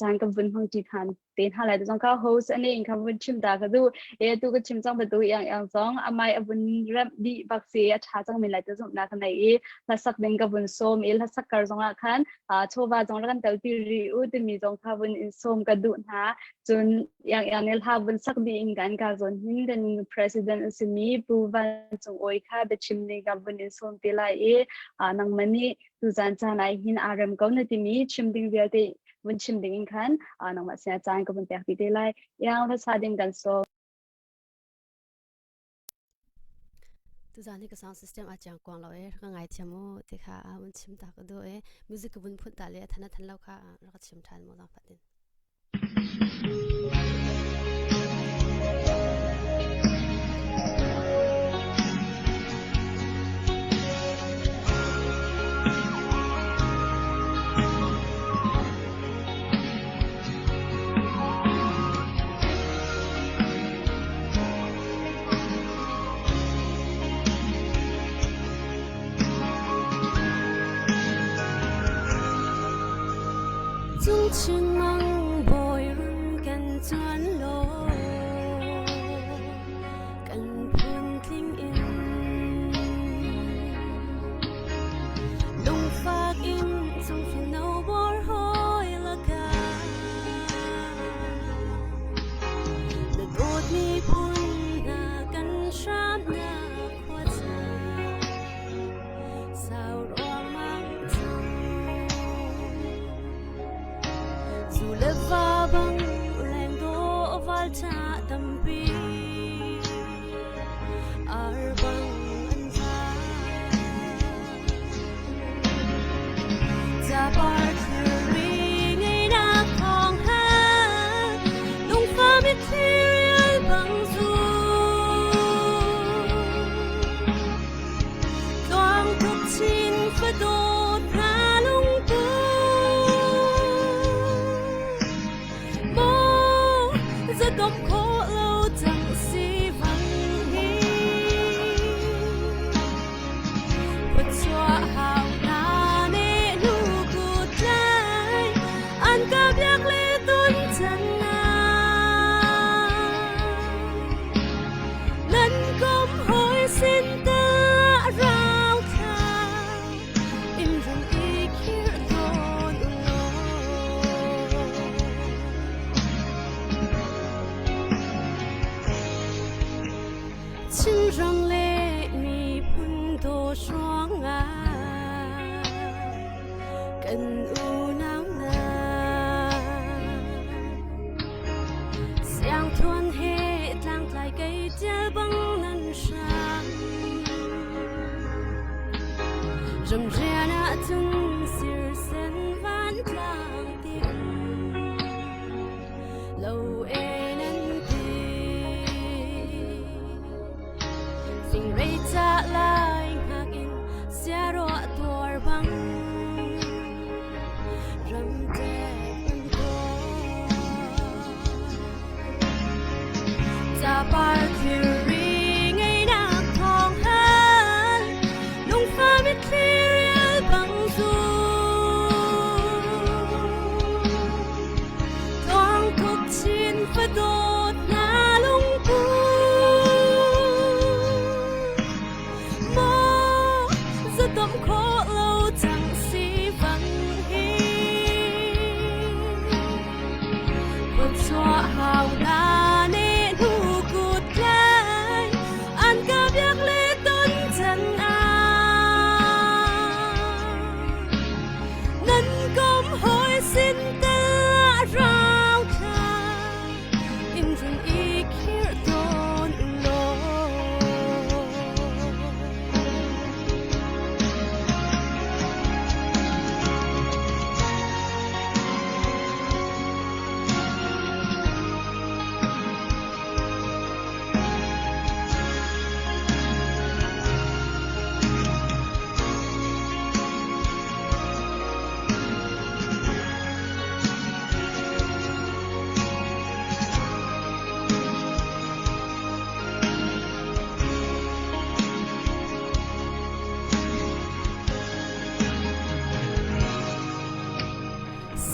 caan kan vun hmangṭi ṭhan te hna lai zong ka host ani in kha vun chim ta ka du e tu ka chim cang batu yang yang zong amai a vun rem di bak si a tha cang min lai te zum na ka nei i hlasak ding ka vun som i hlasak kar zong ah khan chawva zong kan tel pi ri u timi zong kha vun in som ka du hna cun yang yang ne hla vun sak di in kan ka zon hin kan president asimi pu van cung oi kha biachim ni ka vun in som te lai i nang mani tuzan caan ah hin aa rem ko na timi chim ding vialte vun chim ding in khan nangmah sinah caan ka vun pek ti te lai. Yang hlasa ding kan so. Tuzan hi ka sound system a chiang kuang lo e ka ngai thiam u ti kha vun chim ta ka do e music ka vun phun ta le than than lo kha rak chim than mo zang fatin. Cungchin mang bawi run kan tuan law kan phun tling in lungfak in cung fano bor hoi lakah na dawtmi phun na kan hramnak khua ca Sau ruangmang cang Zu le va bang leng dawh val ṭha tampi ar bang an za Capar thilri ngeinak thawng he lungfa mitthli rial bang zu Tluang tuk chin fadawt hna lungput. unau hna. Siangthuan he tlangtlai kei tial bang nan hram. Ramrian ahcun sirsen van tlang ti um lo e nan ti. Fingrei ca lai hngak in siaruah tuar bang ramtek an tuar. Capar thilri ngeinak thawng hal lungfa mitthli rial bang zu. Tluang tuk chin fadawt na lungpu. Maw zatom khawh lo cang si bang hi. Khuachuah hau na ne hnu kut tlai an ka biak le ton chan ah. Nan kom hoi sin tel rau thla in run i khir tawn law.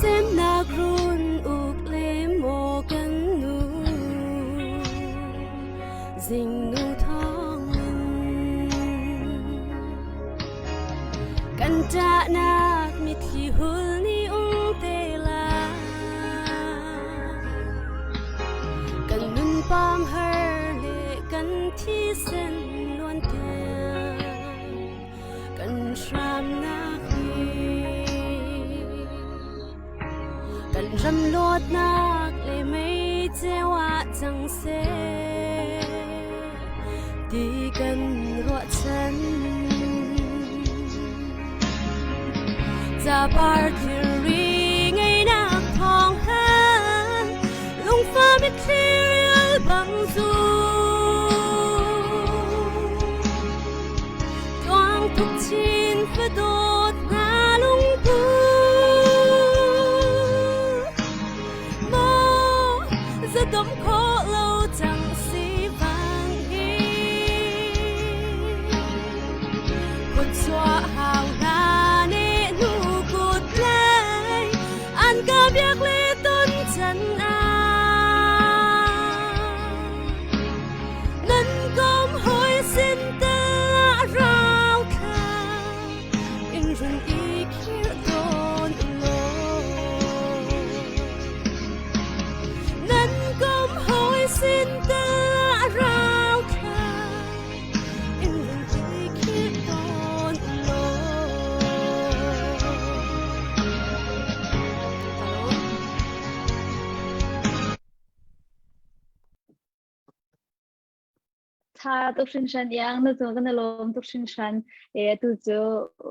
Semnak run uk le maw kan nu zingnu thawngin kan ṭahnak mitthli hul nih um te lai kan nun pam har le kan thisen luan tiang kan hramnak hi kan ram luatnak le mei ceu ah cang seh ti kan ruahchan. Capar thilri ngeinak thawng han lungfa mitthli rial bang zu. Tuang tuk chin fadawt na lungpu. Maw zadom khawh lo cang si vang hi. Khuachuah hau hna nih hnu kut tlai an ka biak le ton chan ah. Nan kom hoi sin tel ah rau thla in run i khir tawn law. Nan kom hoi sin tel ah rau thla in run i khir tawn law. Tha tuk hringhran iang na cung kan i lawm tuk hringhran e atu cu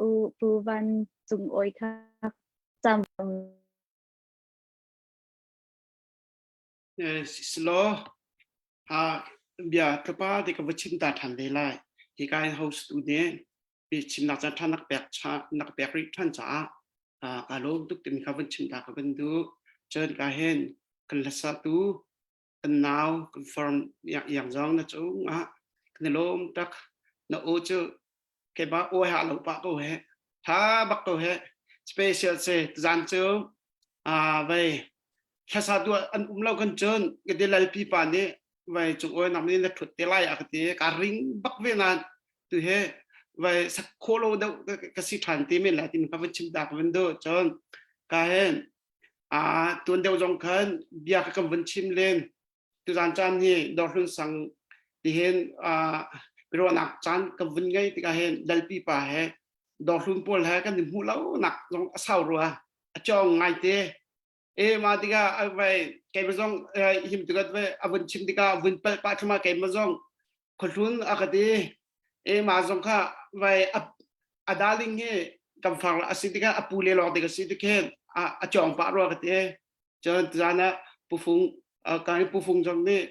u pu van cung oi kha cam Silo ha bia tlapa te ka va chim ta than ve lai hi ka in host tu nih bi chimnak caan tha nak pek cha nak pek rih than caah ka lawm tuk timi kha van chim ta ka van duh cun ka hen kan hlasa tu kan nau kan farm yang zong na cung ah kan i lawm tak na aw cu keimah aw ha lo pa ko he tha bak ko he special se zan cu a vei thlasa tu an um lo kan cun ka ti lalpi pa nih vai cung oi nak ni na thut te lai a ka ti ka ring bak ve nan tu he vai sak kholo deuh ka si than ti men lai tin ka van chim ta ka van do cun ka hen A tuan deuh zong khan bia ka kan vun chim len. Tuzaan caan hi Dawrhlun sang tihin biaruahnak caan ka vun ngei tikah hin Lalpi pa he Dawrhlun pawl he kan i hmuh lo nak zong a sau rua a cawng ngai te e ma tikah vai keimah zong him tikah vai a vun chim tikah vun palh pah thuma keimah zong khuahlun a ka ti e ma zong kha vai a darling hi kan far a si tikah a pu le lawng tik a si tikhin a cawng pah rua ka ti cun tuzan ah pufung kan pufung zong nih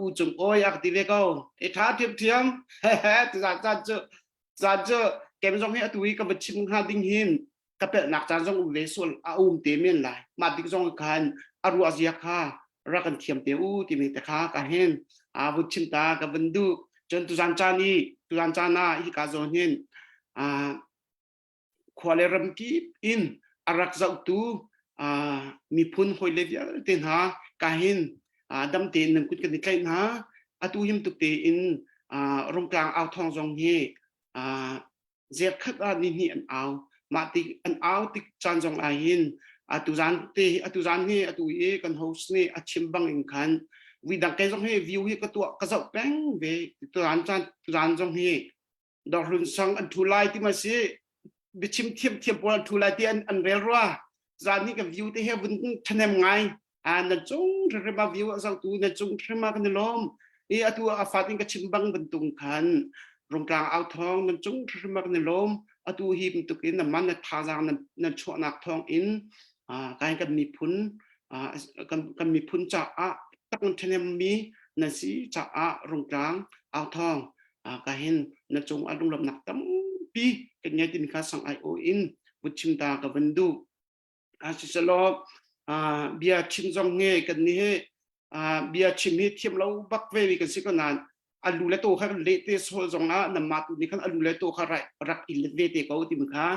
u cung oi a ka ti ve ko e tha thiam thiam tuzan caan cu caan cu kem zong hi atu hi ka va chim hnga ding hin ka pelhnak caan zong um ve sual a um te men lai mah dik zong khan a ruah zia kha rak kan thiam te u timi te kha ka hin a vun chim ta ka vun duh cun tuzan caan i tuzan caan ah hi ka zawn hin a khua le ram kip in a rak zohtu miphun hawi le vialte hna ka hin dam tein nan kut kan i tlaih hna atu him tuk tein rungtlang au thawng zong hi zerkhat ah ni hnih an au mah ti an au tik caan zong ah hin atu zan te atu zan hi atu i kan host nih a chim bang in khan vi dang ke zong hi view hi ka tuah ka zoh peng ve tu zan caan tu zan zong hi Dawrhlun sang an thu lai ti ma si biachim thiam thiam pawl an thu lai ti an an rel rua zan hi ka view te he vun thanem ngai a nan cung hrimhrim a view a zohtu nan cung hrimhrim ah kan i lawm i atu a fat in ka chim bang bantung khan rungtlang au thawng nan cung hrimhrim ah kan i lawm atu hi bantuk in nan man na thazaang nan nan chuahnak thawng in kai kan miphun kan kan miphun caah tak nan ṭhahnem mi nan si caah rungtlang au thawng ka hin na cung ah lunglawmhnak tampi kan ngei timi kha sang ai aw in vun chim ta ka van duh Siselaw bia chim zong nge kan nih hi bia chim hi thiam lo bak ve mi kan si ko nain alu le to kha kan leh te sol zong ah namma tu nih khan alu le to kha rak i let ve te ko ti kha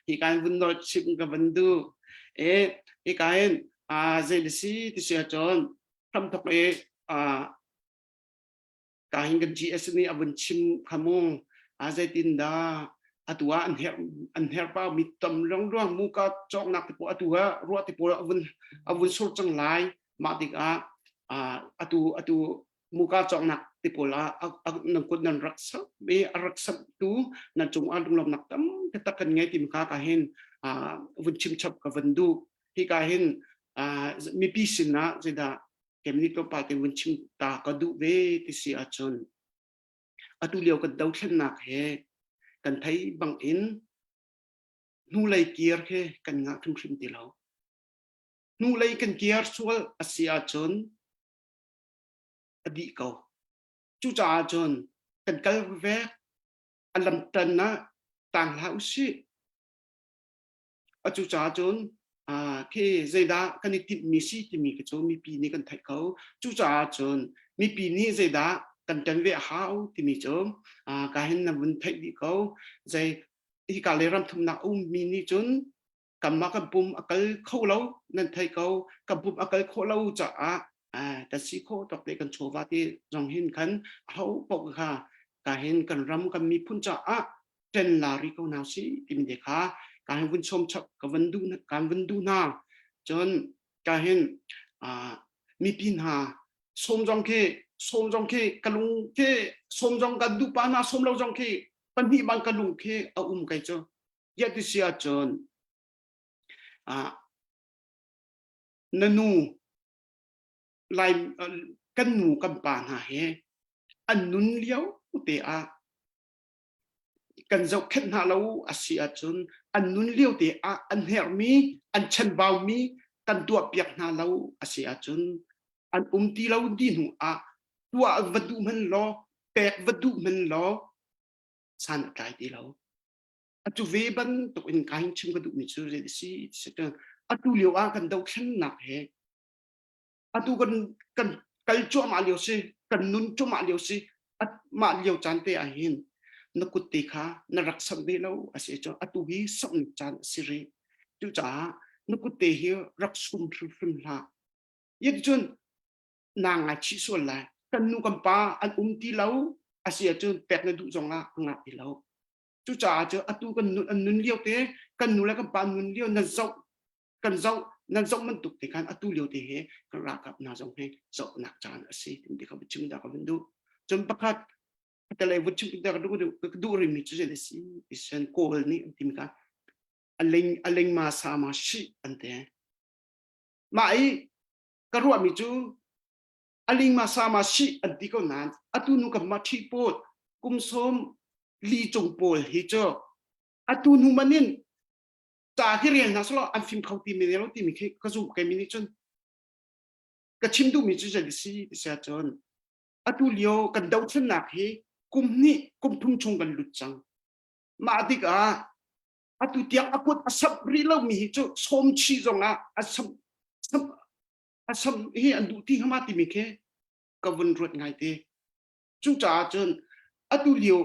hi kan vun nol chim ka van du e hi ka hin zei le si ti si ahcun hramthok e ka hin kan GS nih a vun chim kha mu a zeitin dah atu ah an her an her pau mi tam rong ruang mu ka cawknak te pawl atu ah ruah te pawl a vun a vun sur cang lai mah tikah atu atu muka cawknak te pawl ah nan kut nan rak sap i a rak sap tu nan cung ah lunglawmnak tam tak kan ngei tim kha ka hin vun chim chap ka van duh hi ka hin mipi sin ah zeidah kemni tlawmpal te vun chim ta ka duh ve ti si ahcun atu lio kan dothlennak he kan thei bang in hnulei kir he kan ngah hrimhrim ti lo hnulei kan kir sual a si ahcun a dih ko cucaah cun kan kal vek a lamtan ah tang hlah usih Atu caah cun khi zeidah kan i timhmi si timi khi cu mipi nih kan theih ko. Cucaah cun mipi nih zeidah kan ṭan ve a hau timi cu ka hin na vun theih dih ko. Zei hika le ram thumnak a ummi nih cun kanmah kan pum a kal kho lo nan thei ko. Kan pum a kal khawh lo caah kan si khawh tawk te kan chawva te zong hin khan aho paoh kha ka hin kan ram kan miphun caah ṭen la ri ko hna si timi te kha ka hin vun sawm chap ka vun duh kan vun duh hna cun ka hin mipi hna sawm zong khi sawm zong khi ka lung khi sawm zong kan duh pa hna sawm lo zong khi pahnih bang ka lung khi a um kai cu ya ti si ahcun na nu lai kan nu kan pa hna he an nun lio te ah kan zohkhenh hna lo a si ahcun an nun lio te ah an herhmi an chanbaumi kan tuahpiak hna lo a si ahcun an um ti lo ti hnu ah tuah va duh hman law pek va duh hman law san a tlai ti lo atu ve bantuk in ka hin chim ka duhmi cu zei si atu lio ah kan dothlennak he atu kan kan kal cuahmah lio si kan nun cuahmah lio si mah lio caan te ah hin na kut te kha na rak samh ve lo a si cun atu hi samh caan a si rih cucaah na kut te hi rak sum hrimhrim hlah yet cun naa ngaichih sual lai kan nu kan pa an um ti lo a si ahcun pek na duh zong ah a ngah ti lo cucaah cu atu kan nun an nun lio te kan nu le kan pa nun lio na zoh kan zoh nan zoh bantuk te khan atu lio te he kan ralkap hna zong he zohnak caan a si ti kha chim da ka van duh cun pakhat Telei vun chim ka duh ka duh rimi cu zei si tisen kawl nih an timi ka aling aling ma sa ma shi an te. Mah i ka ruahmi cu aling ma sa ma shi an ti ko nain atu nu kan ma thi pawl kum sawm li cung pawl hi cu atu hnu manin ca hi rel hna selaw an fim kho ti mi ne lo timi khi ka zumh kei mi nih cun ka chim duhmi cu zei si ti sia cun atu lio kan dothlennak hi kum hnih kum thum chung kan lut cang mah tikah atu tiang a kut a sap rih lomi hi cu sawm chi zong ah a sam a sam hi an duh ti hama timi khi ka vun ruat ngai te cucaah cun atu lio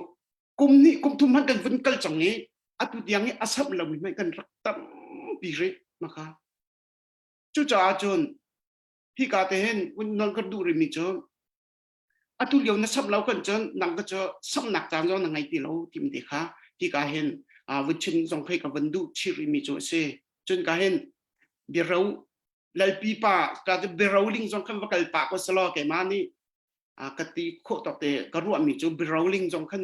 kum hnih kum thum hmanh kan vun kal cang i atu tiang i a samh lomi hmanh kan rak tampi rih maka cucaah cun hika te hin non kan duh rihmi cu atu lio na samh lo kan cun nang ka cu samhnak caan zong na ngei ti lo timi te kha hika hin vun chim zong khi ka vun duh chih rihmi cu a si cun ka hin biaro lalpi pa ka biaroling zong khan va kal pah ko selaw keimah nih ka ti khawh tawk te ka ruahmi cu biaroling zong khan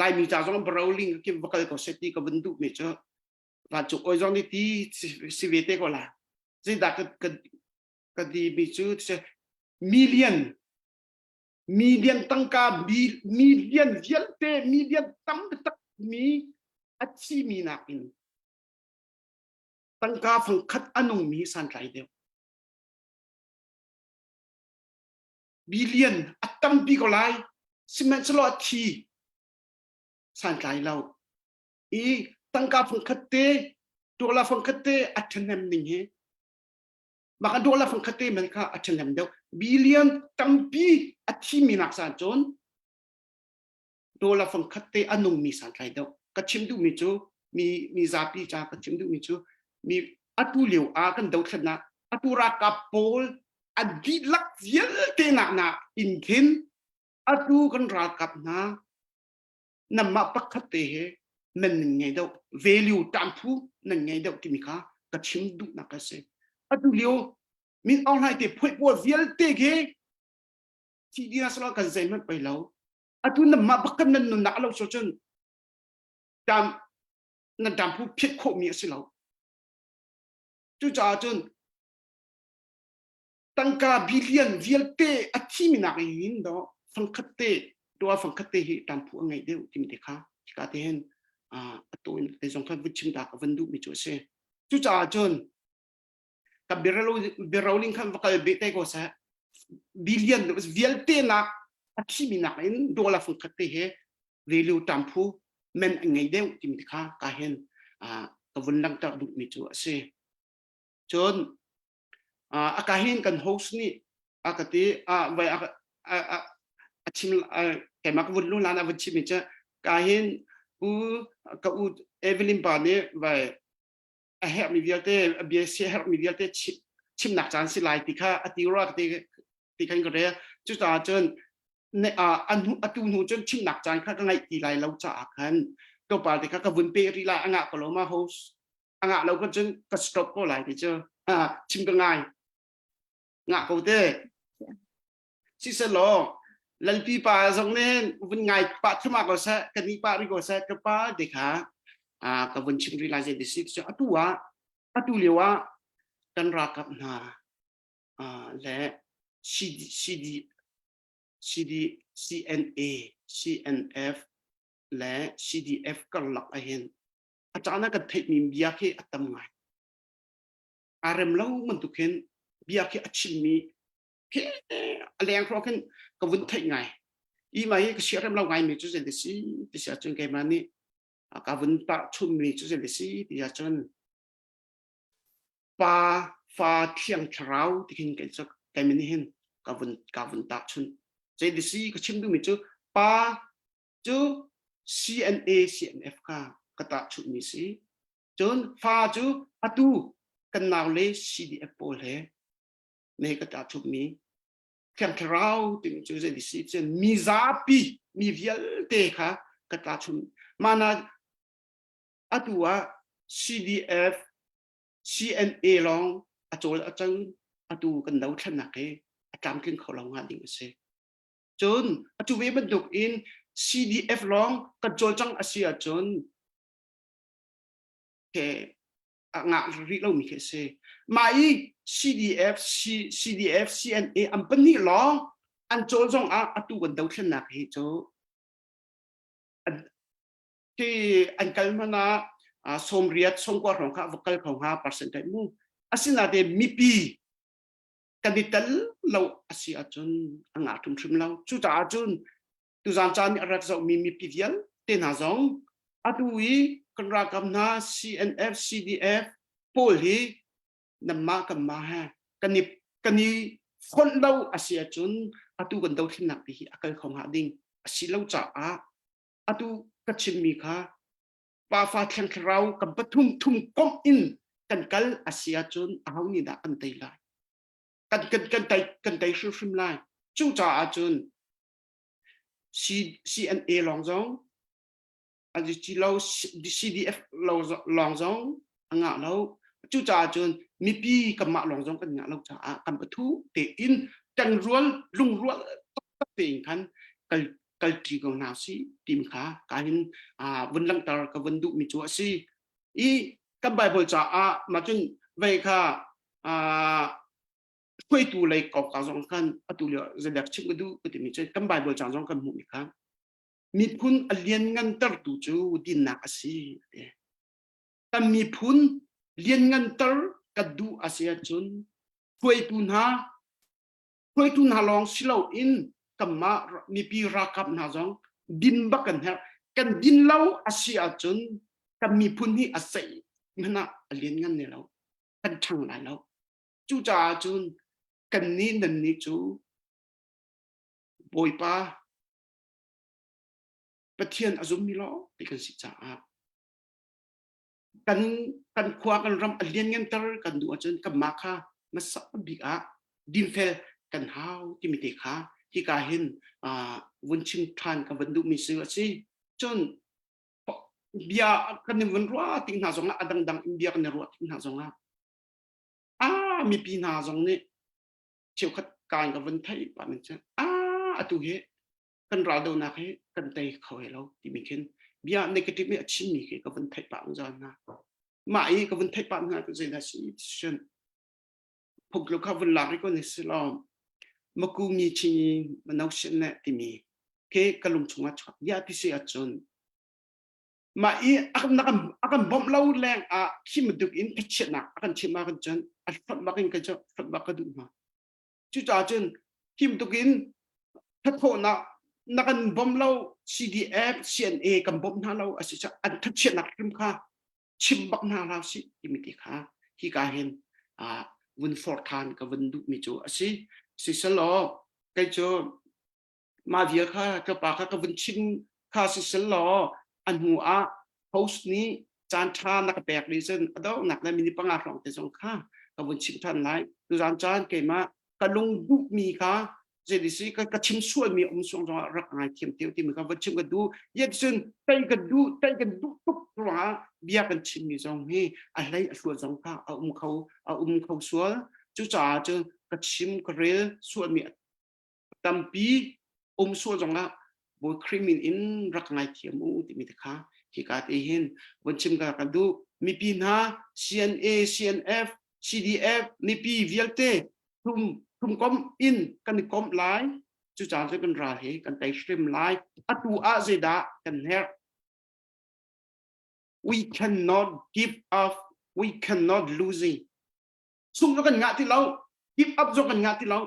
laimi ca zong biaroling khi va kal ko se ti ka vun duhmi cu vancung oi zong nih ti si ve te ko la zeidah ka ka ka ti mi cu million million tangka million vialte million tam tak mi a thi mi nakin tangka fangkhat a nungmi santlai deuh billion a tampi ko lai sihmanhsehlaw a thi santlai lo i tangka fangkhat te dollar fangkhat te a ṭhahnem ning hi maka dollar fangkhat te man kha a ṭhahnem deuh billion tampi a thimi nak san cun dollar fangkhat te a nungmi santlai deuh ka chim duhmi cu mi mi zapi ca ka chim duhmi cu mi atu lio ah kan dothlennak atu ralkap pawl a dihlak vialte nak na in khin atu kan ralkap hna namah pakhat te he nan nan ngei deuh value ṭamphu nan ngei deuh timi kha ka chim duhnak a si atu lio min Aung Hlaing te phoih pawl vialte khi thi ding ah kan zeihmanh pei lo atu namah pakhat nan nunnak lo so cun tam nan ṭamphu phiat khawhmi a si lo cucaah cun tangka billion vialte a thimi nak in do fangkhat te tua fangkhat te hi ṭamphu a ngei deuh timi te kha hika te hin a tu in te zong kha vun chim ta ka van duh mi cu a si cucaah cun ka biaroling khan va kal be te ko seh billion vialte nak a thimi nak in dollar fangkhat te he value ṭamphu men a ngei deuh timi te kha ka hin ka vun langhter duh mi cu a si cun a ka hin kan host nih a ka ti a vai a a chim keimah ka vun lu lan a vun chim mi cu ka hin u ka u Evelyn pa nih vai a herhmi vialte a bia si herhmi vialte chimnak caan si lai ti kha a ti rua ti ti khan ka rel cucaah cun atu hnu cun chimnak caan kha ka ngaih ti lai lo caah khan tlawmpal te kha ka vun pe rih lai a ngah ko lo ma host a ngah lo kan cun ka stop ko lai ti cu chim ka ngai ngah ko te siselaw lalpi pa zong nih vun ngai pa thuma ko seh ka ni pa ri ko seh ka pa te kha ka vun chim rih lai zei ti si cu atu ah atu lio ah kan ralkap hna le CD CD CD CNA CNF le CDF karlak ahin a caan ah kan theihmi bia khi a tam ngai aa rem lo bantuk hin bia khi a chimmi khi a leng hrawng khin ka vun theih ngai i mai hi ka sia rem lo ngai mi cu zei si ti si ahcun keimah nih ka vun tah chunmi cu zei si ti ahcun pa fa thiang thlarau ti khin kai cu keimah nih hin ka vun ka vun tah chun zei si ka chim duhmi cu pa cu CNA CNF kha ka tahchunhmi si. Cun fa cu atu kan nau le CDF pawl he me ka tahchunhmi Thiang Thlarau timi cu zei si cun mi zapi mi vialte kha ka tahchunh. Mana atu ah CDF CNA lawng a cawl a cang atu kan dothlennak hi a tlamtling kho lo nga ding a si. Cun atu ve bantuk in. CDF lawng kan cawlcang a si ahcun ke a ngah rih lomi khi a si. Mah i CDF, C, CDF, CNA an pahnih lawng an cawl zong ah atu kan dothlennak hi cu an khi an kal hmanh ah sawmriat sawmkua hrawng kha va kal kho hnga percentage mu asinain mipi kan i tel lo a si ahcun a ngah hrimhrim lo cucaah cun tuzaan caan i a rak zohmi mipi vialte hna zong atu i kan ralkap hna CNF CDF pawl hi nanmah kanmah he kan i kan i fonh lo a si ahcun atu kan dothlennak ti hi a kal kho hnga ding a si lo caah atu ka chimmi kha pafa thleng thlarau kan pathum thum komh in kan kal a si ahcun aho nih dah kan tei lai kan kan kan tei kan tei hrimhrim lai cucaah cun C, CNA lawng zong a lo CDF lo lawng zong a ngah lo cucaah cun mipi kanmah lawng zong kan ngah lo caah kan pathu tein kan rual lungrual taktak tein khan kal kalṭi ko hna si tim kha ka hin vun langhter ka vun duhmi cu a si i kan Bible caah mah cun vei kha hruaitu lei kongkau zong khan atu lio zeidek chim ka duh ka timi cu kan Bible cang zong kan hmuhmi kha miphun a lianngantertu cu dinnak a si kan miphun liannganter ka duh a si ahcun hruaitu hna hruaitu hna lawng si loin kanmah mipi ralkap hna zong din bak kan herh kan din lo a si ahcun kan miphun hi a sei hmanh ah a lianngan ne lo kan ṭhang lai lo cucaah cun kannih nannih cu Bawipa Pathian a zummi lawng ti kan si caah kan kan khua kan ram a liannganter kan duh ahcun kanmah kha hmasa bik ah dinfel kan hau timi te kha hika hin vun chim ṭhan ka van duhmi si a si cun bia kan in vun ruah tik hna zongah a dangdang in bia kan i ruah tik hna zongah a mipi hna zong nih cheukhat kaan ka vun theih pah min cun a atu hi kan raldonak hi kan tei kho he lo timi khin bia negative nih a chimmi khi ka vun theih pah zungzal hna mah i ka vun theih pah hna cu zeidah si decision phungtlu kha vun lak i ko ni si lo maku mi chin mano sin ne timi ke ka lung chungah chuak ya ti si ahcun mah i a kan bawmh lo leng ah khi bantuk in thachiatnak a kan chim ah kan cun a hlonh bak in kan cu hlonh bak ka duh hna cucaah cun khi bantuk in thathawhnak na kan bawmh lo CDF CNA kan bawmh hna lo a si ca an thachiatnak hrim kha chim bak hna hlah sih timi ti kha hika hin vun forh than ka vun duhmi cu a si siselaw kei cu mah vial kha ka pa kha ka vun chim kha sisel law a hnu ah host nih caan ṭha na ka pek li cun a donghnak le minute panga hrawng te zong kha ka vun chim ṭhan lai tuzaan caan keimah ka lung duhmi kha zeiti ka, ka chim sualmi um sung zongah rak ngai thiam teu timi kha vun chim ka duh yet cun tei ka duh tei kan duh tuk ruangah bia kan chimmi zong hi a hlei a hluan zong kha a um kho a um kho sual cucaah cun ka chim ka rel sualmi tampi um sual zongah Bawi Khrih min in rak ngaithiam u timi te kha hika te hin vun chim ka kan duh mipi hna CNA CNF CDF mipi vialte thum thumkom in kan i komh lai cucaah cu kan ral hi kan tei hrim lai atu ah zeidah kan herh we cannot give up we cannot losing sung kan ngah ti lo give up zong kan ngah ti lo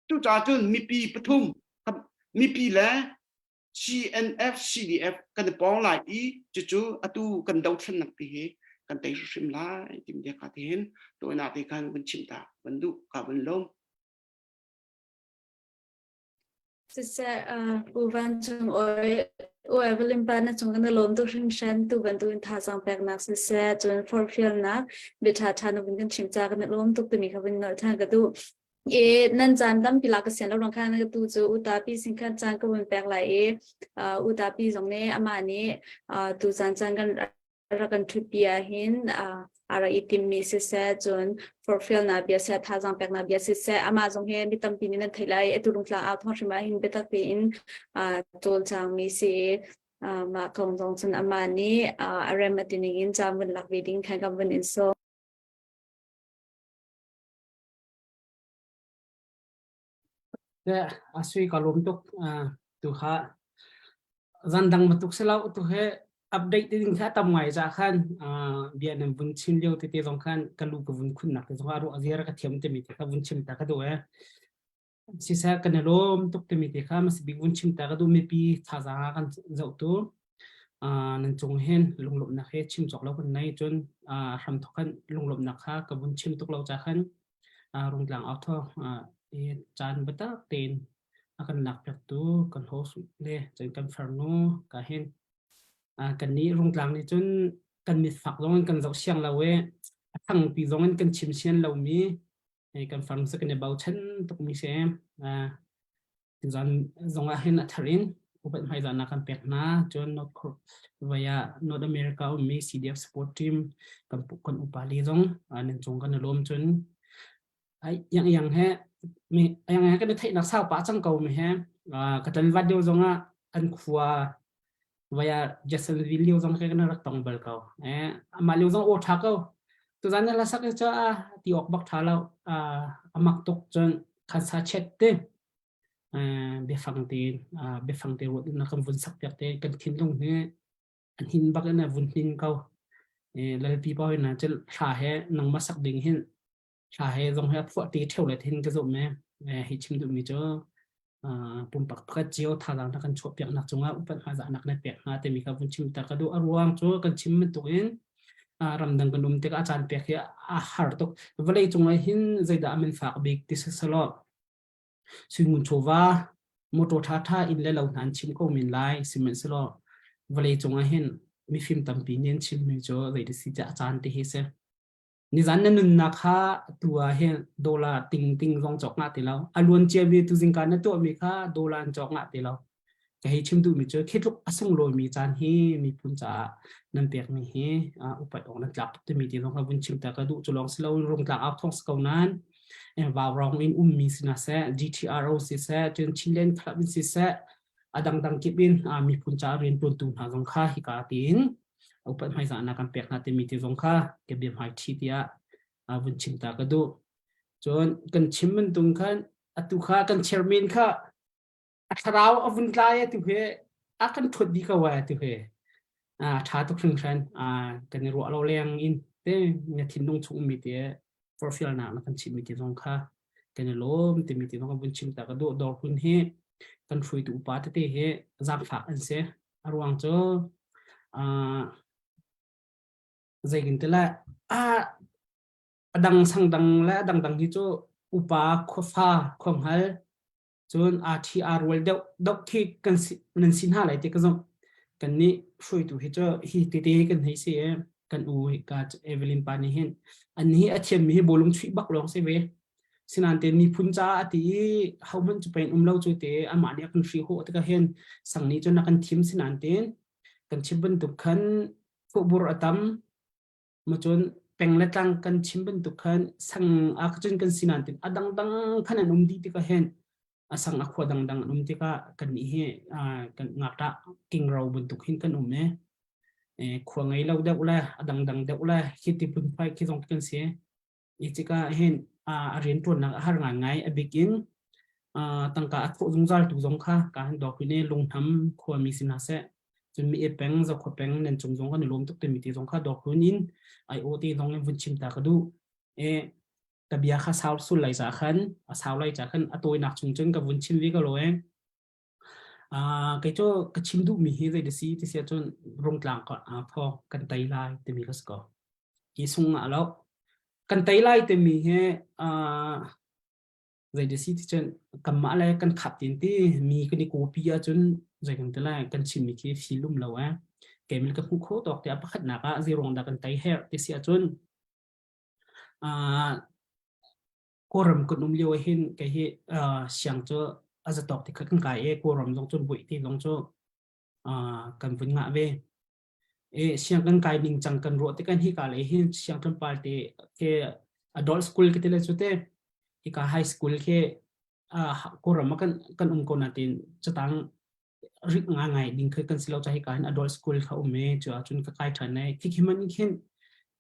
Cucaah cun mipi pathum mipi le CNF CDF kan i pawng lai i cucu atu kan dothlennak ti hi kan tei hrim lai timi te kha ti hin tawinak te khan vun chim ta van duh ka vun lawm. Siseh Pu Van Cung Oi U Evelyn pa na cung kan i lawm tuk hringhran tu bantukin thazaang peknak siseh cun forhfialnak bia ṭha ṭha na vun kan chim ca kan i lawm tuk timi kha vun nolh ṭhan ka duh. E nan caan tampi lak ka sian lo ruang khan tu cu utapi sin khan caan ka vun pek lai i utapi zong nih amah nih tu caan caan kan rak kan ṭhutpi ah hin. A ra i timmi siseh, cun forhfialnak bia seh, thazaang peknak bia siseh, amah zong hi mi tampi nih nan theih lai. Atu Rungtlang au thawng hrim ah hin biatak tein cawlcangmi si i mah kong zong cun amah nih a rem a ti ning in caan vun lak ve ding khan kan vun in sawm. A sui ka lawm tuk tu kha zan dang bantuk si lo tu he update te ding kha tam ngai za khan bia nan vun chim lio te te zong khan ka lu ka vun khun nak te zong a ru azir ka thiam te mi te kha vun chim ta ka du e sisa kan i lawm tuk te mi te kha mas bik vun chim ta ka du mipi thazaang kan zoh tu nan cung hin lunglawmhnak he chim cawk lo kan nei cun hram thok khan lunglawmhnak kha ka vun chim tuk lo cha khan Rungtlang auto i caan biatak tein a kan lakpiaktu kan host le cun kan farnu ka hin kannih Rungtlang nih cun kan mitfak zong in kan zoh siang lo i a thangpi zong in kan chim sian lomi kan farnu cu kan i bochan tukmi si. Tuzan zong ah hin a thar in upat hmaizahnak kan pek hna. Cun North Korea, North America ummi CDF support team kan kan upa li zong nan cung kan i lawm cun ai yang yang he mi yang yang kan i theihnak sau pah cang ko mi he ka tan vat lio zong ah an khua vaya Jacksonville lio zong ke kan rak tong bal ko. Eh amah lio zong aw tha ko. Tuzan na hlasak cu a ti awk bak tha lo. Amak tuk cun khansa chet te biafang te biafang te ruat na kan vun sak piak te kan thinlung hi an hin bak in vun hnin ko. Lalpi pa na cun thla he nangmah sak ding hin thla he zong he a phuah te theu le thin ka zumh me hi chim duhmi cu pumpak pakhat cio thazaang na kan chuah piaknak cungah upat hmaizahnak na pek hna timi kha vun chim ta ka duh a ruang cu kan chim bantuk in ramdang kan um tikah a caan pek hi a har tuk vawlei cungah hin zeidah a min fak bik ti siselaw suingun chawva motor tha tha in le lo hna an chim ko men lai sihmanhsehlaw vawlei cungah hin mifim tampi nih an chimmi cu zei si tiah a caan te hi si Nizan na nunnak kha tu ah hin dollar ting ting zong cawk ngah ti lo. A luan ciami tu zingka na tuahmi kha dollar in cawk ngah ti lo. Ka hei chim duhmi cu khi tluk a sunglawimi caan hi miphun caah nan pekmi hi upat awk nan tlak tuk timi ti zong kha vun chim ta ka duh cu lawng si loin rungtlak au thawng si ko nain vaurong in ummi si hna seh GTRO si seh cun Chinland Club in si seh a dangdang kip in miphun caah riantuantu hna zong kha hika tiin upat hmaizahnak kan pek hna timi ti zong kha ka bia hmai ṭhi tiah vun chim ta ka duh. Cun kan chim bantung khan atu kha kan chairman kha a thlarau a vun tlai atu he a kan ṭhuat dih ko ai atu he a ṭha tuk hringhran kan i ruah lo leng in te na thinlung chung ummi te forhfialnak na kan chimmi te zong kha kan i lawm timi te zong ka vun chim ta ka duh dawr hun hi kan hruaitu upa tete hi zaangfak an si A ruang cu uh, zeitin ti le a a dang sang dang le a dangdang hi cu upa khuafa khuanghal cun aa ṭhi aa rual deuh deuh khi kan si nan si hna lai ti ka zumh. Kan nih hruaitu hi cu hi tete kan hei si i kan u ka Evelyn pa nih hin an hi a thiammi hi bawlung chuih bak lawng si ve. Sinain miphun caah a ti i hohmanh cu pei um lo cu te amah nih a kan hrih hawh tikah hin sang nih cun a kan thim sinain tein kan chim bantuk khan fuhbur a tam ma cun peng le tlang kan chim bantuk khan sang a cun kan sinain tein a dangdang khan an um dih tikah hin a sang a khua dangdang an um tikah kan nih hi kan ngakṭah kingro bantuk hin kan um e khua ngei lo deuh le a dangdang deuh le khi ti phunphai khi zong kan si I tikah hin a rianṭuannak a har ngaingai. A bik in tangka a thawh zungzal tu zong kha ka han dawk i Lunghnam khuami si hna seh, cun Mi E peng, Zokhua peng nan cung zong kan i lawm tuk timi te zong kha dawk hlun in IO te zong in vun chim ta ka duh. E, ka bia kha sau sul lai ca khan, a sau lai ca khan a tawinak chung cun ka vun chim ve ko lo e. Uh, kei cu ka chim duhmi hi zei si ti sia cun rungtlang ka phaw kan tei lai timi ka si ko. Hi sung ah lo kan tei lai timi hi uh, zei si ti cun kanmah le kan khap tin ti mi kan i copy ahcun zei kan ti lai kan chimmi khi feel um lo eh. Keimah ka hmuh khawh tawk tiah pakhatnak ah zei dah kan tei herh ti si ahcun uh, Kawlram kan um lio ah hin kei hi uh, siang cu a zatawk ti kha kan kai i Kawlram zong cun buih ti zong cu uh, kan vun ngah ve. E siang kan kai ning cang kan ruah te kan hi ka le hin siang tlawmpal te ke adult school ke te le chu te hi ka high school ke Kawlram ah kan kan um ko nain catang rit ngai ding khi kan si lo ca hika hin adult school kha um e cu ahcun ka kai ṭhan e khi khi man khin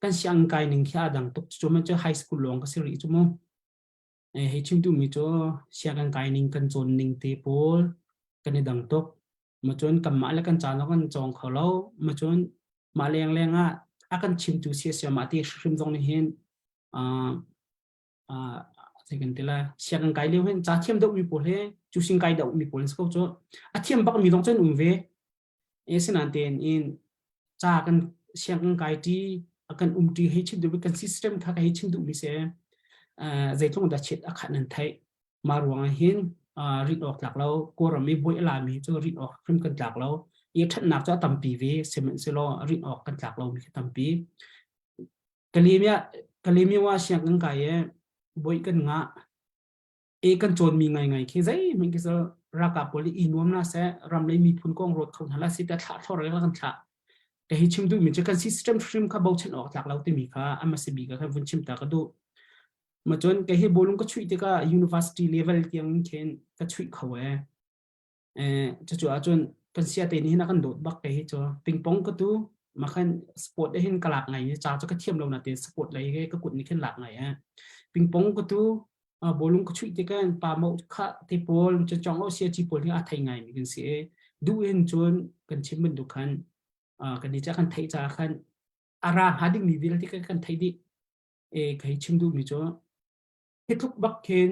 kan siang kai ning khi aa dang tuk cu man cu high school lawng ka si rih cu mu e hei chim duhmi cu siang kan kai ning kan cawn ning te pawl kan i dang tuk ma cun kanmah le kan caan kan cawng kho lo ma cun mah leng leng ah a kan chimtu sia sia mah ti hrim zong nih hin zei kan ti lai sianginn kai lio hin ca thiam deuh mi pawl he cu sing kai deuh mi pawl an si ko cu a thiam bak mi zong cun um ve e sinan tein in ca kan sianginn kai ṭi a kan um ṭi hei chim duh kan system kha ka hei chim duh mi si zeitlung dah chiat a khat nan theih ma ruang ah hin rin awk tlak lo kawlram i buai a la mi cu rin awk hrim kan tlak lo i ṭhatnak cu a tampi ve sihmanhsehlaw rin awk kan tlak lo mi khi tampi Kalemyo ah sianginn kai i bawi kan ngah. E kan cawnmi ngaingai khi zeihmanh khi cu ralkap pawl nih i nuam hna seh, ram le miphun kong ruat kho hna hlah seh tiah thlah thlor in kan thlah. Ka hi chim duhmi cu kan system hrim kha bochan awk tlak lo timi kha a hmasa bik ah khan vun chim ta ka duh. Ma cun kei hi bawlung ka chuih tikah university level tiang khin ka chuih kho ee. Cucu ahcun kan siate nih hin a kan dawt bak te hi cu pingpong ka tu makhan sport hin ka lak ngai ca cu ka thiam lo na te sport lei he ka kut nih khin lak ngai eh pingpong ka tu bawlung ka chuih te kan pa mo kha te pawl cu chong o sia chi pawl hi a thei ngai mi kan si e du in cun kan chim bantuk khan kan ni cha kan thei cha khan ara hnga ding mi vialte kan thei dih e kai chim du mi cu Hi tluk bak khin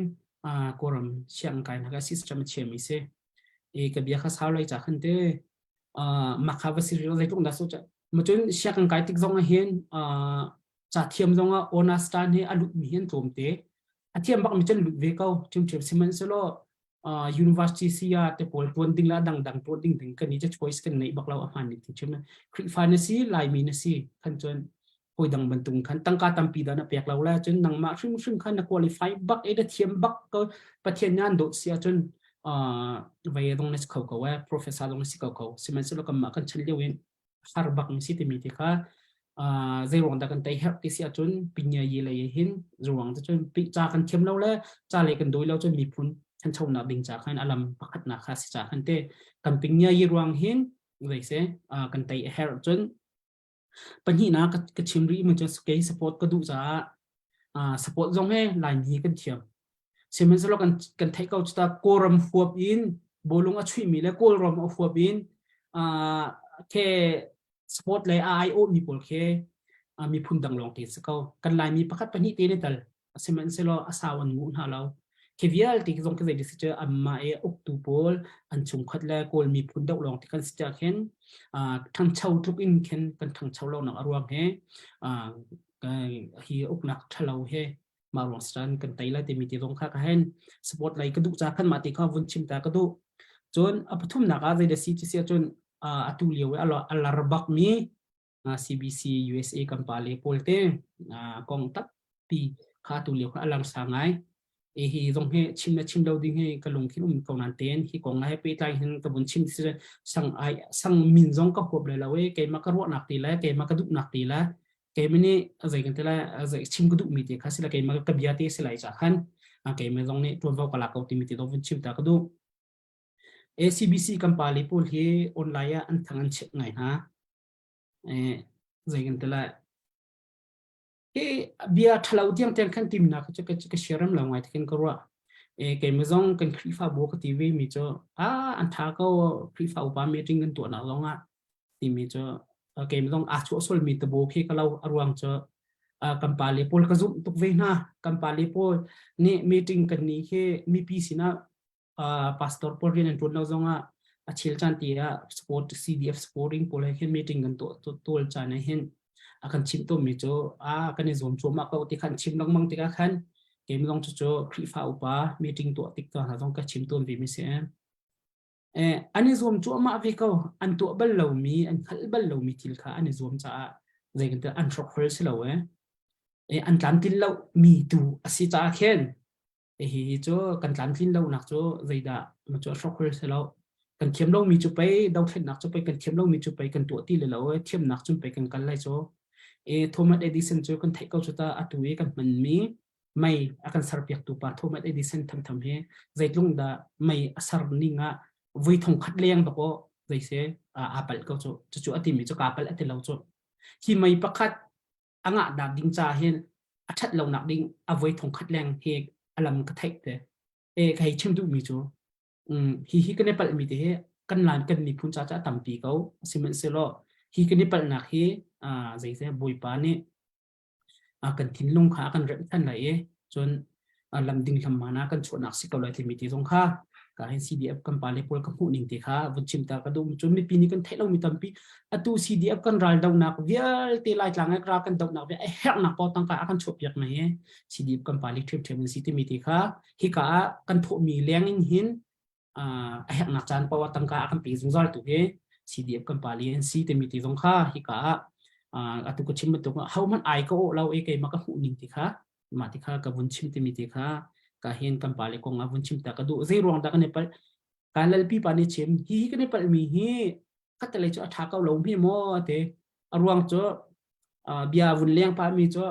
Kawlram sianginn kai nak ah system a chiami si. I ka bia kha sau lai ca khan te mah kha va si rih lo zeitluk dah so ca. Ma cun sianginn kai tik zong ah hin ca thiam zong ah honors tan hi a lut mi hi an tlawm te. A thiam bak mi cun lut ve ko. Ṭhiamṭhiam sihmanhsehlaw university siya te pawl tuan ding la dangdang tuan ding ding kan i choice kan neih bak lo a hman ning chim Khrihfa na si Laimi na si khan cun hawi dang bantuk khan tangka tampi dah na pek lo la cun nangmah hrimhrim khan na qualify bak e na thiam bak ko Pathian nan dawt si ahcun vai dong na si kho ko e professor dong na si ko ko sihmanhsehlaw kanmah kan chan lio in har bak mi si timi ti kha zei ruang dah kan tei herh ti si ahcun pinya yi lei hin ruang te cun ca kan thiam lo le ca lei kan doi lo cun miphun thanchonak ding ca khan alam pakhatnak kha si ca khan te kan pinya yi ruang hin zei se kan tei a herh cun Pahnihnak ka chim rih mi cu kei support ka duh caah support zong he Laimi kan thiam. Sihmanhsehlaw kan kan theih ko cu ta Kawlram huap in bawlung a chuihmi le Kawlram a huap in ke support le a aiawh mi pawl khi miphun dang lawng te si ko. Kan Laimi pakhat pahnih te ne tal sihmanhsehlaw a sau an nguh hna lo. Khi vialte zong khi zei si cu anmah i uktu pawl an chungkhat le Kawl miphun deuh lawng ti kan si tiah khin ṭhangcho tluk in khin kan ṭhangcho lonak a ruang he hi uknak ṭhalo he mah ruang sitan kan tei lai timi ti zong kha ka hen support lei ka duh ca khan mah ti kha vun chim ta ka duh. Cun a pathumnak ah zei da si ti si ahcun atu lio i a lar bak mi CBC USA kan pale pawl te kong tampi kha tu lio kha a langsa ngai. E hi zong hi chim le chim lo ding hi ka lungthin um ko nan ten hi kong he pehtlai hin ka vun chim si sang ai sang min zong ka huap le lo e keimah ka ruahnak ti le keimah ka duhnak ti le keimah nih zei kan ti le zei chim ka duhmi te kha si le keimah ka bia te si lai ca khan keimah zong nih tuanvo ka lak ko timi te zong vun chim ta ka duh. ACBC kan pale pawl hi online ah an thang an chiat ngai hna. Zei kan ti lai hi bia ṭhalo tiang tiang khan timnak cu ka ka siaram lo ngai khin ka ruah e keimah zong kan Khrihfabu ka ti ve mi cu a an ṭha ko Khrihfa upa meeting kan tuahnak zong ah timi cu keimah zong aa chuah sual mi tabo khi ka lo a ruang cu kan pale pawl ka zumh tuk ve hna kan pale pawl nih meeting kan ni khi mipi sinah pastor pawl rian an ṭuan lo zongah a chel caan ti ah support CDF supporting pawl he khin meeting kan tuah tual caan ah hin a kan chimh tawnmi cu a kan i zuam cuahmah ko ti khan chim lengmang tikah khan keimah zong cucu Khrihfa upa meeting tuah tik hna zong ka chim tawn ve mi si. Eh, an i zuam cuahmah ve ko an tuah bal lomi an hngalh bal lomi thil kha an i zuam caah zei kan an hrokhrol si lo eh. Eh, an tlamtlin lo mi tu a si caah khin Hihi cu kan tlamtlin lonak cu zeidah ma cu a hrokhrol si lo. Kan thiam lomi cu pei dothlennak cu pei kan thiam lomi cu pei kan tuah ti le lo e thiamnak cun pei kan kal lai cu. E Thomas Edison cu kan theih ko cu ta atu i kan hmanmi mei a kan serpiaktu pa Thomas Edison thamtham hi zeitlung dah mei a ser ning ah voi thong khat leng dok aw zei se aa palh ko cu cucu a timi cu kaa palh a ti lo cu hi mei pakhat a ngah dak ding ca hin a ṭhat lonak ding a voi thong khat leng hi a lam ka theih te e ka hei chim duhmi cu hi hi kan i palhmi te hi kan lan kan miphun ca ca tampi ko sihmanhsehlaw hi kan i palhnak hi zei bawipa nih kan thinlung kha a kan remh than lai i cun lam ding lam hmaan ah kan chuahnak si ko lai timi ti zong kha ka hin CDF kan pale pawl ka hmuh ning te kha vun chim ta ka duh cun mipi nih kan theih lomi tampi atu CDF kan ral donak vialte Laitlang ah ral kan donak vialte a herhnak paoh tangka a kan chuahpiak na hi CDF kan pale ṭhiamṭhiam an si timi ti kha hika ah kan thawhmi leng in hin a herhnak caan paoh ah tangka a kan pe zungzal tu hi CDF kan pali an si timi ti zong kha hika ah atu ka chim bantuk ho hmanh ai ka awh lo e keimah ka hmuh ning ti kha mah ti kha ka vun chim timi ti kha ka hin kan pale kong ah vun chim ta ka duh zei ruang dah kan i palh ka lalpi pa nih chim hi hi kan i palh mi hi khatalei cu a ṭha ko lo hme maw te a ruang cu bia vun leng pa mi cu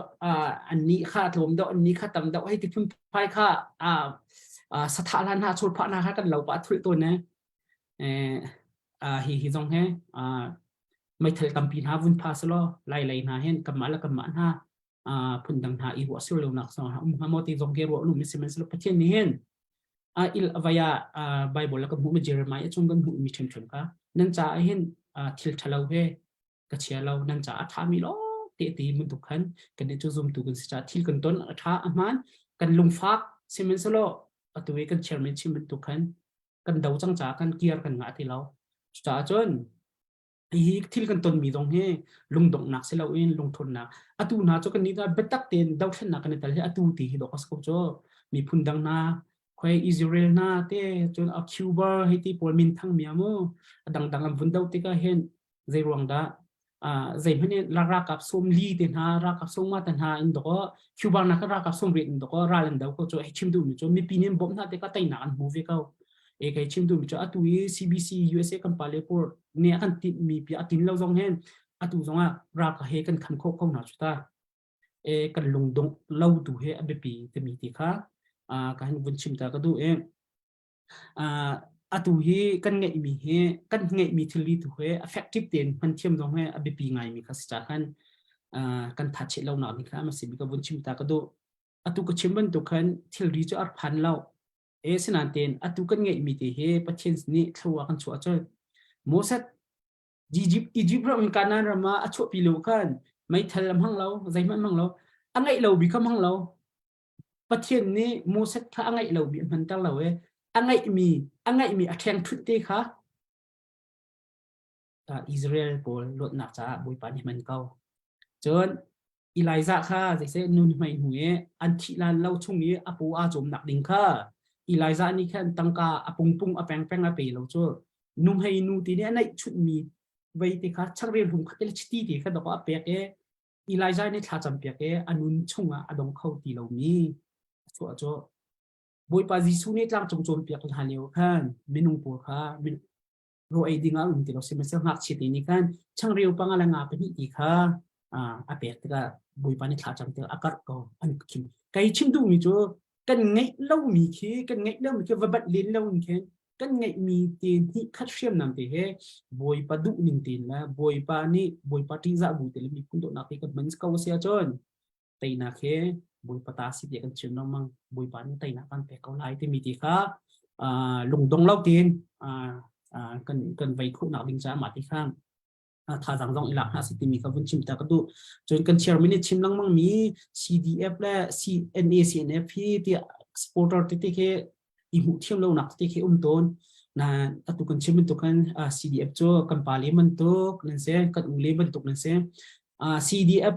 an nih kha tlawm deuh an nih kha tam deuh hei ti phun phai kha sathah hlan hna chur phah hna kha kan lo pa thulh tawn ne hi hi zong he meithal tampi hna vun pha selaw lai lei hna hin kanmah le kanmah hna phundang hna i ruah sur lonak song um hnga maw ti zong ke ruah lu mi sihmanhsehlaw Pathian nih hin a il avaya Bible la ka hmuh mi Jeremiah chung kan hmuh mi ṭhemṭhem kha nan caah hin thil ṭhalo he ka chia lo nan caah a ṭhami lo te ti bantuk khan kan nih cu zumtu kan si caah thil kan ton a ṭha a hmaan kan lungfak sihmanhsehlaw atu i kan chairman chim bantuk khan kan do cang caah kan kiar kan ngah ti lo cucaah cun hi thil kan tonmi zong hi lungdonghnak si loin lungthawnnak atu hna cu kan nih biatak tein dothlennak kan i tel hi atu ti hi dawk a si ko cu miphun dang hna khoi Israel hna te cun a Cuba hei ti pawl min thang mi amu a dangdang an vun do tikah hin zei ruang dah zeihmanh in ralkap sawm li te hna ralkap sawm nga te hna in dawk Cuba nak ralkap sawm riat in dawk ral an do ko cu hei chim duhmi cu mipi nih an bawmh hna tikah teinak an hmu ve ko e kai chim duhmi cu atu i CBC USA kan pale pawl nih a kan tinhmi pi a tin lo zong hin atu zong ah ralka he kan khan khawh ko hna cu ta e kan lungdong lo tu he a biapi timi ti kha ka hin vun chim ta ka duh i atu hi kan ngeihmi hi kan ngeihmi thilri tu he effective tein hman thiam zong he a biapi ngaimi kha si ca khan kan thachet lo nak ding kha ma si bi ka vun chim ta ka duh atu ka chim bantuk khan thilri cu ar phan lo e sinan tein atu kan ngeihmi te hi Pathian nih thlua kan chuah cun Moses Egypt Egypt ram in Canaan ram ah a chuahpi lo khan meithal a hmang lo zeihmanh hmang lo a ngeih lo bi kha hmang lo Pathian nih Moses kha a ngeih lo mi a hmanter lo e a ngeihmi a ngeihmi a ṭheng ṭhut te kha Israel pawl luatnak caah Bawipa nih hman ko. Cun Elijah kha zeiseh nun hmai hnu i an thih lan lo chung i a paw aa cawmnak ding kha Elijah nih khan tangka a pungpung a pengpeng a pe lo cu nuhmei nu ti nih a neih chunhmi vei te kha changreu hlum kha te le chiti te kha dawk a pek i Elijah nih thla campiak i a nun chungah a dong kho ti lomi a chuah cu Bawipa Jesuh nih tlangcung cawnpiak hna lio khan minung pawl kha raw ei ding ah um ti lo sihmanhsehlaw ngakchia te nih khan changreu panga le nga pahnih ti kha a pek tikah Bawipa nih thla cam tikah a karh ko an khim kai chim duhmi cu kan ngeih lomi khi kan ngeih lomi khi va bat len lo in khin kan ngeihmi te hnih khat hriamnam te he Bawipa duh ning tein le Bawipa nih Bawipa ṭihzah bu te le miphun dawtnak te kan hman ko a si ahcun teinak he Bawipa ta si tiah kan chim lengmang Bawipa nih teinak kan pek ko lai timi ti kha lungdong lo tein kan kan vei khawhnak ding caah mah ti kha thazaang zong i lak hna si timi kha vun chim ta ka duh cun kan chairman nih chim lengmang mi CDF le CNA CNF hi tiah supporter tete khi i hmuh thiam lonak tete khi um tawn na atu kan chim bantuk kan CDF cu kan pa le bantuk nan si kan u le bantuk nan si CDF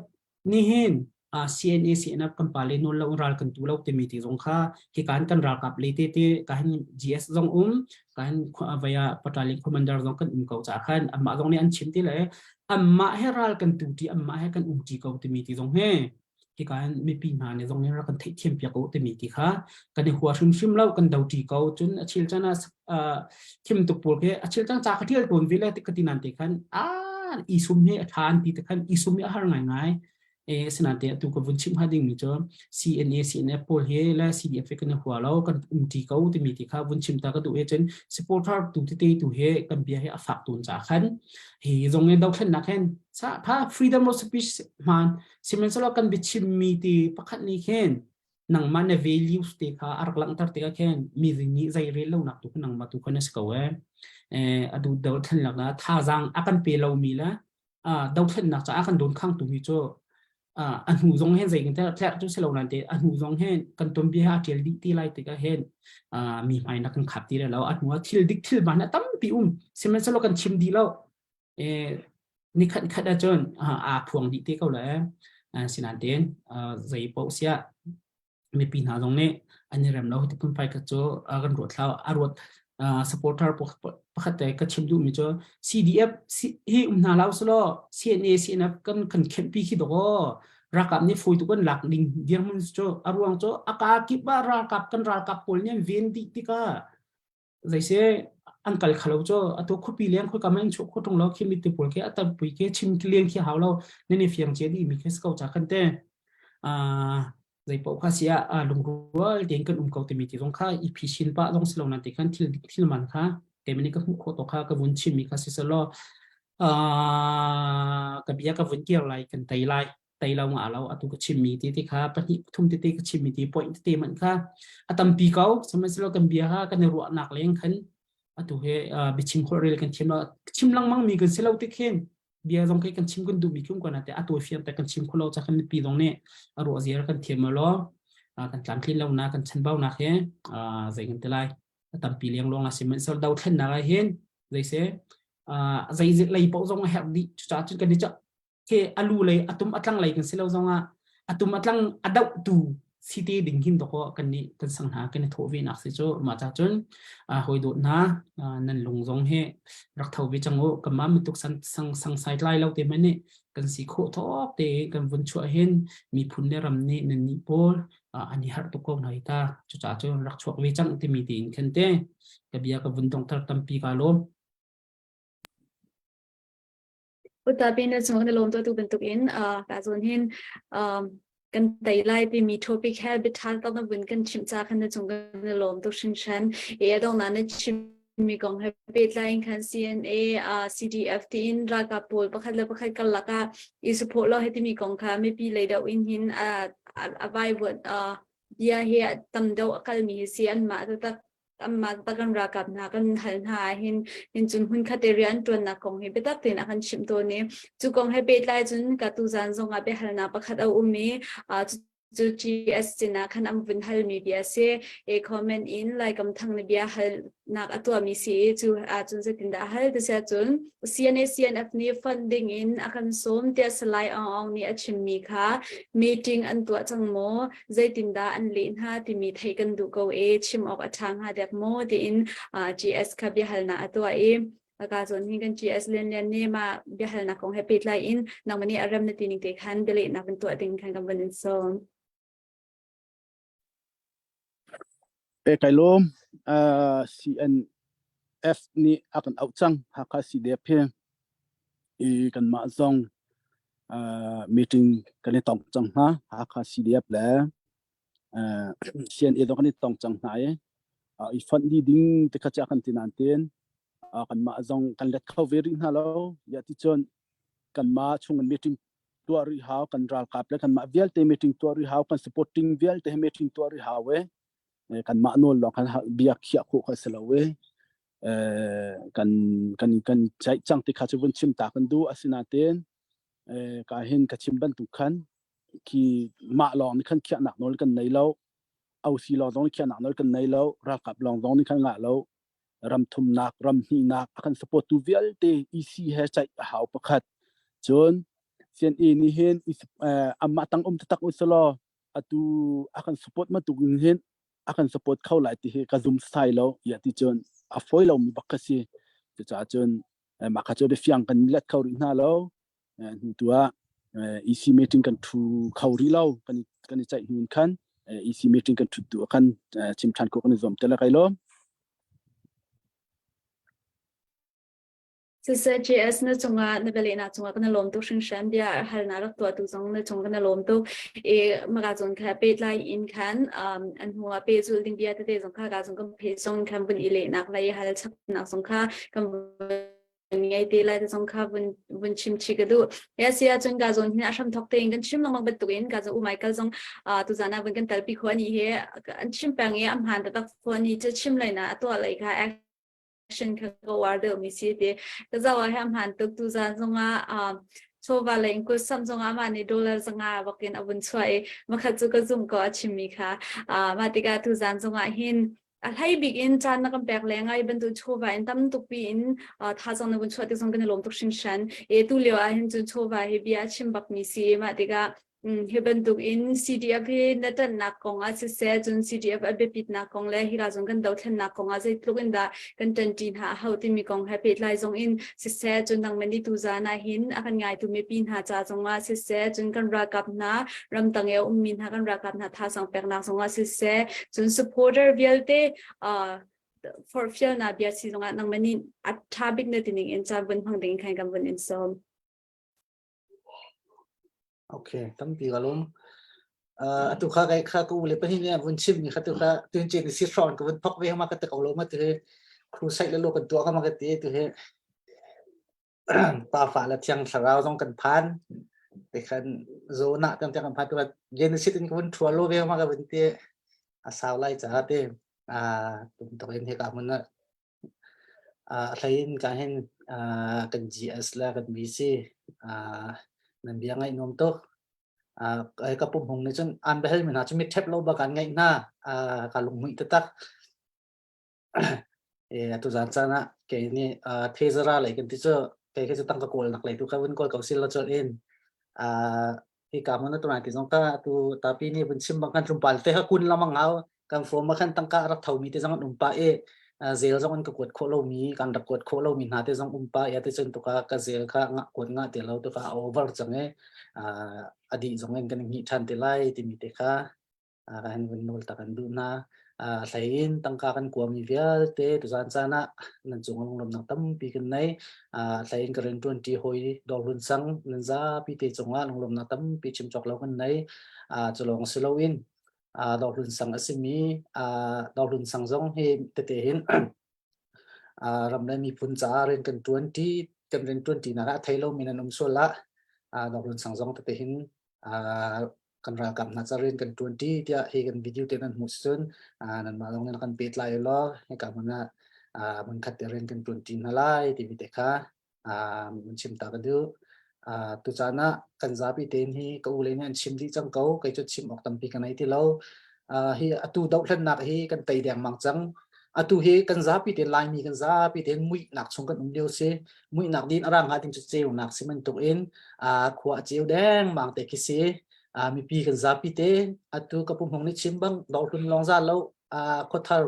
Nihin CNA CNF kan pale nawl lo ral kan tu lo timi ti zong kha hi kan kan ralkap le te te ka hin GS zong um ka hin vaya battalion commander zong kan um ko ca khan amah zong nih an chim ti le amah he ral kan tu ti amah he kan um ti ko timi ti zong he. Hika in mipi hna nih zong nih rak kan theihthiam piak u timi ti kha kan i hua hrimhrim lo kan do ṭi ko. Cun a chil chan ah thim tuk pawl khi a chil cang ca ka ṭial tawn ve le ka ti nan te khan a i sum hi a ṭha an ti te khan i sum hi a har ngaingai. E sinain te atu ka vun chim hnga dingmi cu CNA CNF pawl hi le CDF hi kan i hua lo kan umṭi ko timi ti kha vun chim ta ka duh i cun supporter tu tete tu hi kan bia hi a fak tawn caah khan hi zong in dothlennak hin sa pha freedom of speech hmaan sihmanhsehlaw kan biachimmi ti pakhat nih khin nangmah na values te kha a rak langhter tikah khin mi nih zei rel lonak tu kha nangmah tu kha na si ko ee. Eh, a duh dothlennak ah thazaang a kan pe lomi le dothlennak caah kan dawn khangtu mi cu a hnu zong hen zei kan tlerh cu si lo nan te a hnu zong hen kan tuanbia a ṭial dih ti lai tikah hen mi hmai na kan khap ti lo a hnu ah thil dik thil ban a tampi um sihmanhsehlaw kan chim dih lo ni khat khat ahcun aa phuang dih te ko le sinain tein zei paoh siah mipi hna zong nih an i rem lo ti phunphai kha cu kan ruat thlau a ruat supporter pakhat te ka chim duhmi cu CDF hi um hna lo selaw CNA CNF kan kan khenhpi khi dawk ralkap nih fawi tuk an lak ding dirhmun cu a ruang cu a ka kip ah ralkap kan ralkap pawl nih an ven dih tikah zeise an kal khalo cu atu khuapi leng khoi kam in chuah kho tung lo khi mi te pawl khi a tampui khi chim leng khi hau lo ne ne fiang che di mi khi ko cha kan te a zei paoh kha sia a lungrual tein kan um ko timi ti zong kha i phi pa zong silo nan te khan thil thil man kha keimah ka hmuh khawh to kha ka vun chim mi kha si selo ka bia ka vun kir lai kan tei lai tei lo nga lo atu ka chimmi ti ti kha pahnih pathum tete ka chimmi ti point tete man kha a tampi ko sihmanhsehlaw kan bia kha kan i ruahnak leng khan atu he biachim holh rel kan thiam lo chim lengmang mi kan si lo ti khin bia zong khi kan chim kan duhmi khi um ko na te atu fiang te kan chim kho lo cha kan mipi zong nih a ruah ziar kan thiam lo kan tlamtlin lo na kan chanbau nak he zei kan ti lai a tampi leng luang a sihmanhsehlaw dothlennak ah hin zei se zei lei paoh zong a herh dih cucaah cun kan i khi a lu lei a tum a tlang lei kan si lo zongah a tum a tlang a dohtu si te ding hin dawkaw kan nih kan sang hna kan i thawh ve nak si cu mah ca cun hawi dawt hna nan lung zong hi rak tho ve cang u kanmah mituk sang sang sang sai tlai lo te hmanh nih kan si khawh thawk te kan vun chuah hin miphun le ram nih nan nih pawl an i harh tuk ko hna hi ta cucaah cun rak chuak ve cang timi tiin khan te ka bia ka vun dongter tampi ka lawm. Utapi na cung na lawm tu bantukin ka zawn hin kan tei lai timi topic he biaṭha tak na vun kan chimh ca khan na cung kan i lawm tuk hringhran. E a dongnak na chimmi kong he pehtlai in khan CNA, CDF tiin ralkap pawl pakhat le pakhat karlak ah i support lo he timi kong kha mipi lei deuh in hin a a vaivuan bia hi a tam deuh a kalmi hi si anmah taktak anmah kan ralkap hna kan hal hna ahhin hin cun hmunkhat te rian ṭuannak kong hi biatak tein a kan chimh tawn i cu kong he pehtlai cun ka tuzan zong ah biahalnak pakhat a um i cu GS sinah khan an vun halmi bia si e comment in Laikam Thang na bia halnak a tuahmi si i cu ahcun zeitindah a hal ti siah cun CNA CNF nih funding in a kan sawm tiah Salai Aung Aung nih a chimmi kha meeting an tuah cang maw zeitindah an leh hna timi theih kan duh ko e chim awk a ṭha hnga dek maw tiin GS kha biahalnak a tuah i ka zawn hin kan GS Lian Lian nih mah biahalnak kong he pehtlai in nangmah nih a rem na ti ning te khan bialehnak van tuah ding khan kan van in sawm. E kai lawm CNF nih a kan auh cang Hakha CDF hi i kanmah zong meeting kan i tong cang hna Hakha CDF le CNA zong kan i tong cang hna i i fonh dih ding ti kha cu a kan ti nain tiin kanmah zong kan let kho ve rih hna lo ya ti cun kanmah chung in meeting tuah rih hau kan ralkap le kanmah vialte meeting tuah rih hau kan supporting vialte meeting tuah rih hau e kanmah nawl lawng khan bia khiah khawh kha si lo e kan kan kan ceih cang ti kha cu vun chim ta kan duh asinain ka hin ka chim bantuk khan khi mah lawng nih khan khiahnak nawl kan nei lo OC lawng zong nih khiahnak nawl kan nei lo ralkap lawng zong nih khan ngah lo ram thumnak ram hnihnak a kan support tu vialte EC he ceih a hau pakhat cun CNA nih hin amah tang um taktak usalaw atu a kan support bantuk in hin a kan support kho lai ti hi ka zum sai lo ya ti cun a fawi lo mi bak ka si cucaah cun mah kha cu biafiang kan let kho rih hna lo hnu tu ah. EC meeting kan thu kho rih lo kan kan i ceih hnu in khan EC meeting kan thut tu khan chim than ko kan i zuam te la kai lo. Siseh JS na cungah na bialehnak cungah kan i lawm tuk hringhran bia halnak rak tuahtu zong na cung kan i lawm tuk i maka zong kha pehtlai in khan um, an hnu ah pehzulh ding bia tete zong kha ka zong kan phe zong khan vun i lehnak lei hal chapnak zong kha kan vun ngei te lai te zong kha vun vun chim chi ka duh ya sia cun ka zon hin a hram thok tein kan chim lengmang bantukin ka zong u Michael zong tuzan ah vun kan talpi kho ani he an chim peng i am han taktak fo ani che chim lai na atuah lei kha action kha ka uar deuhmi si ti ka zoh ah he hmaan tuk tu zan zongah chawva lei in kut sam zongah mah nih dollar zanga bakin a vun chuah i makhat cu ka zum ko a chimmi kha mah tikah tu zan zongah hin a hlei bik in caan na kan pek le ngai bantuk chawva in tam tuk pi in thazang na vun chuah tik zong kan i lawm tuk hringhran e tu lio ah hin cun chawva hi bia a chim bak mi si mah tikah Hi bantuk in CDF hi na ṭanhnak kong ah siseh, cun CDF a biapitnak kong le hika zong kan dothlennak kong ah zeitluk in dah kan ṭanṭi hna a hau timi kong he pehtlai zong in siseh, cun nangmah nih tuzaan ah hin a kan ngaitu mipi hna ca zong ah siseh, cun kan ralkap hna ramtang i a ummi hna kan ralkap hna thazaang peknak zong ah siseh, cun supporter vialte uh, forhfialnak bia si zong ah nangmah nih a ṭha bik na tining in caan vun hmang ding khan kan vun in sawm. Okay, tampi ka lawm. Uh, atu kha kai kha ka u le pahnih nih vun chim mi kha tu kha tun chen si hrawn ka vun thok ve ma ka te ko lo ma tu he crusade le lo kan tuah ka ma ka ti tu he pa fa la thiang thlarau zong kan phan te khan zo na tiang tiang kan phan tu kha Genesis in ka vun thua lo ve ma ka vun ti a sau lai cha te a tum tok in he ka mun A hlei in ka hin kan GS le kan BC nan bia ngaih nuam tuk. Ka pum hung nih cun an biahal mi hna cu mit ṭhep lo bak an ngaih hna. Ka lunghmuih taktak. Atu zan caan ah kei nih thezara lei kan ti cu kei khi cu tangka kawl nak lei tu kha vun kawl ko sil lo colh in hika hmun a tunai ti zong kha atu tapi nih vun chim bang khan tlawmpal te kha kun lamang hau kan form ah khan tangka rak thomi te zong an um pah i zel zong an ka kuat khawh lomi kan rak kuat khawh lomi hna te zong um pah i te cun tuka ka zel kha nga kuat nga te lo tuka a over cang i a dih zong in kan hngih ṭhan te lai timi te kha kan vun nawl tak an duh hna. Hlei in tangka kan kuami vialte tuzaan caan ah nan cung lunglawmhnak tampi kan nei. Hlei in ka rianṭuan ṭi hawi Dawrhlun sang nan zapi te cungah lunglawmhnak tampi chim cawk lo kan nei. Cu lawng si loin Dawrhlun sang a simi Dawrhlun sang zong hi tete hin ram le miphun caah rian kan ṭuan ṭi kan rian ṭuan ṭinak ah a thei lomi nan um sual ah Dawrhlun sang zong tete hin kan ralkap hna ca rian kan ṭuan ṭi tiah hi kan video te nan hmuh cun nanmah zong nih kan pehtlai law hika hmun ah hmunkhat te rian kan ṭuan ṭi hna lai timi te kha mun chim ta ka duh. Tucaan ah kan zapi tein hi ka u le nih an chim dih cang ko kei cu chim awk tampi ka nei ti lo. Hi atu dohthlennak hi kan tei dengmang cang. Atu hi kan zapi tein Laimi kan zapi tein muihnak chung kan um lio si. Muihnak din a ra hnga ding cu ceunak si bantuk in khua a ceu dengmang te khi si. Mipi kan zapi te atu ka pu Hmung nih chim bang dohlun lawng za lo khuathar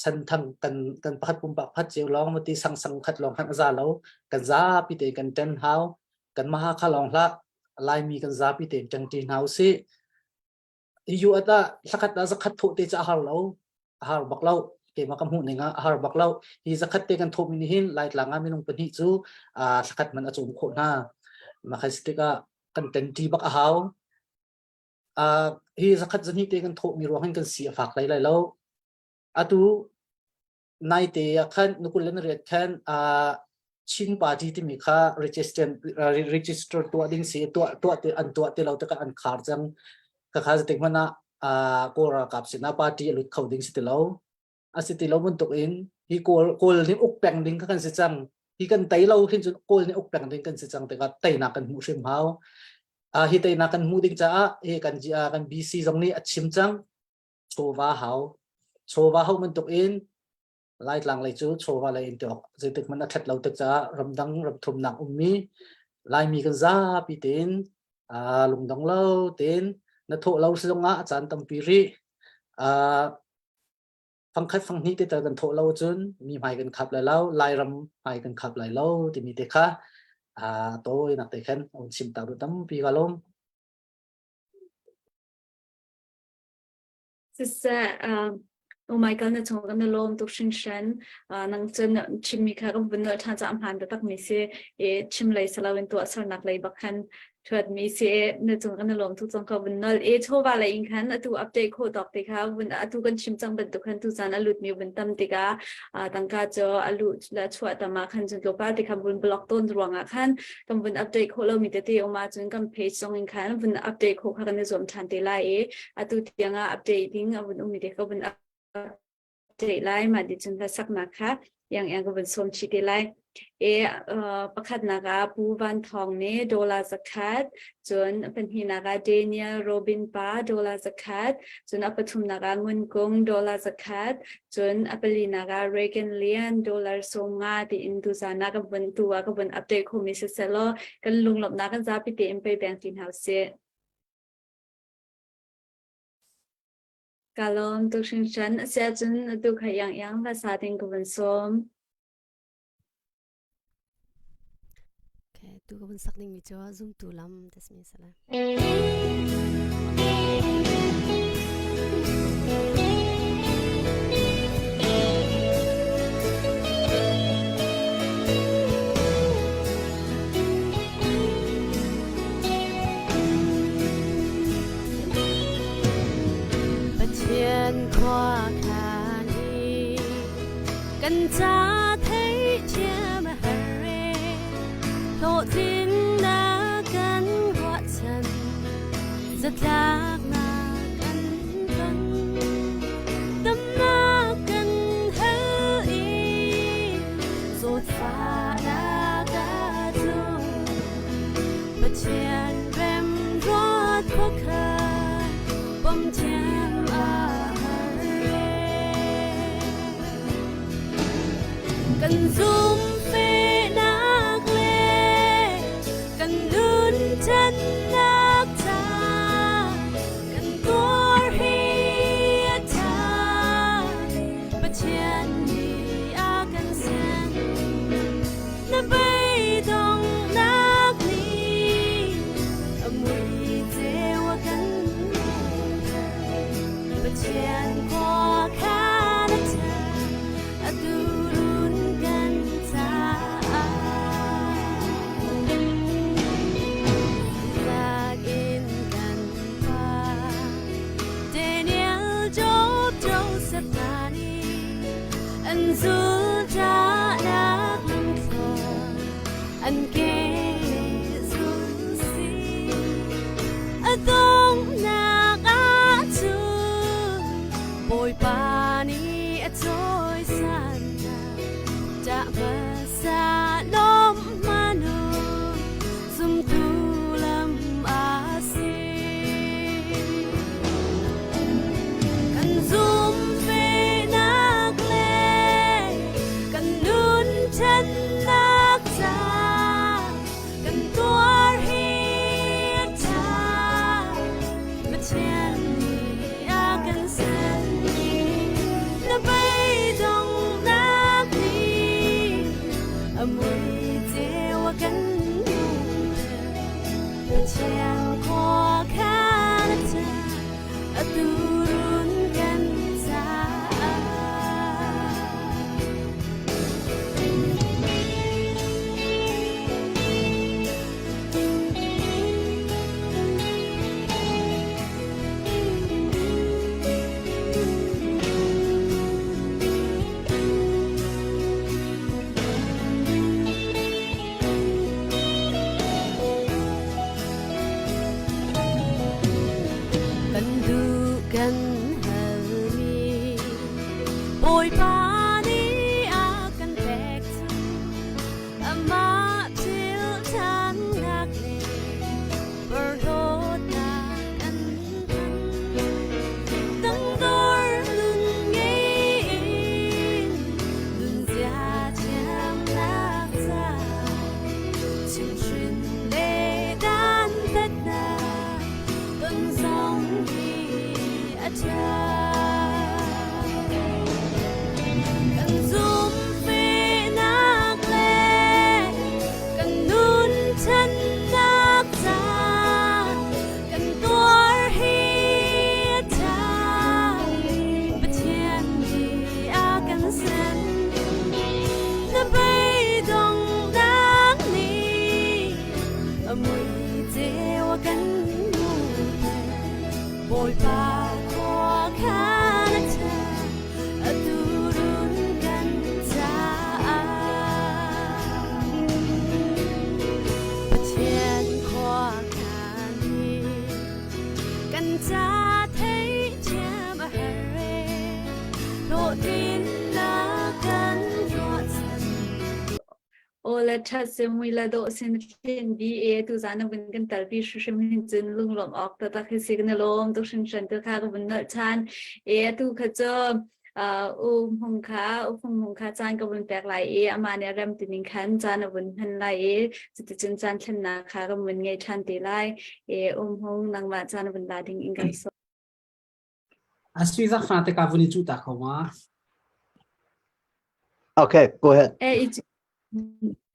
santhang kan kan pakhat pumpak pakhat cio lawng mati sang sang khat lawng khan a za lo kan zapi te kan ṭan hau kan maha kha lawng hlah Laimi kan zapi te ṭang ṭi hna usih EU at ah hlakhat ah zakhat thawh te cu a har lo a har bak lo keimah ka hmuh ning ah a har bak lo hi zakhat te kan thawh mi nih hin Laitlang ah minung pahnih cu thlakhat man a cawm khawh hna mah si tikah kan ṭanṭi bak a hau hi zakhat zahnih te kan thawh mi ruang hin kan si a fak lai lai lo atu naite ah khan nukul le nariat khan Chin party timi kha register register tuah ding si tuah tuah te an tuah ti lo tikah an khar cang ka kha zetik hmanh ah Kawl ralkap sinah party a lut kho ding si ti lo a si ti lo bantuk in hi Kawl Kawl nih uk peng ding kha kan si cang hi kan tei lo hin cun Kawl nih uk peng ding kan si cang tikah teinak kan hmuh hrim hau hi teinak kan hmuh ding caah hi kan kan BC zong nih a chim cang chawva hau chawva hau bantuk in Laitlang lei cu chawva lei in tiawk zeitik hmanh a ṭhat lo tik caah ramdang ramthumnak ummi Laimi kan zapi tein lungdong lo tein na thawh lo si zongah a caan tampi rih fangkhat fanghnih te tal kan thawh lo cun mi hmai kan khap lai lo Lairam hmai kan khap lai lo timi te kha. A tawinak te khan on chim ta du tampi ka lawm. Siseh, oh Michael na chung kan lawm tuk hringhran. Nang cun chimmi kha kan vun nolh ṭhan caah hmaan taktak mi si. I chim lei silo in tuahsernak lei bak khan ṭhuat mi si. Na cung kan lawm tuk cang ka vun nolh. I chawva lei in khan atu update khawh tawk te kha vun atu kan chim cang bantuk khan tu caan a lut mi vun tam tikah tangka cu a luh le chuah tam ah khan cun tlawmpal te khan vun block tawn ruangah khan kan vun update khawh lomi tete um ahcun kan page zong in khan vun update khawh kha kan i zuam ṭhan te lai i atu tiang ah update ding a vun ummi te ka vun update lai. Mah ti cun hlasaknak kha yang yang ka vun sawm chih te lai. E pakhatnak ah Pu Van Thawng nih dollar zakhat, cun pahnihnak ah Daniel Robin pa dollar zakhat, cun a pathumnak ah Ngun Kung dollar zakhat, cun a palinak ah Reagan Lian dollar 50 tiin tuzan ah ka vun tu ah ka vun update khomi si selaw kan lunglawmhnak kan zapi tein pei peng ti hna usih. Ka lawm tuk hringhran. Asiahcun atu kha iang iang hlasa ding ka vun sawm. Okay, tu ka vun sak ning mi cu zumtu lam tasmi sala. Pathian khua khan hi kan ca theithiam a har e hlawhtlinnak kan ruahchan zatlaknak kan ton damnak kan hal i zawtfahnak a tlung Pathian remruat khuakhan pom thiam a har e. Kan zum fenak le kan nun ṭannak ca kan tuar hi a ṭha. Pathian nih a kan sen. Na beidonghnak nih a mui ceu a kan hmuhter. Pathian khua khan a ṭha, atu run kan caah. Lak in kan pa Daniel, Job, Joseph hna nih an zulṭahnak lamthluan an ke zul si. A donghnak ahcun Bawipa nih a cawisan hna. Ṭah hmasa lawmh hman u, zumtu lam a si. Kan zumhfehnak le kan nun ṭhennak ca kan tuar hi a ṭha. Pathian nih a kan ser. Na beidonghnak nih a mui ceu a kan hmuhter. Pathian khua khan a ṭha, atu run kan caah. Kan duh kan halmi Bawipa nih a kan pek cu amah thil ṭhannak le porhlawtnak an hman. Tangdor nun ngei in nunzia thiamnak ca chimhhrin le dantatnak ton zong hi a ṭha. Kan zumhfehnak le kan nun in na kan ruahchan. Aw le ṭhat si mui le dawh sin khin bi e tu zan na vun kan talpi hrimhrim hin cun lunglawmh awk taktak hi si kan i lawm tuk hringhran tu kha ka vun nolh ṭhan. E atu kha cu u hmung kha u phung hmung kha caan ka vun pek lai i amah nih a rem tining khan caan a vun hman lai i cuticun caan thlennak kha kan vun ngei ṭhan te lai. E um hmung nangmah caan vun la ding in kan sawm. A sui zak fa te ka vun i cu ta kho ma. Okay, go ahead. E i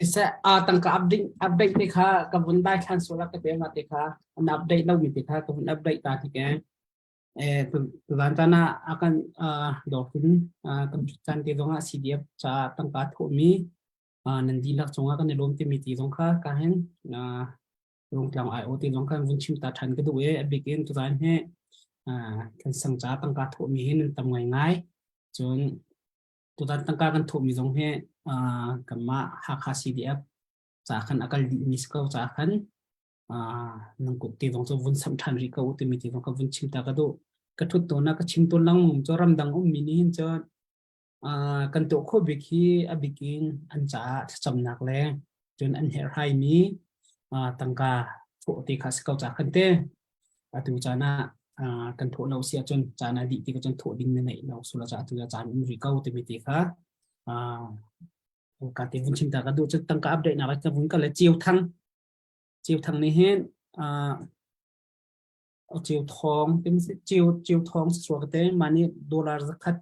Se a tangka update update te kha ka vun dai thlan sola ka pe ma te kha an update lo mi te kha ka vun update ta ti ke. E tu van ta na akan dofin kan chan te zonga CDF cha tangka tho mi nan dihlak cungah kan i lawm timi ti zong kha ka hin Rungtlang ai te zong khan vun chim ta ṭhan ka duh i a bik in tuzaan hi kan sang ca tangka thawhmi hi nan tam ngaingai. Cun tutan tangka kan thawhmi zong hi kanmah Hakha CDF ca khan a kal dihmi si ko ca khan nang kut te zong cu vun samh ṭhan rih ko timi te zong ka vun chim ta ka duh. Ka ṭhut tawn ah ka chim tawn lengmang cu ramdang ummi nih hin cun Kan tuah khawh bik hi a bik in an caah thlacamnak le cun an herhhaimi tangka thawh te kha si ko ca khan te. Atu caan ah kan thawh lo si ahcun caan a dih tik ahcun thawh ding na neih lo sula caah atu caan um rih ko timi te kha ka te vun chim ta ka duh cu tangka update nak ka vun kal le Ceu Thang Ceu Thang nih hin Ceu thawng ceu ceu thawng suak te mah nih dollar zakhat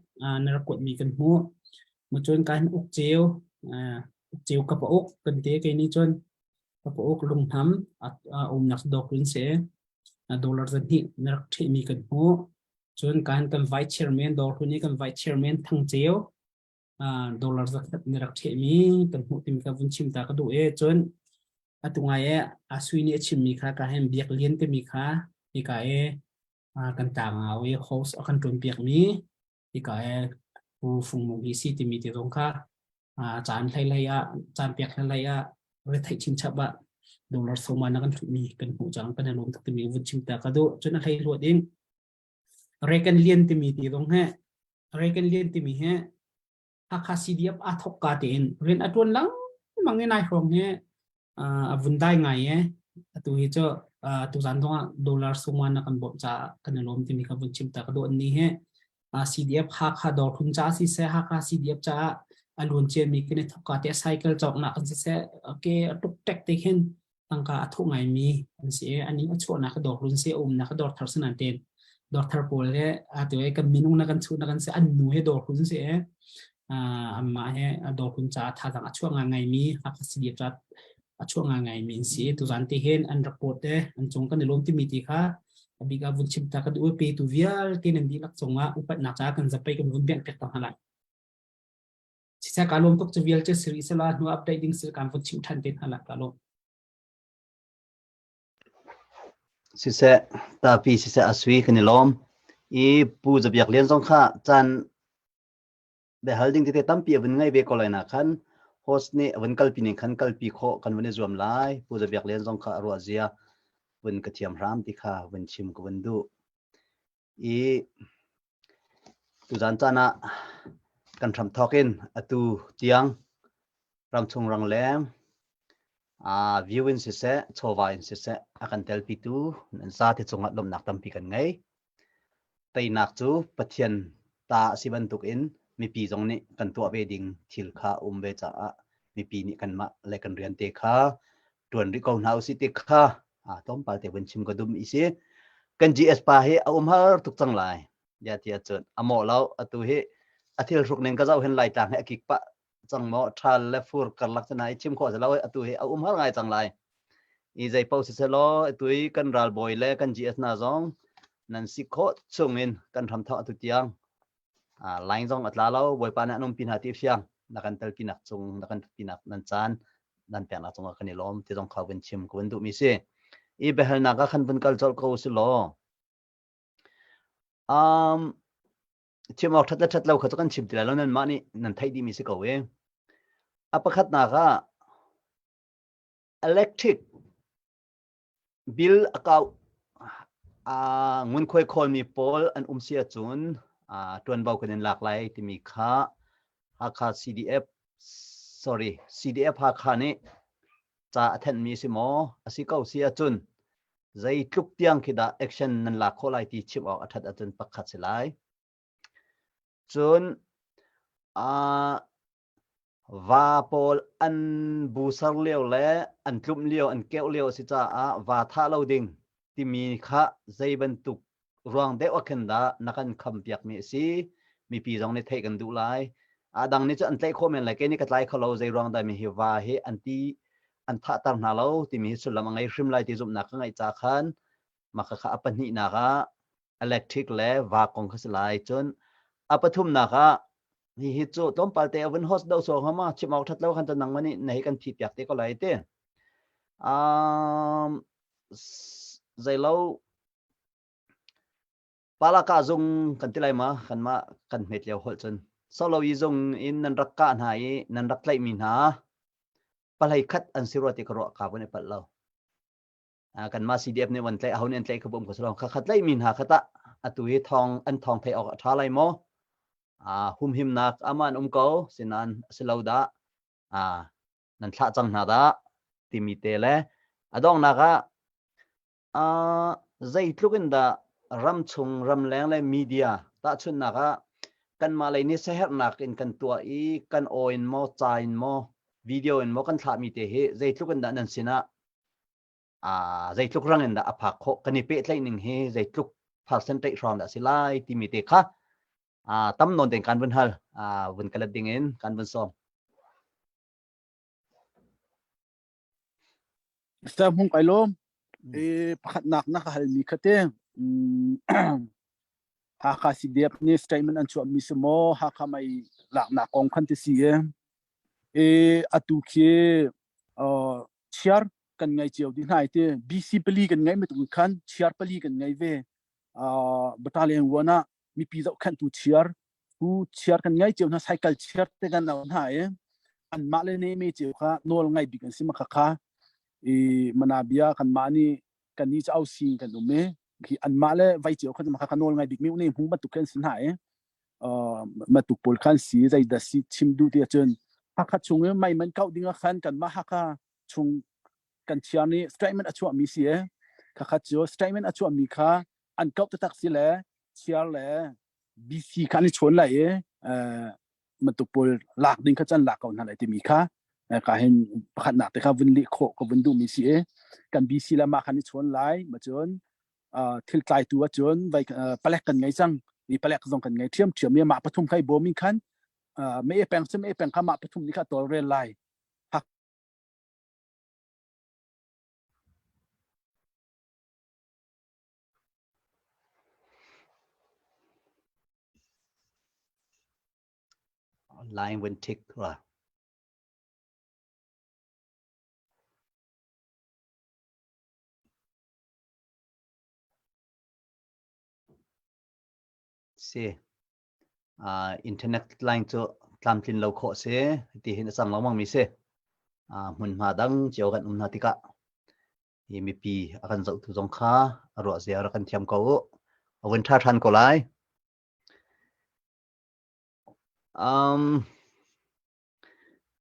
na rak kuat mi kan hmuh. Mu cun ka hin uk ceu uk ceu ka pa uk kan te kei nih cun ka pa uk lunghnam a umnak dok in se dollar zahnih na rak ṭheh mi kan hmuh. Cun ka hin kan vice chairman dawr hlun i kan vice chairman Thang Ceu dollar zakhat na rak ṭheh mi kan hmuh timi ka vun chim ta ka duh e cun atu ngai e a sui nih a chimmi kha ka hen biak lian timi kha hika e kan tlangau i host a kan ṭuan piak mi hika e pu fung mung hi si timi te zong kha caan hlei hlei ah caan piak hlei hlei ah retheih chinchap ah dollar soma na kan hlut mi kan hmuh cang kan lawm tuk timi vun chim ta ka duh cun a hlei hluat in Rekan lian timi ti zong he Rekan lian timi he Hakha CDF aa thok ka tein rian a tuan lengmang i nai hrawng hi a vun dai ngai e atu hi cu tu zan zong ah dollar sungwan na kan bawmh caah kan i lawm timi ka vun chim ta ka duh ni hi CDF Hakha dawr hlun ca si seh Hakha CDF caah a luan ciami kan i thok ka te cycle cawknak kan si seh ke a tuk tek te khin tangka a thuh ngaimi an si i ani a chuahnak ka dawr hlun si a umnak ka dawr thar si nain dawr thar pawl he atu he kan minung na kan chuh na kan si an nu he dawr hlun si i amah he dawr hlun caah thazaang a chuah ngaingaimi Hakha CDF ca a chuah ngaingaimi an si tuzan te hin an report te an cung kan i lawm timi ti kha a bik ah vun chim ta ka duh pe tu vialte nan dihlak cungah upatnak caah kan zapei kan vun biak pek ta hna lai Siseh ka lawm tuk cu vial cu siri sela hnu update ding sil kan vun chim than te hna la ka lawm. Siseh tapi siseh asui kan i lawm. I Pu Zabiak Lian zong kha caan behal ding tete tampi a vun ngei ve ko lai na khan host nih a vun kalpi ning khan kalpi khawh kan vun i zuam lai. Pu Zabiak Lian zong kha a ruah zia vun ka thiam hram ti kha vun chim ka vun duh. I tuzan caan ah kan hramthawk in atu tiang ramchung rangleng aa view in siseh, chawva in siseh a kan telpitu nan zate cungah lawmhnak tampi kan ngei. Teinak cu Pathian ta a si bantukin mipi zong nih kan tuah ve ding thil kha a um ve caah mipi nih kanmah le kan rian te kha ṭuan rih ko hna usih ti kha a tlawmpal te vun chim ka dum i si kan GS pa hi a um har tuk cang lai ya ti ahcun a mawh lo atu hi a thil hruk ning ka zoh hin lai tlang hi a kik pah cang maw ṭhal le fur karlak cana i chim khawh si lo atu hi a um har ngai cang lai i zei paoh si selaw atu i kan ralbawi le kan GS hna zong nan si khawh chungin kan hramthawk atu tiang line zong a tla lo bawipa nih an umpi hna ti fiang na kan telpi nak cung na kan pi nak nan caan nan peknak cungah kan i lawm ti zong kha vun chim ka vun duhmi si i biahalnak ah khan vun kal colh ko si law um chim awk that le that lo kha cu kan chim ti lai lo nan mah nih nan theih dihmi si ko e a pakhatnak ah electric Bill a kau. Ngunkhuai khawlmi pawl an um si ahcun ṭuanvo kan in lak lai timi kha Hakha CDF sorry CDF Hakha nih ca a thenhmi si maw a si ko si ahcun zeitluk tiang khi dah action nan lak khawh lai ti chim awk a ṭhat ahcun pakhat si lai. Cun uh, Va pawl an busar lio le an tlumh lio, an keuh lio a si caah va thah lo ding timi kha zei bantuk ruang deuh ah khin dah na kan khampiakmi a si. Mipi zong nih theih kan duh lai. A dang nih cun an tlaih khawh men lai. Kei nih ka tlai kho lo. Zei ruang dah mi hi va hi an ti an thahter hna lo timi hi sullam a ngei hrim lai ti zumhnak ka ngeih ca khan mah khakha a pahnihnak ah electric le va kong kha si lai. Cun a pathumnak ah hihi cu tlawmpal te a vun host do so hama chim awk that lo khan nang mani na hi kan thi piak te ko lai te um zeilo palaka zung kan ti lai ma kan ma kan hmet lio hol cun solo i zung in nan rak ka hna i nan rak tlaih mi hna palhei khat an si rua ti ka ruah ka vun i palh lo kanmah CDF nih van tlaih aho nih an tlaih kha bum ko silo kha khat tlaih mi hna kha tah atu hi thong an thong thei awk a tha lai maw humhimnak aman um ko sinan asilo dah nan thlah cang hna dah timi te le a donghnak ah zeitluk in dah ram chung ramleng le media tahchunhnak ah kanmah lei nih siaherhnak in kan tuah i kan aw in maw ca in maw video in maw kan thlahmi te hi zeitluk in dah nan sinah zeitluk rang in dah a phak khawh kan i pehtlaih ning hi zeitluk percentage hrawng dah si lai timi te kha tam nawn tein kan vun hal vun ka let ding in kan vun sawm. Mr. Hmung kai lawm e pakhatnak na ka halmi kha te Hakha CDF nih statement an chuahmi si maw Hakha mei laknak kong khan ti si e e atu khi chiar kan ngei cio dih hna ti BC pali kan ngei mi khan chiar pali kan ngei ve battalion one ah mipi zohkhenhtu chiar tu chiar kan ngei cio hna cycle chiar te kan au hna i anmah le ne me cio kha nawl ngai bik an si ma kha kha i mana bia kan mah nih kan ni cu si kan um i khi anmah le vai cio kha ma kha nawl ngai bik mi ne hmu bantuk kan si hna i matuk pawl khan si zei dah si chim duh ti ahcun Hakha chung i mei man kauh ding ah khan kanmah Hakha chung kan chiar nih statement a chuahmi si e khakhat cu statement a chuahmi kha an kauh taktak si le chiar le BC kha an i chawn lai i matuk pawl lak ding kha can lak ko hna lai timi kha ka hin pakhatnak te kha vun leh khawh ka vun duhmi si i kan BC le mah khan i chawn lai ma cun thil tlaitu ahcun vai palek kan ngei cang i palek zong kan ngei ṭhiamṭhiam i mah pathum kha i bawm in khan me peng cu me peng kha mah pathum nih kha tawlrel lai Line when tick ra. Si. Uh, internet line cu tlamtlin lo khawh si ti hin a cang lengmang mi si. Uh, hmunhma dang cio kan um hna tikah hi mipi a kan zohtu zong kha a ruah zia rak kan thiam ko u. A vun ṭha ṭhan ko lai. Um,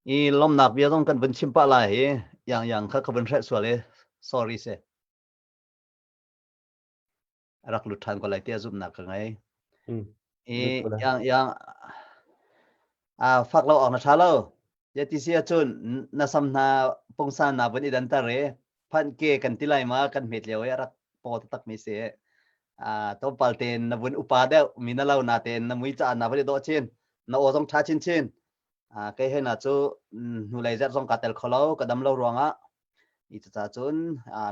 i lomnak bia zong kan vun chim pah lai hi yang yang kha ka vun hrelh sual i sorry si. A rak lut ṭhan ko lai tiah zumhnak ka ngei. I yang yang a fak lo awk na ṭha lo. Ya ti si ahcun na sam hna pungsan na vun i danter i phan ke kan ti lai ma kan hmet lio i a rak paw taktak mi si. A tlawmpal tein na vun upa deuh mi na lo na tein na mui caah na vun i dawh chin na aw zong ṭha chinchin. Kei he na cu hnulei zerh zong kaa tel kho lo ka dam lo ruangah i cucaah cun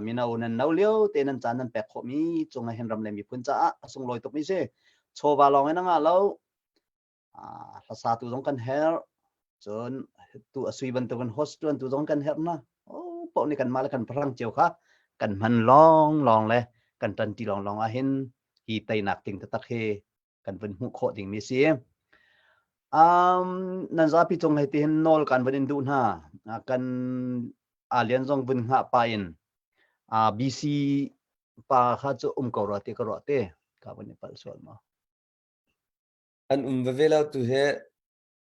mino nan no lio te nan caan nan pek khawhmi cung ah hin ram le miphun caah a sunglawi tukmi si. Chawva lawng in a ngah lo. Hlasatu zong kan herh. Cun tu a sui bantukin host tuantu zong kan herh na. Oh, paoh nih kanmah le kan pahrang cio kha kan hman lawng lawng le kan ṭanṭi lawng lawng ah hin hi teinak ting taktak hi kan vun hmuh khawh dingmi si. Um, nan zapi cung hei tihin nawl kan vun in duh hna. Kan alian zong vun hngah pa in uh, BC pa kha cu um ko rua ti ka ruah te ka vun i palh sual ma. An um veve lo tu he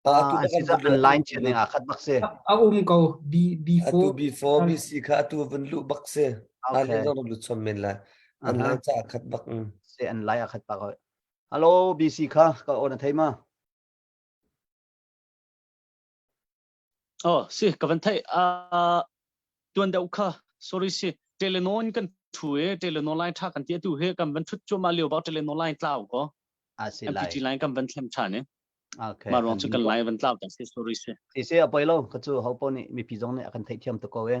Ah, an si an line chiat ning aa khat bak si. A um ko B B4. Atu B4 BC kha atu van luh bak si. Okay. An zong lut chom men lai. An line ca khat bak. Si an line a khat bak. Hello BC kha ka on a thei ma. Oh, si ka van thei uh, tuan deuh kha sorry si Telenor kan thu e Telenor line tha kan ti tu he kan van thut chuma lio ba Telenor line tlau ko. A si lai. MPT line kan van thlem than e. Okay. Ma ruang chu kan line van tlau ta si sorry si. Si si a poi lo ka chu ho po ni mipi zong nih a kan theihthiam tuk ko e.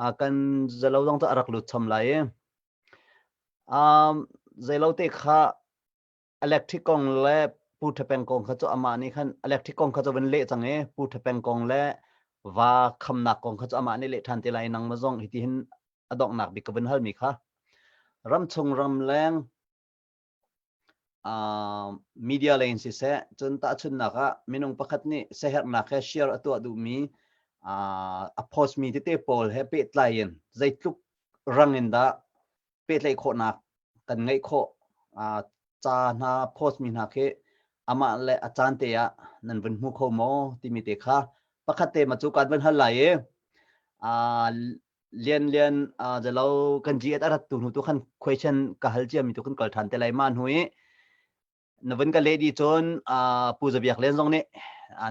A kan zalo zong tu a rak lut chom lai e. Um zeilo te kha electric kong le Pu Thapeng kong kha cu amah nih khan electric kong kha cu van leh cang i Pu Thapeng kong le va khamnak kong kha cu amah nih leh ṭhan te lai nangmah zong hiti hin a donghnak bik ka vun halmi kha ramchung ramleng uh, media lei in siseh cun tahchunhnak ah minung pakhat nih siaherhnak he share a tuah duhmi uh, a post mi tete pawl he pehtlai in zeitluk rang in dah pehtlaih khawhnak kan ngeih khawh ca hna post mi hna khi amah le a caan te ah nan vun hmu kho maw timi te kha pakhat te ma cu kan van hal lai i lian lian zalo kan ji at arat tu hnu tu khan question ka hal cia mi tu kan kal than te lai ma hnu i Na vun ka leh dih cun Pu Za Biak Len zong nih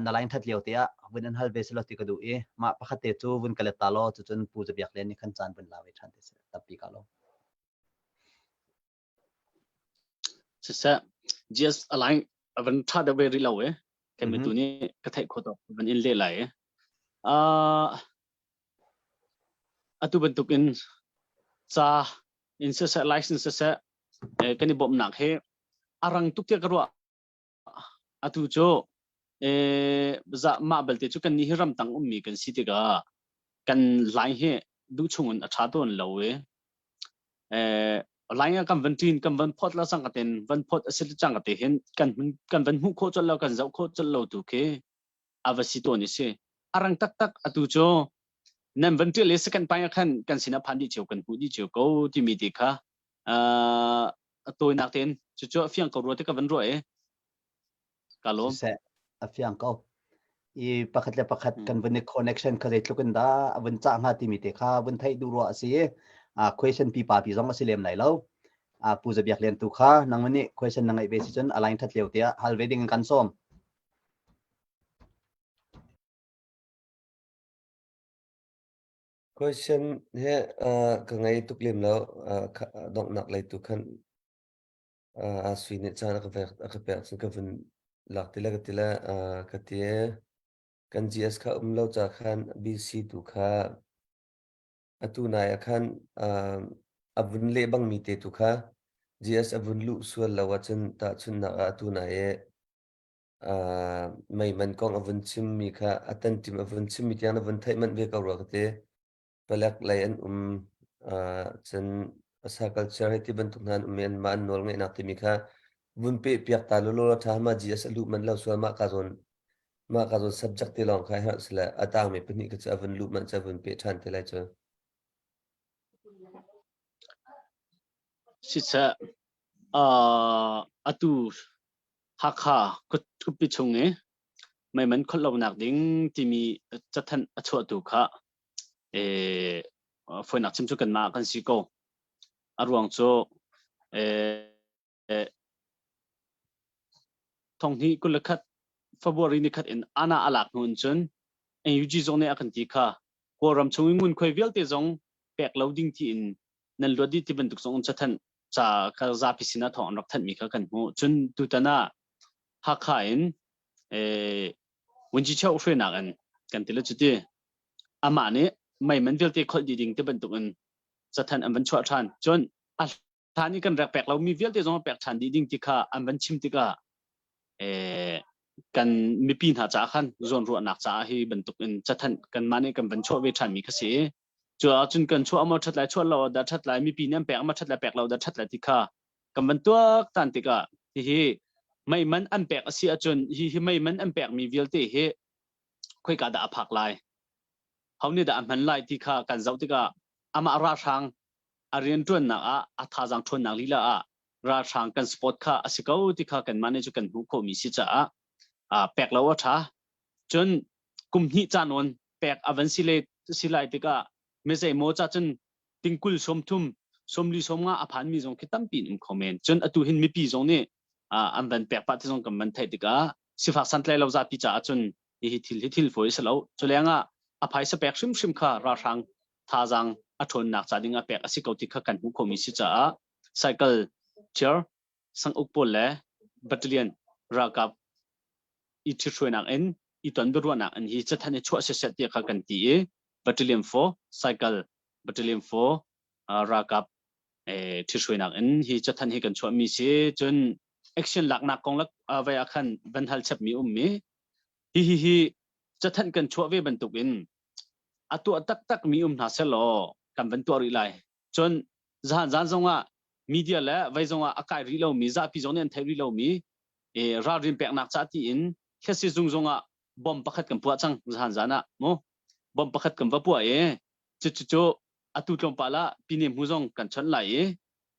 na line that lio te ah vun an hal ve selaw ti ka duh i mah pakhat te cu vun ka let ta law cucun Pu Za Biak Len nih khan caan vun la ve ṭhan te seh tampi ka lo. Siseh GS a line a van ṭha deuh ve rih lo e. Kan mitu nih ka theih khawh tawk van in leh lai e. Uh, atu bantuk in ca in siseh license siseh kan i bawmhnak hi a rang tuk tiah ka ruah. Atu cu za mah belte cu kan nih hi ramtang ummi kan si tikah kan line hi duh chung in a ṭha tawn lo i line ah kan van ṭin kan van phawt la cang ka ten van phawt a si cang ka te hin kan kan van hmuh khawh colh lo kan zoh khawh colh lo tu khi a va si tawn i si. A rang taktak atu cu nan van ṭial i second pai ah khan kan sinah phan dih cio kan hmuh dih cio ko timi ti kha a tawinak tein cucu a fiang ko rua ti ka van ruah i ka lawm. Siseh, a fiang ko. I pakhat le pakhat kan vun i connection kha zeitluk in dah a vun cah hnga timi te kha vun theih duh ruah a si i question pipa pi zong a si lem lai lo. Pu Za Biak Lian tu kha nangmah nih question na ngeih ve si cun a line that lio tiah hal ve ding in kan sawm. Question hi ka ngei tuk lem lo. Donghnak lei tu khan Sui nih caan a ka pek a ka pek cun ka vun lak ti le ka ti le ka ti i kan GS kha um lo ca khan BC tu kha atu nai ah khan a vun leh bangmi te tu kha GS a vun luh sual lo ahcun tahchunhnak ah atu nai i meiman kong a vun chimmi kha a tanṭim a vun chimmi tiang na vun theih manh ve ko rua ka ti. Palek lei an um cun asa culture hei ti bantuk hna an um i anmah an nawl ngeihnak timi kha vun peh piak ta lawlaw la ṭha ma GS a luh manh lo sual mah ka zawn mah ka zawn subject te lawng kha herh sile a tangmi pahnih kha cu a vun luh manh cu a vun peh ṭhan te lai cu. Siseh atu Hakha khuapi chung i meiman kholh lonak ding timi cathanh a chuahtu kha fawinak chim cu kanmah kan si ko. A ruang cu thonghnih 21 February ni khat in ana a lak hnu in cun NUG zong nih a kan ti kha Kawlram chung i ngunkhuai vialte zong pek lo ding tiin nan luat dih ti bantuk zong cathanh ca kha zapi sinah thawng an rak thanhmi kha kan hmuh. Cun tutan ah Hakha in Wunci Cheu hruainak in kan ti le cuti amah nih meiman vialte kholh dih ding ti bantuk in cathanh an van chuah ṭhan. Cun a hlan i kan rek pek lomi vialte zong pek ṭhan dih ding ti kha an van chim tikah kan mipi hna caah khan zawnruahnak caah hi bantuk in cathanh kanmah nih kan van chuah ve ṭhanmi kha si i cu ahcun kan chuah maw ṭhat lai chuah lo dah ṭhat lai mipi nih an pek maw ṭhat lai pek lo dah ṭhat lai ti kha kan van tuak tan tikah hihi meiman an pek a si ahcun hi hi meiman an pekmi vialte hi khoika dah a phak lai ho nih dah a hman lai ti kha kan zoh tikah amah ralhrang a rianṭuannak ah a thazaang ṭhawnnak lila ah. Ralhrang kan support kha a si ko ti kha kanmah nih cu kan hmuh khawhmi si caah pek lo a ṭha. Cun kum hnih ca nawn pek a van si le si lai tikah mi zeimaw ca cun tingkul 30 sawmli 50 a phanmi zong khi tampi in um kho men. Cun atu hin mipi zong nih an van pek pah ti zong kan van theih tikah sifak santlai lo zapi caah cun hihi thil hi thil fawi a si lo. Cu lengah a phaisa pek hrimhrim kha ralhrang thazaang a ṭhawnnak ca ding ah pek a si ko ti kha kan hmuh khomi si caah cycle chair sanguk pawl le battalion ralkap i ṭhithruainak in i ton biaruahnak in hi cathanh i chuah siseh tiah kha kan ti i battalion 4 cycle battalion 4 ralkap ṭhithruainak in hi cathanh hi kan chuahmi si. Cun action laknak kong le vai ah khan van hal chapmi ummi hihi hi cathanh kan chuah ve bantukin a tuah taktak mi um hna selaw kan van tuah rih lai. Cun zahan zan zongah media le vei zongah a kai rih lomi zapi zong nih an theih rih lomi ralrin peknak ca tiin hlesi zung zongah bom pakhat kan puah cang zahan zan ah mu bom pakhat kan va puah i cucu cu atu tlawmpal ah pine hmu zong kan chawnh lai i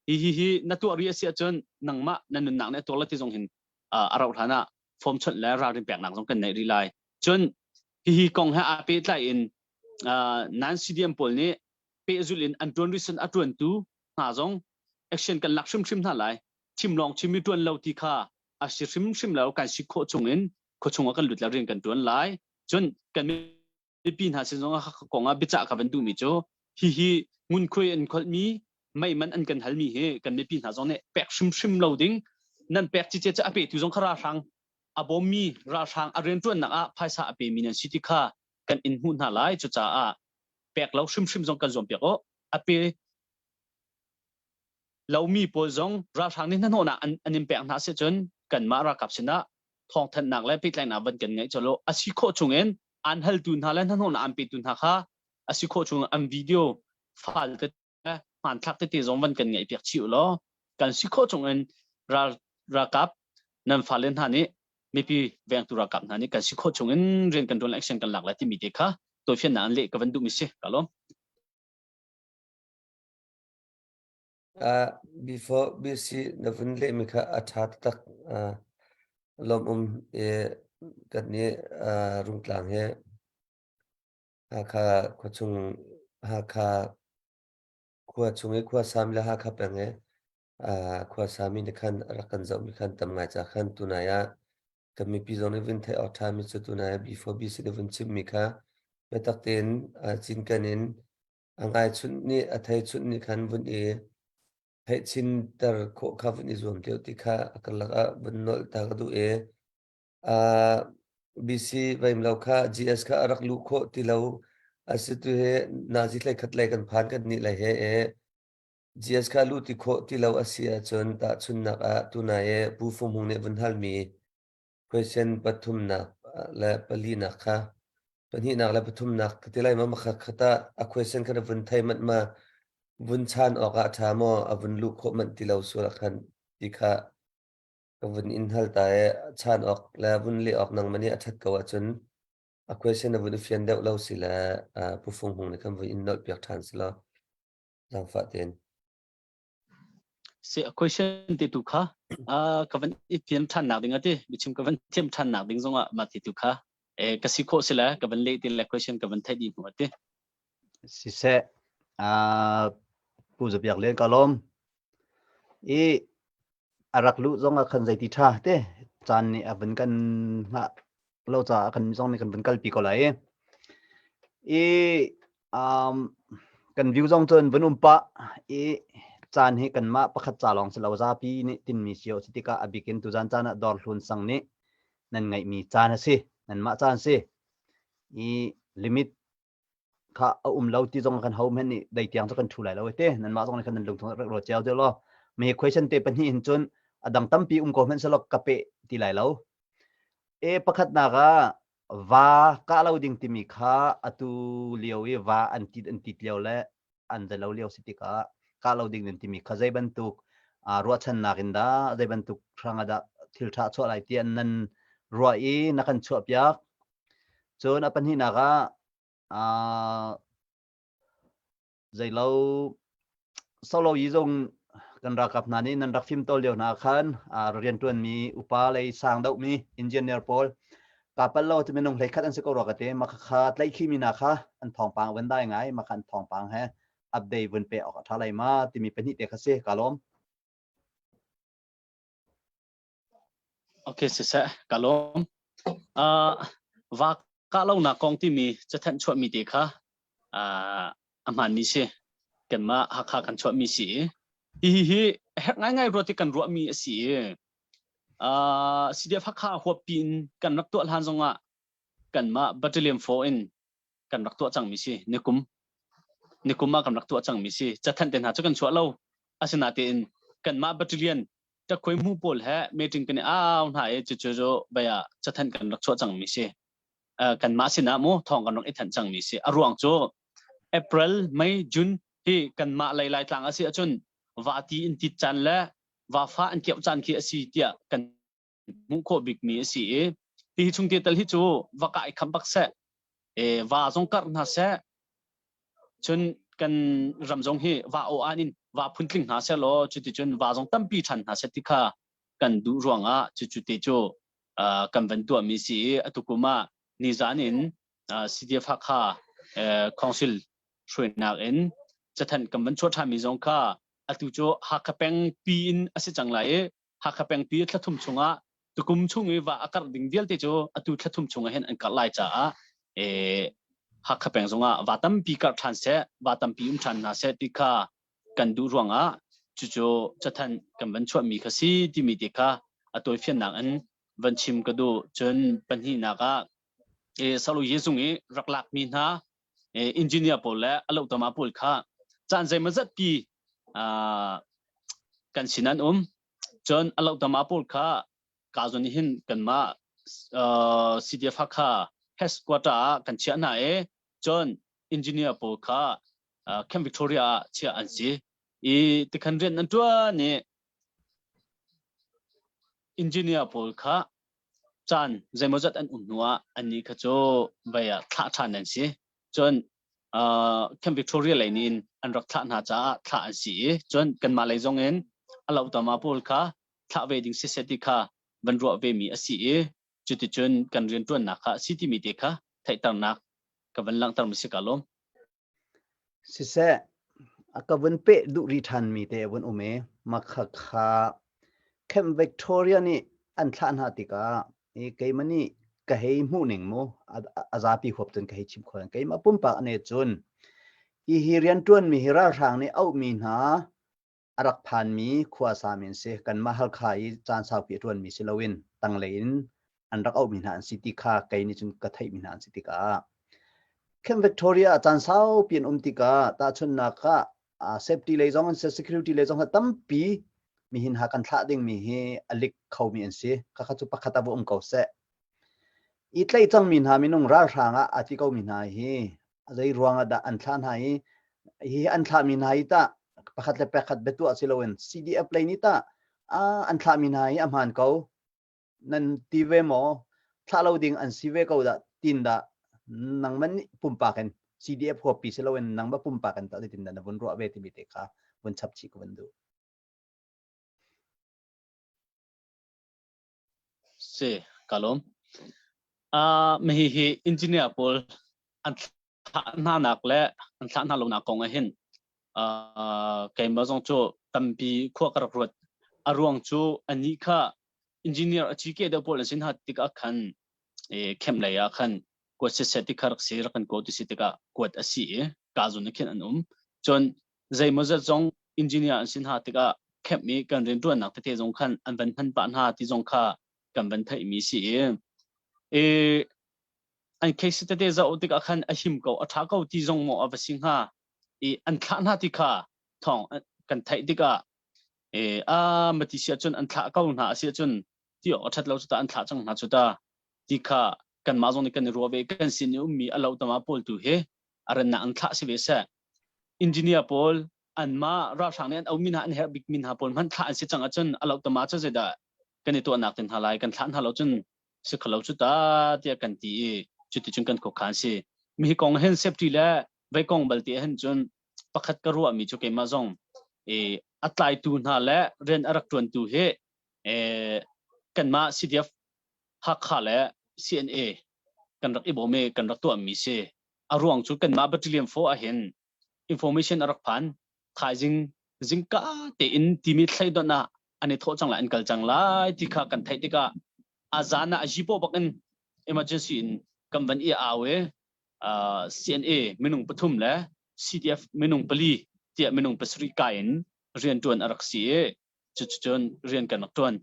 hi hi hi na tuah rih a si ahcun nangmah na nunnak nih a tuar la ti zong hin a rauh hlan ah form chawnh le ralrin peknak zong kan neih rih lai. Cun hihi kong he aa pehtlai in nan CDM pawl nih pehzulh in an ṭuan rih a ṭuantu hna zong action kan lak hrimhrim hna lai. Chim lawng chim i ṭuan lo ti kha a si hrimhrim lo. Kan si khawh chung in khuachung ah kan lut le rian kan ṭuan lai. Cun kan mipi hna sin zong ah kong ah biacah ka van duhmi cu hihi ngunkhuai an kholhmi mei man an kan halmi hi kan mipi hna zong nih pek hrimhrim lo ding. Nan pek cicia cu a petu zong kha ralhrang a bawmmi ralhrang a rianṭuannak ah phaisa a pemi nan si ti kha kan in hmuh hna lai. Cucaah pek lo hrimhrim zong kan zuampiak u. A pe lomi pawl zong ralhrang nih hnahnawhnak an, an in pek hna si cun kanmah ralkap sinah thawngthanhnak le pehtlaihnak van kan ngeih colh u. A si khawh chungin an haltu hna le hnahnawhnak an petu hna kha a si khawh chung an video file te hmanthlak tete zong van kan ngeih piak chih u law kan si khawh chung in ral ralkap nan fale hna nih mipi vengtu ralkap hna nih kan si khawh chung in rian kan ṭuan action kan lak lai timi te kha tawifiannak an leh ka van duhmi si ka lawm. Uh, before BC na vun lehmi kha a ṭha taktak. Uh, lawm um i kan nih uh, Rungtlang he Hakha khuachung Hakha khua chung i khuasami le Hakha peng i khuasami nih khan rak kan zohmi khan tam ngai ca khan tunai ah kan mipi zong nih vun theih awk ṭhami cu tunai ah B4B sin i vun chimmi kha biatak tein cinken in a ngai chunh nih a thei chunh nih khan vun i theih chinter khawh kha vun i zuam deuh ti kha a karlak ah vun nolh ta ka duh i BC vaim lo kha GS kha a rak luh khawh ti lo a si tu he nazi hlei khat lei kan phan kan nih lai he e GS kha luh ti khawh ti lo a si ahcun tahchunnak ah tunai e Pu Fung Hung nih vun halmi question pathumnak le palinak kha pahnihnak le pathumnak ka ti lai ma makha khata a question kha na vun thei manh ma vun chan awk ah ṭha maw a vun luh khawh manh ti lo sual ah khan ti kha ka vun in hal ta i chan awk le vun leh awk nangmah nih a ṭhat ko ahcun a question na vun i fian deuh lo si le Pu Fung Hung nih khan vun in nolh piak ṭhan si law zaangfah tein. Si a question te tu kha ka van i fian ṭhan nak ding ati biachim ka van thiam ṭhan nak ding zongah mah ti tu kha ka si khawh si le ka van leh ti le question ka van theih dih hnu ati. Siseh Pu Zabiak Len ka lawm. I a rak luh zong ah khan zeiti ṭha te caan nih a vun kan hngah lo caah kan zong nih kan vun kalpi ko lai i i um, kan view zong cun vun um pah i caan hi kanmah pakhat ca lawng si lo zapi nih tinmi cio si tikah a bikin tuzan caan ah dawrhlun sang nih nan ngeihmi caan a si nanmah caan si i limit kha a um lo ti zong kan ho men nih dei tiang cu kan thu lai lo te nanmah zong nih khan nan lungthung rak ruat cio deuh law mi question te pahnih hin cun a dang tampi um ko hmanh selaw ka pe ti lai lo e pakhatnak ah va kah lo ding timi kha atu lio i va an tit an tit lio le an zelo lio si tikah kah lo ding nan timi kha zei bantuk ruahchannak in dah zei bantuk hrang ah dah thil ṭha chuah lai ti an nan ruah i na kan chuah piak Cun a pahnihnak ah zeilo solo yi zong Kan ralkap hna nih nan rak fimtawl lio hna khan rianṭuanmi upa lei sang deuhmi engineer pawl ka pal lo ti minung hleikhat an si ko rua ka ti. Mah kha tlaihkhimi hna kha an thawngpang van dai ngai. Mah kha an thawngpang he update vun pe awk a ṭha lai ma timi pahnih te kha si. Ka lawm. Okay, siseh, ka lawm. Uh, va kah lonak kong timi cathanh chuahmi te kha uh, a hmaanmi si. Kanmah Hakha kan chuahmi si i hihi hi herh ngaingai ruat i kan ruahmi a si i uh, CDF Hakha huappi in kan rak tuah hlan zongah kanmah Battalion 4 in kan rak tuah cangmi si. Nikum nikum ah kan rak tuah cangmi si. Cathanh te hna cu kan chuah lo. Asinain kanmah battalion ṭakhuai hmu pawl he meeting kan i au hna i cucu cu bia cathanh kan rak chuah cangmi si. Kanmah sinah mu thawng kan rak i thanh cangmi si. A ruang cu April, May, June hi kanmah lei Laitlang a si ahcun vati in tit caan le vafa an keuh caan khi a si tiah kan hmuh khawh bikmi a si i hi chung te tal hi cu va kai kham bak seh e va zong karh hna seh cun kan ram zong hi va o an in va phuntling hna seh law cuticun va zong tampi ṭhan hna seh ti kha kan duh ruangah cucu te cu kan van tuahmi si i atukum ah nizan in CDF Hakha Council hruainak in cathanh kan van chuah ṭhanmi zong kha atu cu Hakha peng pi in a si cang lai i Hakha pengpi thlathum chungah tukum chung i va a karh ding vialte cu atu thlathum chungah hin an karh lai caah Hakha peng zongah va tampi karh ṭhan seh, va tampi um ṭhan hna seh ti kha kan duh ruangah cucu cathanh kan van chuahmi kha si timi te kha a tawifiannak in van chim ka duh. Cun pahnihnak ah Salu Yezung i rak lakmi hna engineer pawl le a lohtama pawl kha caan zeimawzat pi kan sin an um. Cun a lohtama pawl kha ka zawn hin kanmah CDF Hakha headquarter ah kan chiah hna i cun engineer pawl kha Camp Victoria ah chiah an si. I tikhan rian an tuan i engineer pawl kha caan zeimawzat an um hnuah annih kha cu vei ah thlah ṭhan an si. Cun Camp Victoria lei nih in an rak thlah hna caah thlah an si i cun kanmah lei zong in a lohtama pawl kha thlah ve ding siseh ti kha van ruah vemi a si i cuticun kan rianṭuannak kha a si timi te kha theihternak ka van langhter mi si ka lawm. Siseh, a ka vun peh duh rih ṭhanmi te a vun um i makhakha Camp Victoria nih an thlah hna tikah i keimah nih ka hei hmuh ning mu a zapi huap cun ka hei chim khawh. Keimah pumpak ane cun hi hi rianṭuanmi hi ralhrang nih auhmi hna a rak phanmi khua sami an si. Kanmah Halkha i caan saupi a ṭuanmi si loin tanglei in an rak auhmi hna an si ti kha kei nih cun ka theihmi hna an si tikah Camp Victoria ah caan saupi an um tikah tahchunhnak ah safety lei zong an si, security lei zong tampi mihin ha kan thlah dingmi hi a lik khomi an si. Khakha cu pakhat a va um ko seh. I tlaih cangmi hna minung ralhrang ah aa ti komi hna hi zei ruang ah dah an thlah hna i hi an thlahmi hna hi tah pakhat le pakhat biatuah si loin CDF lei nih tah an thlahmi hna hi a hmaan ko nan ti ve maw thlah lo ding an si ve ko dah tin dah nangman nih pumpak in CDF huappi si loin nangmah pumpak in tah tin dah na vun ruah ve timi te kha vun chap chih ka vun duh. Si, ka lawm. Uh, hi hi engineer pawl an thlah hna nak le an thlah hna lonak kong ah hin uh, keimah zong cu tampi khua ka rak ruat. A ruang cu anih kha engineer a chi ke deuh pawl an sin ha tikah khan e camp lei ah khan kuat siseh ti kha rak si rak kan ko ti si tikah kuat a si i ka zun khin an um. Cun zeimawzat zong engineer an sin ha tikah camp i kan rianṭuannak tete zong khan an van hman pah hna ti zong kha kan van theihmi si i e an case tete zoh tikah khan a him ko a ṭha ko ti zong maw a va si hnga i an thlah hna ti kha thawng kan theih tikah e a mati si ahcun an thlah ko hna a si ahcun ti awk a ṭhat lo cu ta an thlah cang hna cu ta ti kha kanmah zong nih kan i ruah ve kan sin i ummi a lo tama pawl tu hi a rannak an thlah si ve seh engineer pawl anmah ralhrang nih an aumi hna an herh bikmi hna pawl hmanh thlah an si cang ahcun a lohtama cu zeidah kan i tuahnak te hna lai kan thlah hna lo cun si kholo cu ta tiah kan ti i cuticun kan khuakhan si mi hi kong hin safety le vei kong balte hin cun pakhat ka ruahmi cu keimah zong. I a tlaitu hna le rian a rak ṭuantu hi kanmah CDF Hakha le CNA kan rak i bawm i kan rak tuahmi si. A ruang cu kanmah Battalion 4 ahhin information a rak phan. Thaizing zingka tein timi thleidonh ah an i thawh cang lai an kal cang lai ti kha kan theih tikah a zan ah a jipaw bak in emergency in kan van i au i CNA minung pathum le CDF minung pali tiah minung pasarih kai in rianṭuan a rak si i cuticun rian kan rak ṭuan.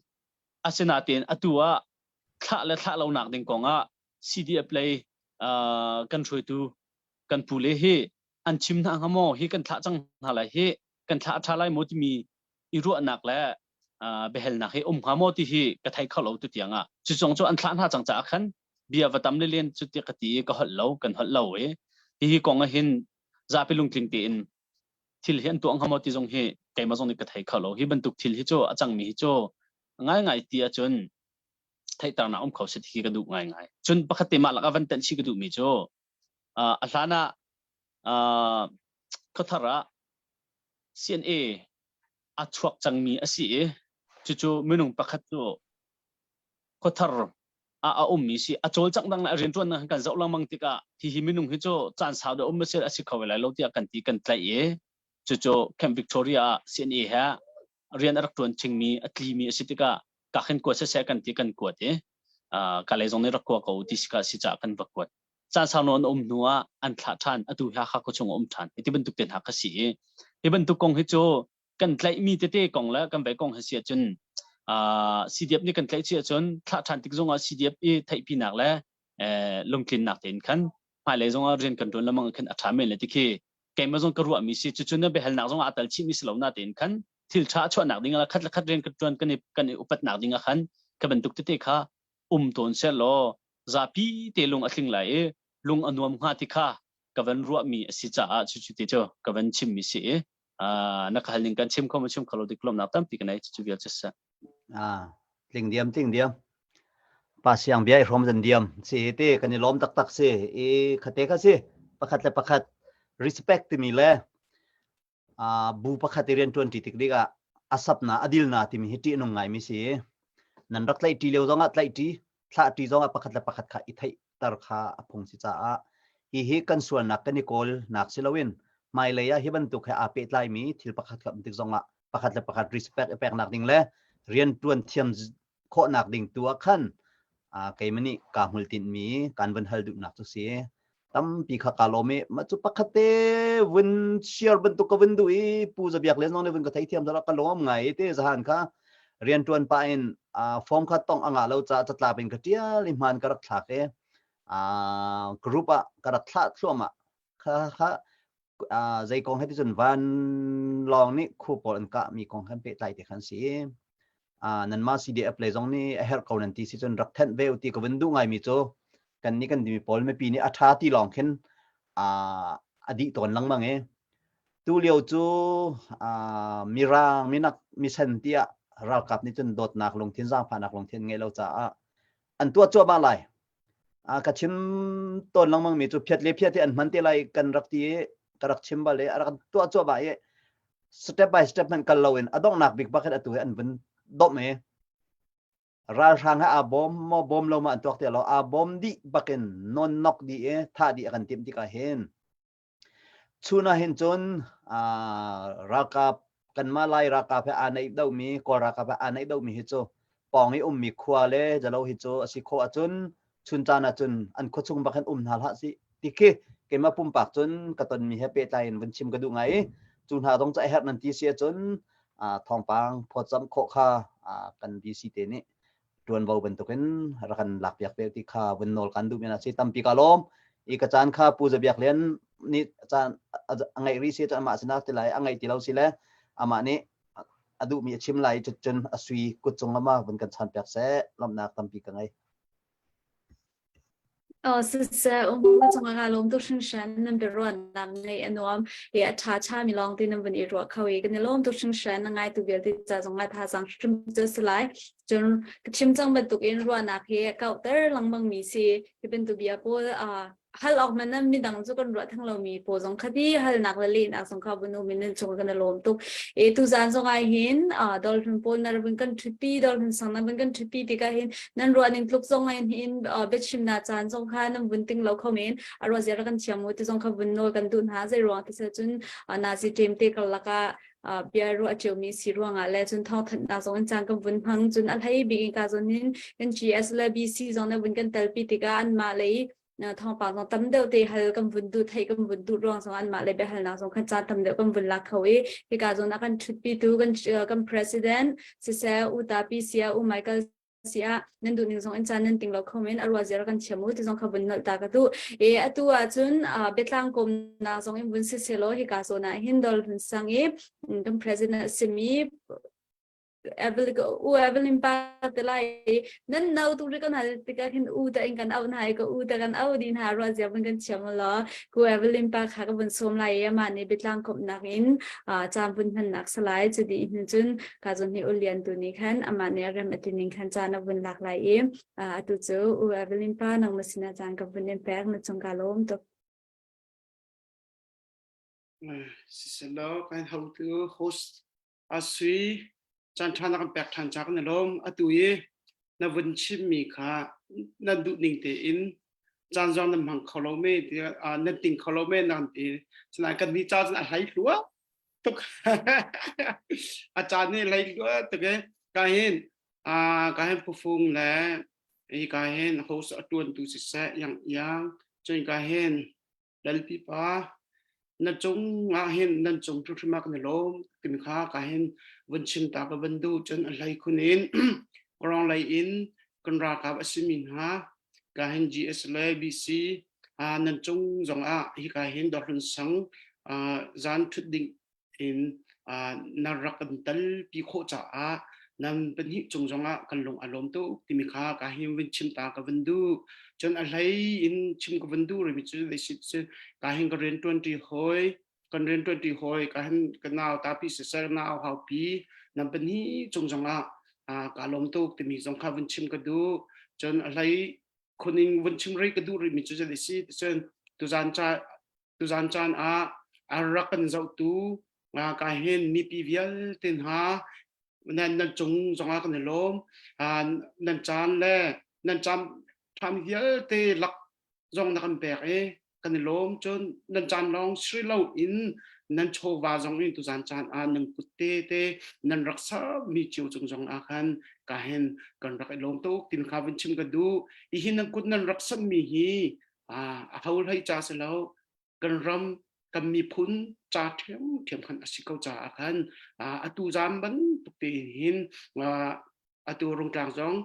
Asinain atu ah thlah le thlah lonak ding kong ah CDF lei kan hruaitu kan pu le hi an chim hna hnga maw hi kan thlah cang hna lai hi kan thlah a ṭha lai maw timi i ruahnak le biahalnak hi um hnga maw ti hi ka thei kho lo tu tiang ah cu cong cu an thlah hna cang caah khan bia va tam le len cu ti ka ti i ka holh lo kan holh lo i hihi kong ah hin zapi lungtling tein thil hi an tuah hnga maw ti zong hi keimah zong nih ka thei kho lo hi bantuk thil hi cu a cangmi hi cu ngaingai ti ahcun theihternak um kho si ti ka duh ngaingai cun pakhat te mah lak ah van tenh chih ka duhmi cu a hlan ah khuathar ah CNA a chuak cangmi a si i cucu minung pakhat cu khuathar ah a ummi si a cawlcangh dang le a rianṭuan kan zoh lengmang tikah hihi minung hi cu caan sau deuh um a si a si kho lai lo tiah kan ti kan tlaih i cucu Camp Victoria ah CNA he rian a rak ṭuan chingmi a tlimi a si tikah ka khin kuat siseh kan ti kan kuat i ka lei zong nih rak kua ko ti si ka si caah kan va kuat caan sau nawn um hnu ah an thlah ṭhan atu hi Hakha khuachung a um ṭhan hi ti bantuk te hna kha si i hi bantuk kong hi cu kan tlaihmi tete kong le kan vei kong hi si ahcun CDF nih kan tlaih si ahcun thlah ṭhan tik zongah CDF i theihpinak le lungtlinnak tein khan hmailei zongah rian kan ṭuan lengmang khan a ṭha men le ti khi keimah zong ka ruahmi si cucu na biahalnak zongah a tal chihmi si lo na tein khan thil ṭha a chuahnak ding ah khat le khat rian kan ṭuan kan i kan i upatnak ding ah khan ka bantuk tete kha um tawn seh law zapi te lung a tling lai i lung a nuam hnga ti kha ka van ruahmi a si caah cucu te cu ka van chimmi si i na ka hal ning kan chim kho ma chim kho lo dik lawmnak tampi ka nei cucu vial cu si. Ah, tling diam tling diam. Pa siang bia i hrom zan diam si te kan i lawm taktak si i khate kha si pakhat le pakhat respect timi le bu pakhat i rian ṭuan ṭi tik dikah a sapna a dilna timi hi ṭih nung ngaimi si nan rak tlaih ṭi lio zongah tlaih ṭi thlah ṭi zongah pakhat le pakhat kha i theihter kha a phung si caah hihi kan sualnak kan i kawl nak si loin hmailei ah hi bantuk he aa pehtlaimi thil pakhat kha um tik zongah pakhat le pakhat respect i peknak ding le rian ṭuan thiam khawhnak ding tu ah khan keimah nih kaa hmultinhmi kan vun hal duhnak cu si. Tampi kha kaa lawm i mah cu pakhat te vun share bantuk ka vun duh i Pu Zabiak le zong nih vun ka theithiam zara ka lawm ngai i te zahan kha rianṭuan pah in form kha tong a ngah lo caah catlap in ka ṭial i hmaan ka rak thlak i group ah ka rak thlah thluahmah. Kha kha zei kong he ti cun vanlawng nih khu pawl an kahmi kong han pehtlai te khan si nanmah CDF lei zong nih a herh ko nan ti si cun rak thenh ve u ti ka vun duh ngaimi cu kan nih kan timi pawl mipi nih a ṭha ti lawng khin a dih tawn lengmang i tu lio cu mirang minak misen tiah ralkap nih cun dawtnak lungthin zaangfahnak lungthin ngei lo caah an tuah cuahmah lai ka chim tawn lengmang mi cu phiat le phiat hi an hman te lai kan rak ti i ka rak chim bal i a rak tuah cuahmah i step by step hmanh kal loin a donghnak bik bak hin atu hi an vun domh i ralhrang he aa bawm maw bawm lo ma an tuak ti lo aa bawm dih bakin non nok dih i thah dih a kan timh tikah hin Chun ah hin cun ralkap kanmah Lai ralkap he aa naih deuhmi Kawl ralkap he aa naih deuhmi hi cu pawng i ummi khua le zalo hi cu a si khawh ahcun chun caan ahcun an khuachung bak hin um hna hlah sih ti khi keimah pumpak cun ka tonmi he pehtlai in vun chim ka duh ngai i cu hna zong cu a herh nan ti si ahcun thawngpang phawtzamh khawh kha kan DC te nih ṭuanvo bantukin rak kan lakpiak ve ti kha vun nawl kan duhmi si tampi ka lawm i ka caan kha Pu Zabiak Lian nih caan a ngeih rih si cun amah sinah ti lai a ngeih ti lo si le amah nih a duhmi a chim lai cun a sui kut cung ama vun kan chan piak seh lawmhnak tampi ka ngei. Aw siseh um cungah kaa lawm tuk hringhran nan biaruahnak ngeih a nuam i a ṭha ṭhami lawng te nan vun i ruah kho i kan i lawm tuk hringhran na ngaitu vialte ca zongah thazaang hrim cu a si lai. Cun ka chim cang bantukin ruahnak hi a kauhter lengmangmi si. Hi bantuk bia pawl aa. Hal awk man nan midang cu kan ruah theng lomi pawl zong khati halnak le lehnak zong kha vun um in nan cung kan i lawm tuk. E tuzan zong ah hin dolhlun pawl na vun kan ṭhutpi dolhlun sang na vun kan ṭhutpi tikah hin nan ruah ning tluk zong in hin biachimnak caan zong kha nan vun ting lo kho men a ruah zia kan thiam mu ti zong kha vun nawl kan duh hna zei ruang ti cun nazi ṭem te karlak ah bia ruah ciomi si ruangah le cun thawngthanhnak zong in caan kan vun hmang cun a hlei bik in ka zawn hin kan GS le BC zong na vun kan telpi tikah anmah lei thawngpang zong tam deuh te hal kan vun duh theih kan vun duh ruang zong anmah lei biahalnak zong khan caan tam deuh kan vun lak kho i hika zawn ah kan ṭhutpi tu kan kan president siseh u Tapi sia u Michael si ah nan duh ning zong in caan nan ting lo kho men a ruah zia kan thiam u ti zong kha vun nolh ta ka duh e atu ah cun biatlang komnak zong in vun si selaw hika zawn ah hin dol hun sang i kan president simi Evelyn u Evelyn pa te lai nan no tu ri kan hal tikah hin u ta in kan au hna i ka u ta kan au din ha ruah zia vun kan thiam lo ku Evelyn pa kha ka vun som lai i amah nih biatlang komnak in caan vun hmannak salai cu di hin cun ka zon hi ulian tu nih khan amah nih a rem a ti ning khan caan a vun lak lai i atu cu u Evelyn pa nangmah sinah caan ka vun in pek na cung ka lawm tuk. Siselaw kan hotu host asui caan ṭha na kan pek ṭhan ca kan i lawm. Atu i na vun chimmi kha nan duh ning tein caan zong nan hmang kho lo me ti nan ting kho lo me nan ti. Sinain kan nih ca cun a hlei hlua tuk. A caan nih hlei hlua tuk i ka hin ka hin phufung le hi ka hin host a ṭuantu siseh yang yang cun ka hin Lalpi pa na cung ah hin nan cung hrimhrim ah kan i lawm timi kha ka hin vun chim ta ka van duh cun a hlei khun in Kawrong lei in kan ralkap a simi hna ka hin GS le BC nan cung zong ah hi ka hin Dawrhlun sang zan thut ding in na rak kan talpi khawh caah nan pahnih cung zongah kan lung a lawm tuk timi kha ka hin vun chim ta ka vun duh cun a hlei in chim ka vun duh rimi cu cu ka hin ka rian ṭuanṭi hawi kan rian ṭuanṭi hawi ka hin ka nau tapi siseh nau haupi nan pahnih cung zongah ka lawm tuk timi zong kha vun chim ka duh cun a hlei khuning vun chim rih ka duh rihmi cu zei si cun tuzan ca Tuzan caan ah a rak kan zohtu ka hin mipi vialte hna nan nan cung zongah kan i lawm. Nan caan le nan caan ṭham vialte lak zong na kan pek i kan i lawm. Cun nan caan lawng si loin nan chawva zong in tuzan caan ah nan kut te te nan rak sermi cio cung zong ah khan ka hin kan rak i lawm tuk tin kha vun chim ka duh. Hi nan kut nan rak sermi hi a ho hlei ca si lo kan ram kan miphun ca ṭhiamṭhiam khan a si ko caah khan atu zam bantuk te hin atu rungtlang zong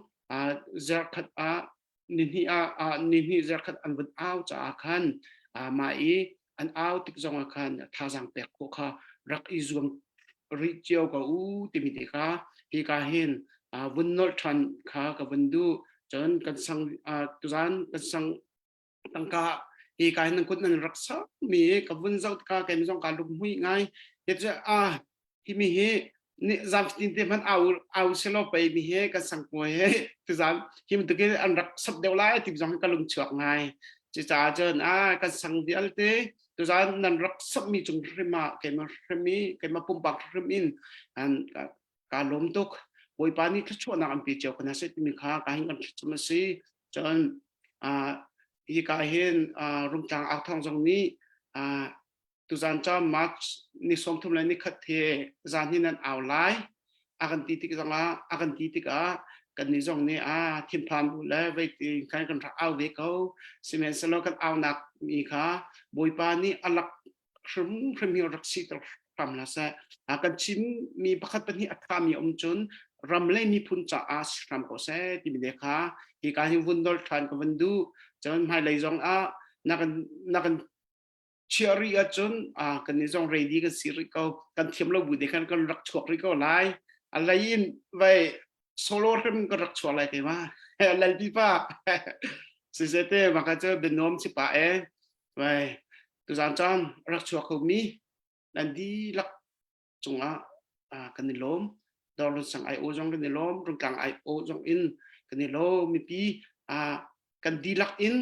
zarkhat ah nihnih ah nihnih zarkhat an vun au caah khan mah i an au tik zong ah khan thazaang pek khawh kha rak i zuam rih cio ko u timi te kha hi ka hin vun nolh ṭhan kha ka vun duh cun kan sang tuzan kan sang tangka hi ka hin nan kut nan rak mi ka vun zoh ka kem zong ka lung hui ngai te cu a hi mi hi ni zam tin te hman au au selo pei mi he kan sang puai he tuzan hi bantukin an rak sap deuh lai ti zong ka lung chuak ngai cucaah cun a kan sang vialte tuzan nan rak sap mi cung hrim ah keimah hrim i keimah pumpak hrim in an ka lawm tuk bawipa nih thluachuahnak an pe cio kana seh timi kha ka hin kan thlacam a si cun hi ka hin rungtlang authawng zong nih tuzan ca March ni 30 le ni khat he zan hi nan au lai a kan ti tik zongah a kan ti tikah kan nih zong nih a thinphan bu le vei ti khan kan rak au ve ko sihmanhsehlaw kan aunak mi kha Bawipa nih a lak hrimhrim hi rak si ter hram hlah seh a kan chim mi pakhat pahnih a tha mi um cun ram le miphun caah si hram ko seh timi le kha hi ka hin vun dol than ka vun duh cun hmailei zong ah na kan na kan chiah rih ahcun kan nih zong ready kan si rih ko kan thiam lo bu te khan kan rak chuak rih ko lai a lei in vai solo hrim kan rak chuak lai keima lalpi pa sisete maka cu bianuam si pa e vai tuzan caan rak chuak kho mi nan dihlak cungah kan i lawm Dorlun sang ai o zong kan i lawm Rungtlang ai o zong in kan i lawm mipi kan dihlak in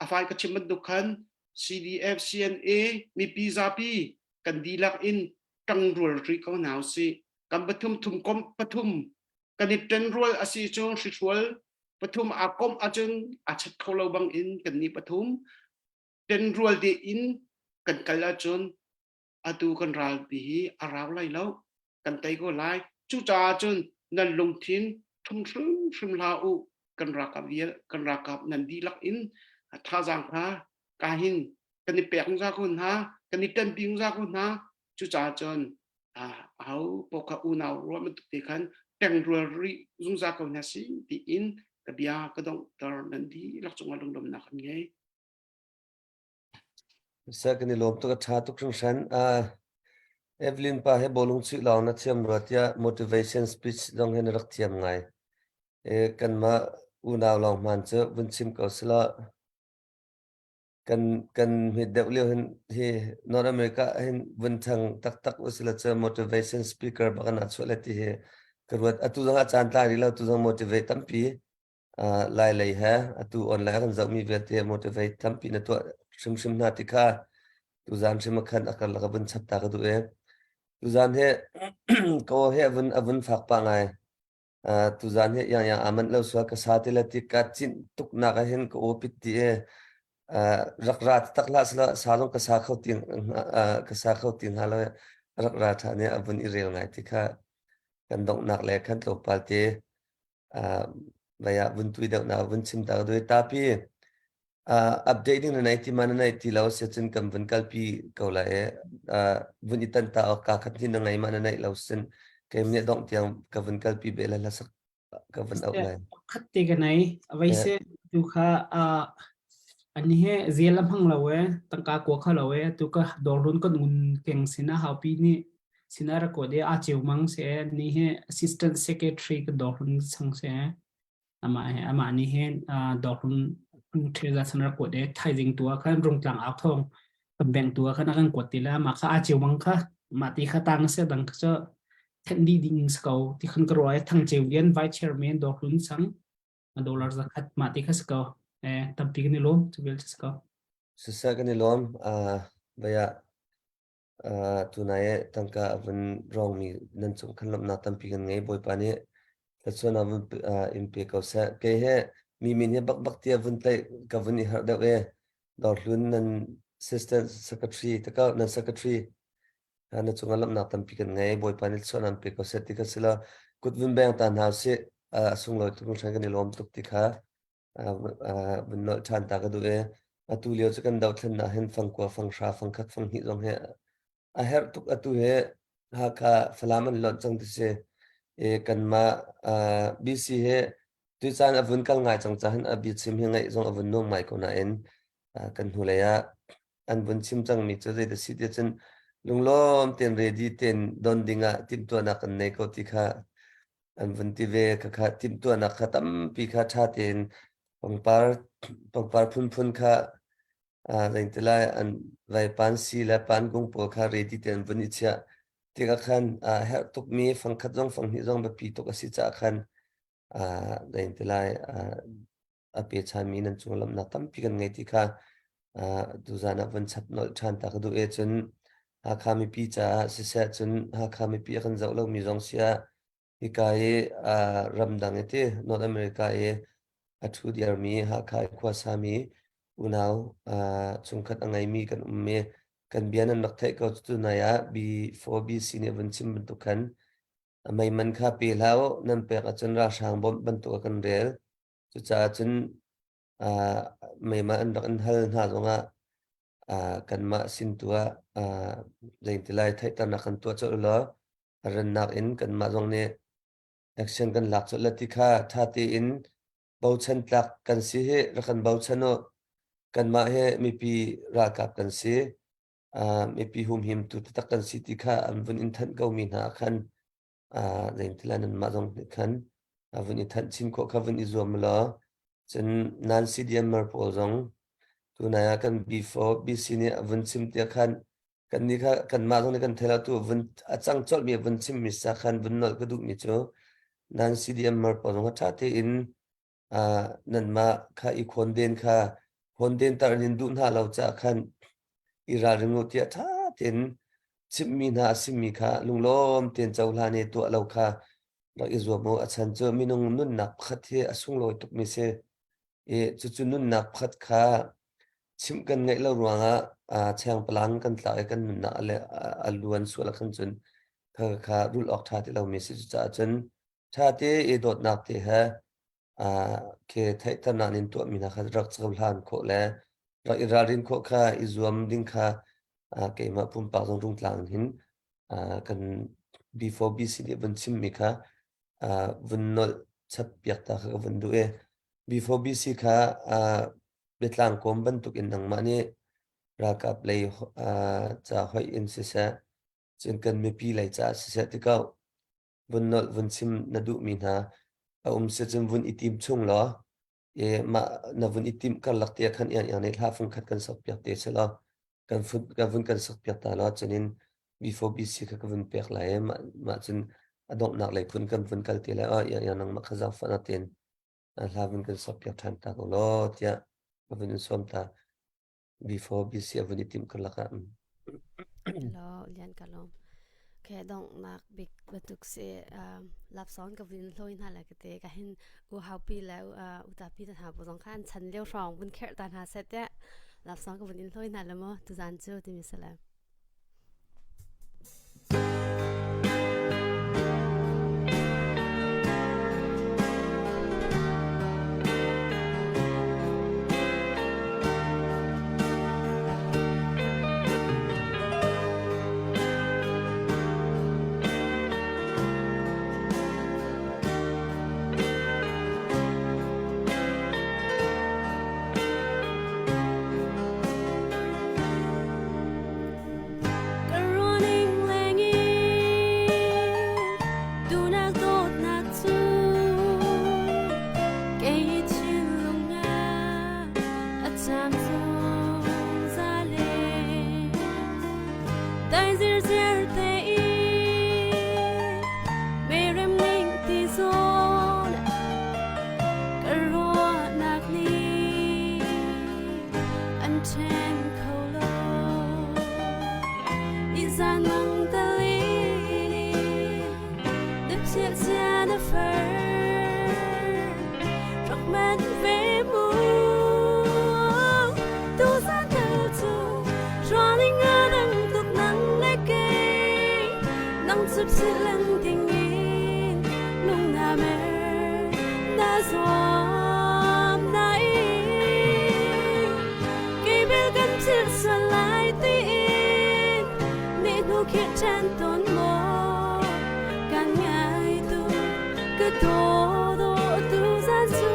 a. A fai ka chim bantuk khan CDF, CNA, mipi zapi kan dihlak in ṭangrual rih ko hna usih. Kan pathum thum komh pathum kan i ṭenrual a si cun hrihrual pathum aa komh ahcun aa chat kho lo bang in kan nih pathum ṭenrual tein kan kal ahcun atu kan ralpi hi a rau lai lo kan tei ko lai cucaah cun nan lungthin thum hrimhrim hlah u kan ralkap vial kan ralkap nan dihlak in thazaang kha ka hin kan i pek zungzal ko hna kan i ṭanpi zungzal ko hna cucaah cun aho paoh kha unau ruah bantuk te khan ṭengrual rih zungzal ko hna si tiin ka bia ka donghter nan dihlak cungah lunglawmhnak kan ngei. Seh kan i lawm tuk a ṭha tuk hringhran. Uh, Evelyn pa he bawlung chuih lawng na thiam rua tiah motivation speech zong hi na rak thiam ngai. E, kanmah unau lawng hmaan cu vun chim ko sila kan kan hmet deuh lio hin hi North America hin vun thang taktak usila cu motivation speaker bak na chuah le ti hi ka ruat atu zong ah caan tlai rih lo tu zong motivate tampi lai lei he atu online kan zohmi vialte motivate tampi na tuah hrimhrim hna ti kha tuzan hrim khan a karlak a vun chap ta ka duh e tuzan he ko he avun avun fak pa ngai tuzan he yang yang aman lo sual ka sa ti la ti ka cin tuk nak ah hin ka opit ti e rak ra tak la sala sa long ka sa kho ti ka sa kho ti hna lo rak ra tha ne avun i rel ngai ti kha kan donghnak le khan tlawmpal te vai ah vun tui deuh na vun chim ta doi tapi update ding na nei ti ma na nei ti lo se cun kan vun kalpi ko la e vun i tan ta ok ka khat hin na ngai ma na nei lo sin keim nih dong tiang ka vun kalpi be la hlasak ka vun auh lai khat te ka nei avai se tu kha ani he zel a hmang lo e tangka kwa kha lo e tu ka dor run kan un keng sina haupi ni sina ra ko de a cheu mang se ni he assistant secretary ka dor run sang se ama he ama ni he dor run theza san ra ko de thaizing tua khan rung tlang au thong kan bank tua khan kan kuat ti la ma kha a cheu mang kha ma ti kha tang se dang kha then di ding sko ti khan ka roi thang cheu lian vice chairman dor run sang dollar zakhat mah ti kha si ko eh tampi kan i lawm cu vial si ko Siseh kan i lawm vaya tunai e tangka a vun rawngmi nan cung khan lawmhnak tampi kan ngei Bawipa nih thluachuah vun in pe ko seh kei he mi min he bak bak tia vun tlaih ka vun i harh deuh e Dawrhlun nan assistant secretary taka nan secretary na cungah lawmhnak tampi kan ngei Bawipa nih thluachuah nan pe ko seh ti kha sila kut vun beng ta hna usih a sunglawi tuk hringhran kan i lawm tuk ti kha vun nolh ṭhan ta ka duh i atu lio cu kan dothlennak hin fangkua fanghra fangkhat fanghnih zong hi a herh tuk atu hi Hakha Falam an lonh cang ti si i kanmah BC hi tucaan a vun kal ngai cang caah a biachim hi ngaih zong a vun nuam ngai ko nain kan hnulei ah an vun chim cangmi cu zei dah si ti cun lunglawm tein ready tein don dingah timhtuahnak kan nei ko ti kha an vun ti ve khakha timhtuahnak kha tampi kha ṭha tein pangpar pangpar phunphun kha zeingtilai an vai pan si le pan kung pawl kha ready tein vun i chiah tikah khan herh tukmi fangkhat zong fanghnih zong biapi tuk a si caah khan zeingtilai a pe ṭhanmi nan cung lamnak tampi kan ngei ti kha tuzan ah vun chap nolh ṭhan ta ka duh e cun Hakha mipi caah siseh cun Hakha mipi a kan zoh lomi zong si ah hika i ramdang i ti North America i a ṭhu diarmi Hakha i khuasami unau chungkhat a ngeimi kan um i kan bia nan rak theih ko cu nai ah B4BC nih vun chim bantuk khan meiman kha pe hlah u nan pek ahcun ralhrang bawmh bantuk a kan rel Cucaah cun meimah an rak in hal hna zongah kanmah sin tu ah zeitilai theihternak kan tuah colh law a rannak in kanmah zong nih action kan lak colh la ti kha ṭha tein bochan tlak kan si hi rak kan bochan u. Kanmah hi mipi ralkap kan si. Mipi humhimtu taktak kan si ti kha an vun in thanh komi hna ah khan zeingtilai nanmah zong nih khan vun i thanh chin khawh kha vun i zuam law cun nan CDMer pawl zong tunai ah kan B4 BC nih a vun chim tiah khan kan nih kha kanmah zong nih kan thei lo tu vun a cang colh mi vun chim mi sa khan vun nolh ka duh mi cu nan CDMer pawl zong ṭha tein nanmah kha i khawn den kha. Phone tar in duh hna lo caah khan i ralring u tiah ṭha tein chimhmi hna a simi kha lunglawm tein cohlan i tuah lo kha rak i zuam u. A chan cu minung nunnak pakhat hi a sunglawi tukmi si. I cucu nunnak pakhat kha chimh kan ngeih lo ruangah chengpalang kan tlak i kan nunnak a luan sual ah khan cun kha kha rulh awk ṭha ti lomi si. Cucaah cun ṭha te i dawtnak te he khi theihternak in tuahmi hna kha rak cohlan khawh le rak i ralrin khawh kha i zuam ding kha keimah pumpak zong rungtlang in hin kan B4BC nih vun chimmi kha vun nolh chap piak ta kha ka vun duh i B4BC kha biatlang kawm bantuk in nangmah nih ralkap lei ca hoih in siseh cun kan mipi lei ca siseh tikau vun nolh vun chim na duhmi hna a um si cun vun i tim chung law e mah na vun i timh karlak te khan iang iang nih hla fung khat kan sok piak te se law kan fun kan vun kan sok piak ta law cunin B4BC kha ka vun pek lai mah mah cun a donghnak lei phun kan vun kal te lai a iang iang nangmah kha zaangfah tein hla vun kan sok piak ṭhan ta ko law tiah ka vun in sawm ta before BC a vun i timh karlak ah. Hello, lian ka lom. Okay, donghnak bik bantuk si lapsong ka vun hloi hna le ka te ka hin u haupi le u tapi ta hna bu zong khan chan lio hrawng vun kherh ta hna set te lapsong ka vun in hloi hna le mo tuzan cu timi sale. Ka ruahning lengin duhnak dawtnak cu kei thinlung ah a caam zungzal e. Dai zirziar tein merem ning ti zawn ka ruahnak nih an ṭhen kho lo. Izan mang talini dipsial sia na far rak man ve mu tu zan tel cu running adang tuk nang le kei nang chup silan dingin lung na mer na zuam na ing kei bel kan thil sual lai tiin ni hnu khirh ṭhan tawn maw kan ngai tu ka daw daw tu zan cu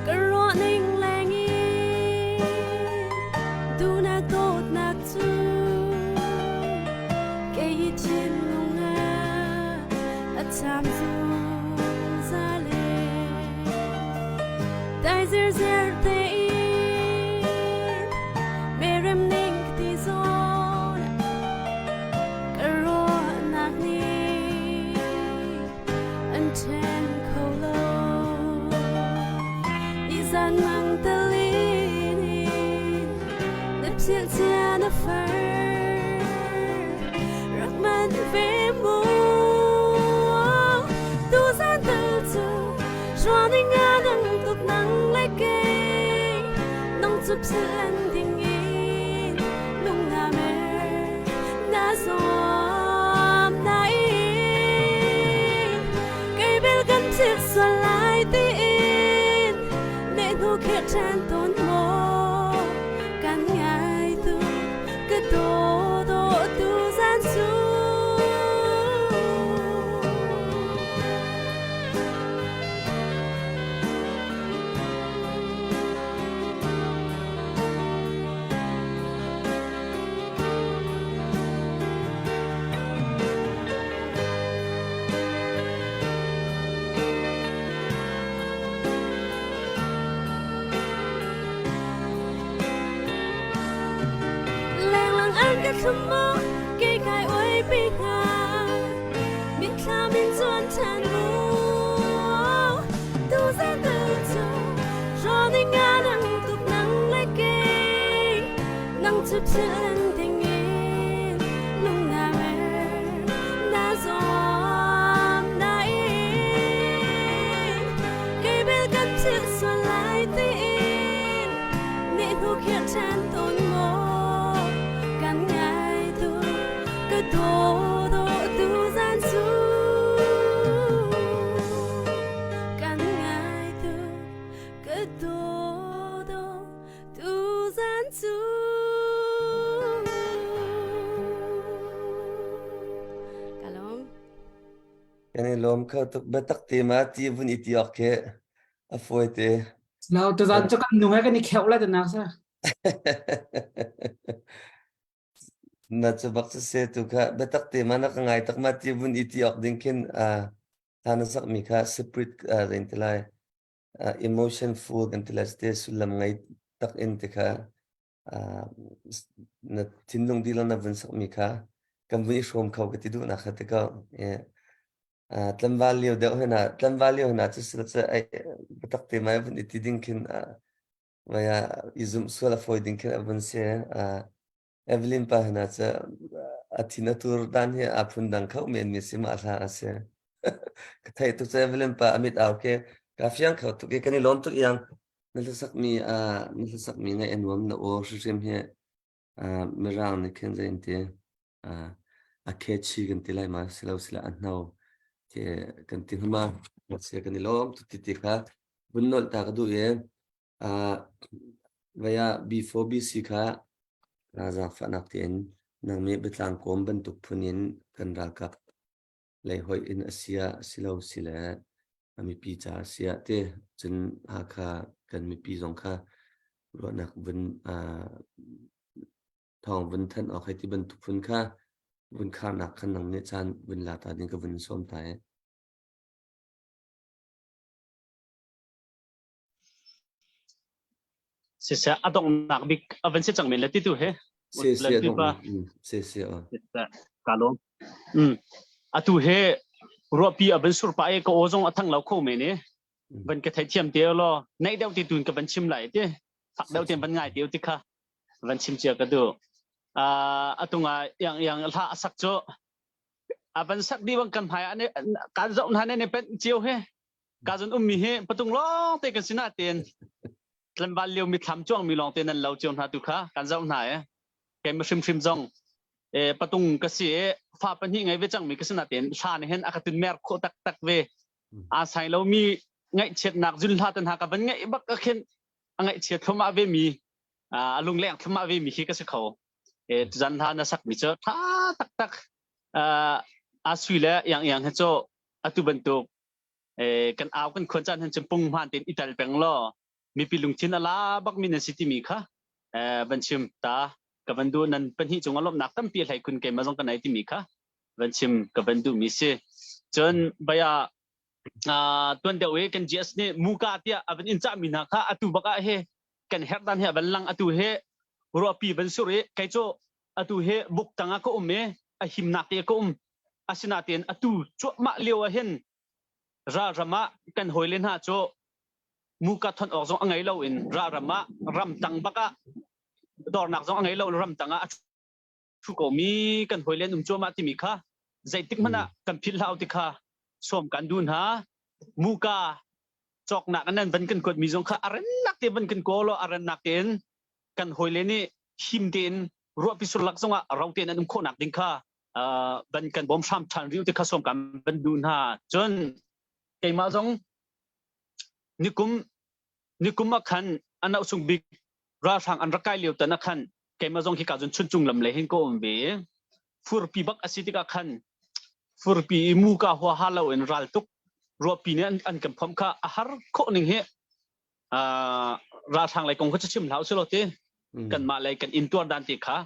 Ka ruahning lengin duhnak dawtnak cu kei hi thinlung ah a caam zungzal e. Dai zirzer tein merem ning ka ti zawn ka ruahnak nih an ṭhen kho lo. Izan mang talin in na philh cia na far rak man ve mu tu zan tal cu ruaning a dang tuk nang le kei nang cu philh ding in lung na mer na zuam na in kei bel kan thil sual lai tiin ne hnu khirh ṭhan tawn maw kan ngai tu ka daw daw tu zan cu Lenglang an ka thlum maw kei kai oi pi hnga mitthlam in cu. Philh dingin lung na mer na zuam nain kei bel kan philh sual lai tiin ni hnu khiah ṭhan tawn maw kan ngai tu ka daw daw tu zan cu kan ngai tu ka daw daw tu zan cu Ka lawm. Kan i lawm kho tuk biatak te ma ti vun i ti awk khi a fawi te. No, tuzan cu kan nu he kan i kheuh lai tanak sa. Na cu bak cu se tu kha biatak te ma na ka ngai tak ma ti vun i ti awk ding khin a na sak mi kha separate rein te lai. Emotion full kan ti lai te sullam ngei tak in te kha na thinlung dihlak na vun sakmi kha kan vun i hrawm kho ka ti duhnak kha ti ko. Tlanval lio deuh hna tlanval lio hna cu sila cu ai biatak te mai vun i ti ding khin vai ah i zumh sual a fawi ding khin a vun si. Evelyn pa hna cu a thin a tur dan hi aa phun dang kho men mi si ma hla a si. Ka theih tuk cu Evelyn pa amit au ke ka fiang kho tuk i kan i lawm tuk iang na hlasak mi na hlasak mi ngaih a nuam na aw hrimhrim hi mirang nih khin zei an ti a catchy kan ti lai ma silo sila a hno ti kan ti hma sia kan i lawm tuk ti ti kha vun nolh ta ka duh i Vaya B4BC kha zaangfahnak tein nangmah biatlang kawm bantuk phun in kan ralkap lei hoih in a si ah silo sile a mipi ca a si ah ti cun Hakha kan mipi zong kha ruahnak vun thawng vun thanh awk hei ti bantuk phun kha vun kharnak khan nang nih caan vun la ta ding ka vun sawm ta i. Siseh a donghnak bik a van si cang men le ti tu he. Si si a donghnak. Si si a. Ka lawm. Mm. Atu he ruahpi a van sur pa e ka aw zong a thang lo kho men e. Van ka theithiam te lo. Naih deuh ti tun ka van chim lai ti. Fak deuh ten van ngai te ti kha. Van chim cia ka du. Uh, atunga yang yang hla asak cu a van sak di bang kan hmai ane kan zoh hna ne pen cio he Ka zon ummi hi patung lawng te kan si na tein tlanval lio mithlam cuang mi lawng te nan lo cio hna tu kha kan zoh hna e. Kei ma hrimhrim zong e patung ka si e fa pahnih ngei ve cang mi ka si na tein hla nih hin a ka tun mer khawh taktak ve. Aa sai lo mi ngaihchiatnak zun hla tan ha ka van ngaih bak ka khin a ngaihchiat thluahmah ve mi a lungleng thluahmah ve mi khi ka si kho. E tuzan hla na sak mi cu tha taktak a sui le iang iang he cu atu bantuk kan au kan khuan caan han cun pung hmaan tein i tel peng law mipi lungthin a la bak mi nan si timi kha van chim ta ka van duh nan pahnih cung a lawmhnak tampi a hlei khun keimah zong ka nei timi kha van chim ka van duh mi si cun baya tuan deuh i kan GS nih muka tiah a van in cah mi hna kha atu bak ah he kan herh dan he a van lang atu he ruahpi van sur i kei cu atu he buk tang ah ka um i a himnak te ka um asinain atu cuahmah lio ah hin ralram ah kan hawile hna cu muka thon awk zong a ngei lo in ralram ah ramtang bak ah dornak zong a ngei lo ramtang ah a thu ko mi kan hawile an um cuahmah timi kha zeitik hmanh ah kan philh hlah ti kha sawm kan duh hna muka cawknak nan van kan kuat mi zong kha a rennak te van kan kawl a rennak tein kan hawile nih him tein ruahpi surlak zongah ro tein an um khawhnak ding kha van kan bawm hram ṭhan rih ti kha sawm kan van duh hna. Cun keimah zong nikum nikum ah khan a nauh bik ralhrang an rak kai lio tan ah khan keimah zong hika cun chuncung lam lei hin ka um ve. Furpi bak a si tikah khan furpi i muka huaha lo in ral tuk ruahpi nih an, an kan phomh kha a har khawh ning hi ralhrang lei kong kha chim hlah usih law ti kanmah lei kan intuar dan ti kha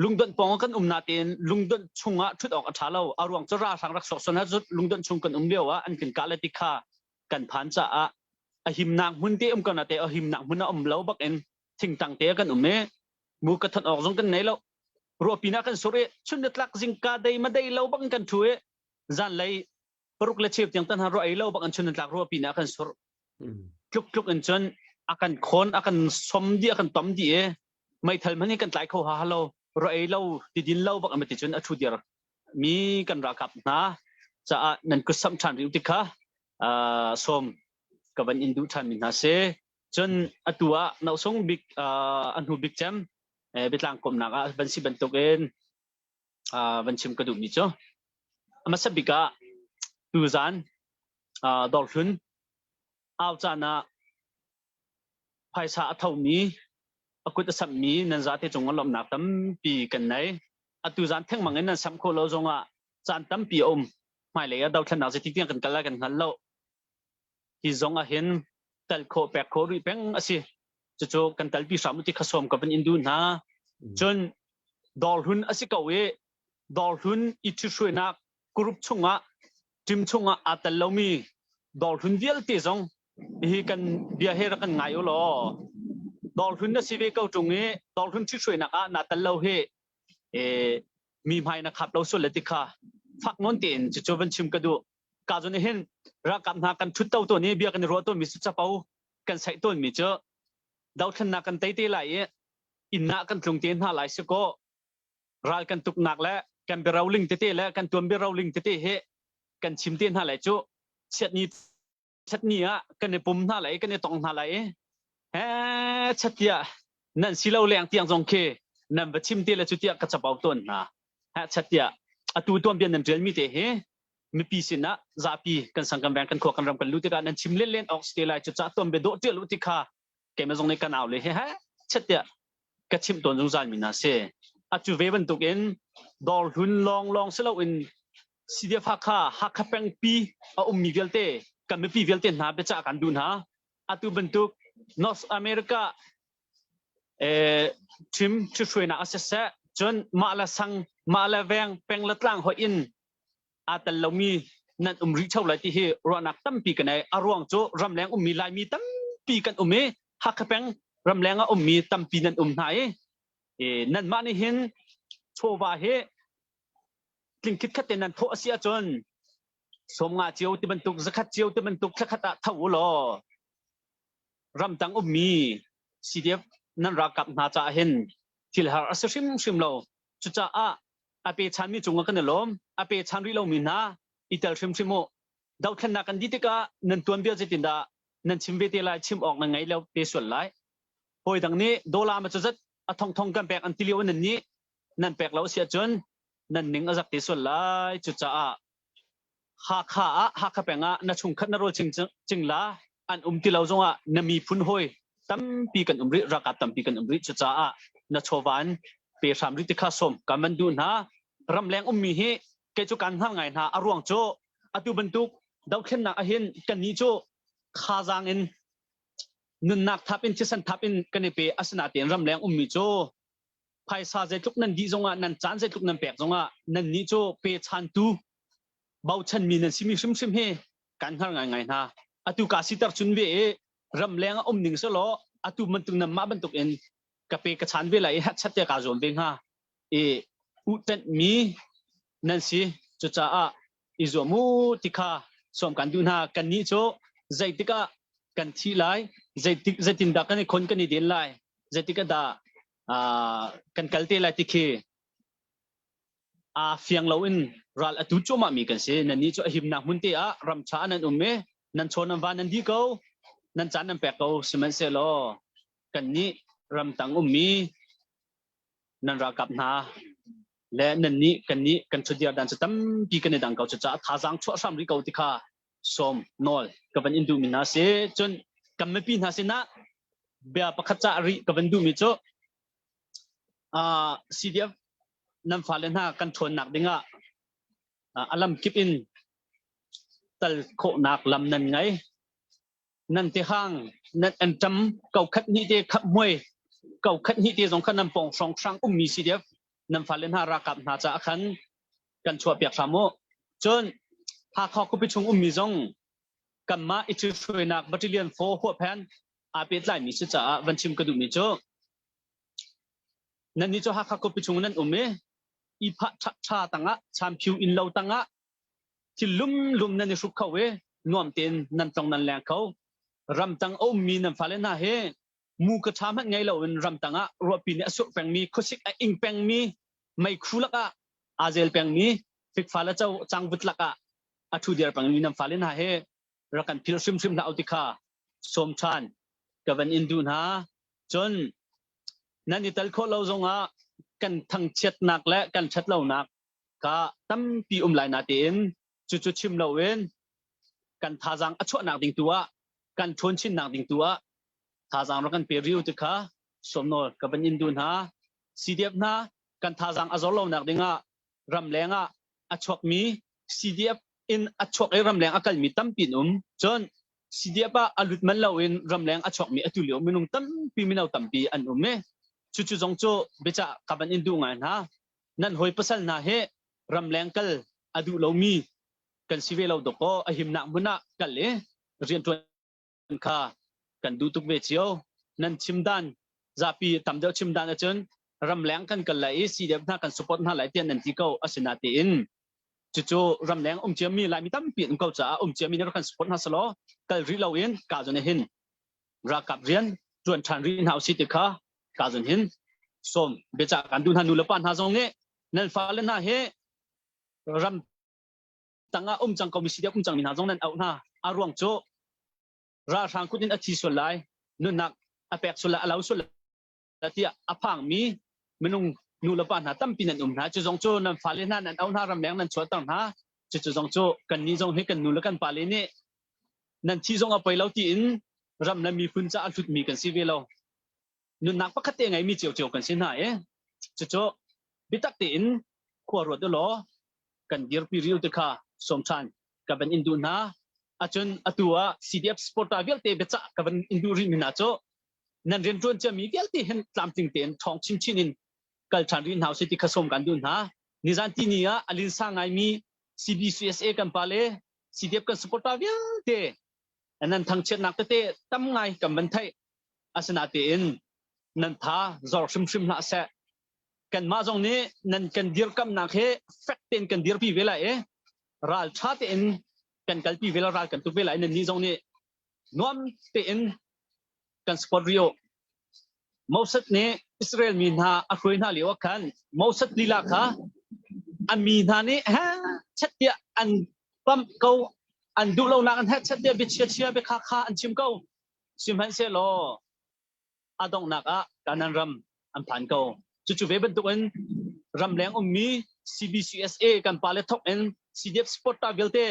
lungdonh pawng kan um natein lungdonh chungah ṭhut awk a ṭha lo a ruang cu ralhrang rak sawk ha lungdonh chung kan um lio ah an kan kah le ti kha kan phan caah a himnak hmun te um ko na te a himnak hmun a um lo bak in thingtang te kan um i mu ka thon awk zong kan nei lo ruahpi na kan sur i chun le tlak zingka dei ma dei lo bak in kan ṭhu i zanlei paruk le cheu tiang tan han ruah ei lo bak an chun tlak ruahpi na kan sur tluk tluk in cun a kan khawn a kan som di a kan tom di i. Meithal hmanh hi kan tlai kho ha lo, ra ei lo, ti din lo bak an ti cun a thu dir mi kan ralkap hna caah nan kut samh ṭhan rih ti kha sawm ka van in duh ṭhan mi hna si. Cun atu ah nosung bik a hnu bik cem biatlang komnak ah van si bantukin van chim ka duhmi cu a hmasa bik ah tuzan dawrhlun au caan ah phaisa a thomi a kut a samhmi nan zate cung ah lawmhnak tampi kan nei. Atu zan thengmang in nan samh khawh lo zongah caan tampi a um. Hmailei ah dothlennak zeitik tiang kan kal lai kan hngal lo. Hi zong ah hin tal khawh pek khawh rih peng a si. Cucu kan talpi hram u ti kha sawm ka van in duh hna. Cun dawrhlun a si ko i dawrhlun i ṭhithruainak group chungah team chungah aa tel lomi dawrhlun vialte zong hihi kan bia he rak kan ngai u law dawrhlun na si ve ko ṭung i dawrhlun ṭhithruainak ah naa tel lo hi mi hmai na khap lo sual le ti kha fak nawn tein cucu van chim ka duh. Ka zon hin ralkap hna kan ṭhut to tawn i bia kan i ruah tawnmi cu capo kan saih tawnmi cu dothlennak kan tei te lai i inn ah kan tlung te hna lai si kaw ral kan tuknak le kan biaroling tete le kan tuan biaroling tete hi kan chim te hna lai cu chiatni chatni ah kan i pum hna lai kan i tong hna lai i he chatia nan si lo leng tiang zong khi nan va chim te le cu tiah ka chapau tawn hna he chatia atu tuan bian nan tial mi te hi mipi sinah zapi kan sang kan veng kan khua kan ram kan lu tikah nan chim len len awk si te lai cu ca tuan bia dawh tial u ti kha keimah zong nih kan au le he he chatia ka chimh tawn zungzal mi hna si. Atu ve bantukin dawr hlun lawnglawng si loin CDF Hakha, Hakha pengpi a ummi vialte, kan mipi vialte hna biacah kan duh hna. Atu bantuk North America eh, thim ṭhithruainak a siseh, cun mah le sang, mah le veng, peng le tlang hoih in aa tel lomi nan um rih theo lai ti hi ruahnak tampi ka nei. A ruang cu ramleng ummi Laimi tampi kan um i Hakha peng ramleng ah ummi tampi nan um hna i nanmah nih hin chawva hi tling khitkhat te nan thawh a si ahcun 50 cio ti bantuk 100 cio ti bantuk thlakhat ah tho u law ramtang ummi CDF nan ralkap hna caah hin thil har a si hrimhrim lo. Cucaah a pe chanmi cungah kan i lawm. A pe chan rih lomi hna i tel hrimhrim u. Dothlennak kan dih tikah nan tuanbia zeitindah nan chim ve te lai chim awk nan ngei lo te sual lai. Hawi dang nih dollar ma cu zat a thongthong kan pek an ti lio nan nih nan pek lo si ahcun nan ning a zak te sual lai. Cucaah Hakha ah Hakha peng ah na chungkhat na rawl cingla an um ti lo zongah na miphun hawi tampi kan um rih ralkap tampi kan um rih cucaah na chawvan pe hram rih ti kha sawm kan van duh hna ramleng ummi hi kei cu kan hngal ngai hna a ruang cu atu bantuk dothlennak ahhin kannih cu thazaang in nunnak thap in thisen thap in kan i pe asinain ramleng ummi cu phaisa zeitluk nan dih zongah nan caan zeitluk nan pek zongah nan nih cu pe chantu bochanmi nan simi hrimhrim hi kan hngar ngaingai hna. Atu ka siter cun ve i ramleng a um ning selaw atu bantuk nan mah bantuk in ka pe ka chan ve lai i chat te ka zuam ve hnga i uhṭanh mi nan si. Cucaah i zuam u ti kha sawm kan duh hna. Kannih cu zeitik ah kan thi lai, zeitik zeitindah kan i khon kan i den lai, zeitik ah dah kan kal te lai ti khi aa fiang loin ral a tu cuahmah mi kan si. Nannih cu a himnak hmun te ah ram ṭha nan um i nan chaw nan va nan di ko, nan caan nan pek ko. Sihmanhsehlaw kannih ramtang ummi nan ralkap hna le nannih kannih kan ṭhutdir dan cu tampi kan i dang ko. Cucaah thazaang chuah hram rih ko ti kha sawm nawl ka van in duhmi hna si. Cun kan mipi hna sinah bia pakhat cah rih ka van duhmi cu CDF nan fale hna kan ṭhawnnak dingah a lam kip in tal khawhnak lam nan ngei. Nan tihang nan anṭam ko khat hnih te khap hmuai ko khat hnih te zong kha nan pawng hrawng hrang ummi CDF nan fale hna ralkap hna caah khan kan chuahpiak hram u. Cun Hakha khuapi chung ummi zong kanmah i hruainak battalion 4 huaphen aa pehtlaimi si caah van chim ka duhmi cu nannih cu Hakha khuapi chung nan um i i phah ṭha tangah champhiu inn lo tangah thil lumlum nan i hruk kho i nuam tein nan tlong nan leng kho. Ramtang a ummi nan fale hna hi Mu ka ṭha hmanh ngei loin ramtang ah ruahpi nih a surh pengmi, khuasik a ing pengmi, meikhu lakah aa zel pengmi, fikfa le co cangvut lakah a ṭhu diar pengmi nan fale hna he rak kan philh hrimhrim hlah u ti kha sawm ṭhan ka van in duh hna. Cun nan i tel khawh lo zongah kan thangchiatnak le kan ṭhatlonak kha tampi um lai natein cucu chim loin kan thazaang a chuahnak ding tu ah kan ṭhawn chinnak ding tu ah thazaang rak kan pe riu ti kha sawmnawl ka van in duh hna. CDF hna kan thazaang a zor lonak ding ah ramleng ah a chuakmi CDF in a chuak i ramleng a kalmi tampi an um. Cun CDF ah a lut man loin ramleng a chuakmi atu lio minung tampi mino tampi an um i cucu zong cu biacah ka van in duh ngai hna. Nan hawi pasal hna hi ramleng kal a duh lomi kan si ve lo dawkaw a himnak hmun ah kal i rianṭuan kha kan duh tuk ve cio. Nan chim dan zapi tam deuh chim dan ahcun ramleng kan kal lai i CDF hna kan support hna lai tiah nan ti ko asinatein cucu ramleng um ciami Laimi tampi an um ko caah um ciami nih rak kan support hna selaw kal rih loin ka zon hin ralkap rian ṭuan ṭhan rih hna usih ti kha ka zon hin sawm biacah kan duh hna nu le pa hna zong nih nan fale hna hi ram tangah um cang ko mi CDF um cang mi hna zong nan auh hna a ruang cu ralhrang kut in a thi sual lai nunnak a pek sual lai a lo sual lai tiah a phangmi minung nu le pa hna tampi nan um hna cu zong cu nan fale hna nan auh hna ramleng nan chuahter hna cu cu zong cu kan nih zong hi kan nu le kan pale nih nan thi zong a poi lo tiin ram le miphun ca a hlutmi kan si ve lo nunnak pakhat te ngeimi ciocio kan si hna i cucu biatak tein khua ruat u law kan dirpi riu te kha sawm ṭhan ka van in duh hna acun atu ah CDF supporter vialte biacah ka van in duh rih mi hna cu nan rianṭuan ciami vialte hin tlamtling tein ṭhawng chinchin in kal ṭhan rih hna usih ti kha sawm kan duh hna nizan tini ah a linsa ngaimi CBCSA kan pale CDF kan supporter vialte nan thangchiatnak tete tam ngai kan van theih asinatein nan tha zor hrimhrim hlah seh kanmah zong nih nan kan dirkamnak hi fek tein kan dirpi ve lai i ral ṭha tein kan kalpi ve lai ral kan tuk ve lai nan nih zong nih nuam tein kan support rio Moses nih Israel mi hna a hruai hna lio ah khan Moses lila kha a mi hna nih he chet tiah an pamh ko an duh lonak an he chet tiah bia chia chia bia kha kha an chim ko sihmanhsehlaw a donghnak ah Kanan ram an phan ko. Cucu ve bantukin ramleng ummi CBCSA kan pale thok in CDF supporter vialte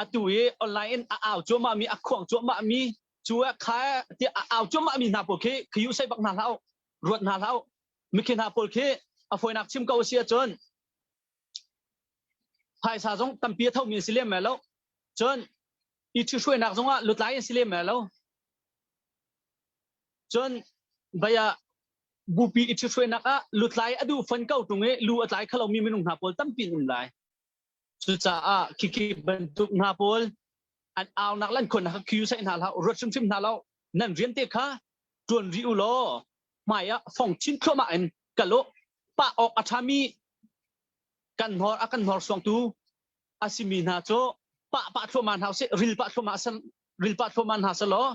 atu i online in a au cuahmah mi a khuang cuahmah mi cu kha ti a au cuahmah mi hna pawl khi khi usai bak hna hlah ruat hna hlah mikhi hna pawl khi a fawinak chim ko si ahcun phaisa zong tampi a thomi si lem lo cun i ṭhihruainak zongah lutlai an si lem lo Cun baya bupi i ṭhithruainak ah lutlai a duh fon ko ṭung i lu a tlai kho lomi minung hna pawl tampi an um lai. Cucaah khikhi bantuk hna pawl an aunak le an khuannak kha khiu sai hna hlah, ruat hrimhrim hna lo. Nan rian te kha ṭuan rih u law hmai ah fong chin thluahmah in kal u. Pah awk a ṭhami kan hnor a kan hnorsuangtu a simi hna cu pah pah thluahmah hna usih, ril pah thluahmah ril pah thluahmah hna selaw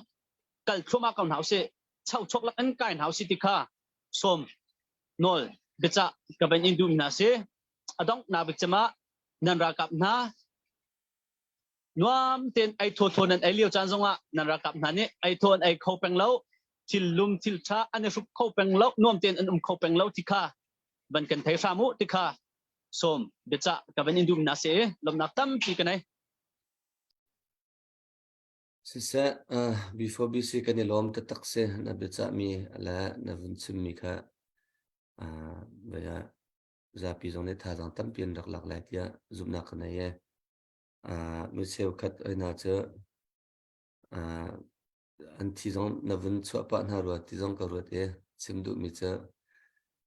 kal thluahmah ko hna usih chochok lak in kai hna usih ti kha sawm nawl biacah ka van in duh hna si a donghnak bik cem ah nan ralkap hna nuam tein ei thaw thaw nan ei lio caan zongah nan ralkap hna nih ei thaw an ei kho peng lo thil lum thil tha an i hrup kho peng lo nuam tein an um kho peng lo ti kha van kan thei hram u ti kha sawm biacah ka van in duh hna si lawmnak tampi ka nei Siseh, uh, B4BC kan i lawm taktak si na biacahmi le na vun chimmi kha uh, bia zapi zong nih thazaang tampi an rak lak lai tiah zumhnak ka nei e. Uh, mi cheukhat hna cu uh, an thi zong na vun chuah pah hna rua ti zong ka ruat i chim duhmi cu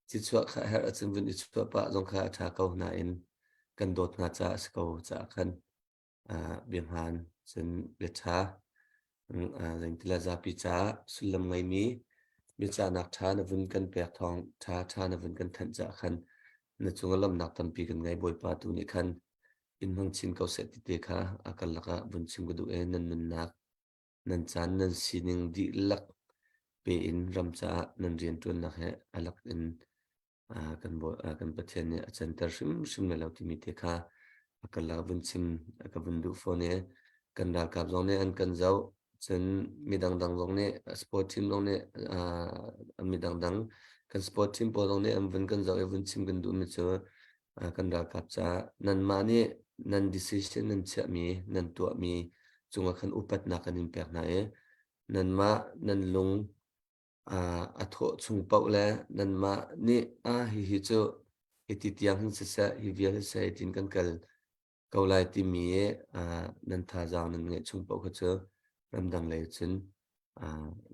thi chuah kha herh ahcun vun i chuah pah zong kha a ṭha ko nain kan dawt hna caah a si ko caah khan biahmaan cun biaṭha zeintila zapi caah sullam ngeimi biacahnak ṭha na vun kan pek thawng ṭha ṭha na vun kan thanh caah khan na cungah lawmhnak tampi kan ngei Bawipa tu nih khan in hmang chin ko seh ti te kha a karlak ah vun chim ka duh i nan nunnak nan caan nan sining dihlak. pe in ram caah nan rianṭuannak he a lak in kan kan Pathian nih a canter hrimhrim lai lo timi te kha a kan lak vun chim a ka vun duh fawn i kan ralkap zong nih an kan zoh cun midang dang zong nih sport team zong nih midang dang kan sport team pawl zong nih an vun kan zoh i vun chim kan duhmi cu kan ralkap caah nanmah nih nan decision nan chiahmi nan tuahmi cungah khan upatnak kan in pek hna i nanmah nan lung a thawh chung paoh le nanmah nih ah hihi cu hiti tiang hin siseh hi vial siseh tin kan kal ko lai timi nan thazaang nan ngeih chung paoh kha cu ramdang lei cun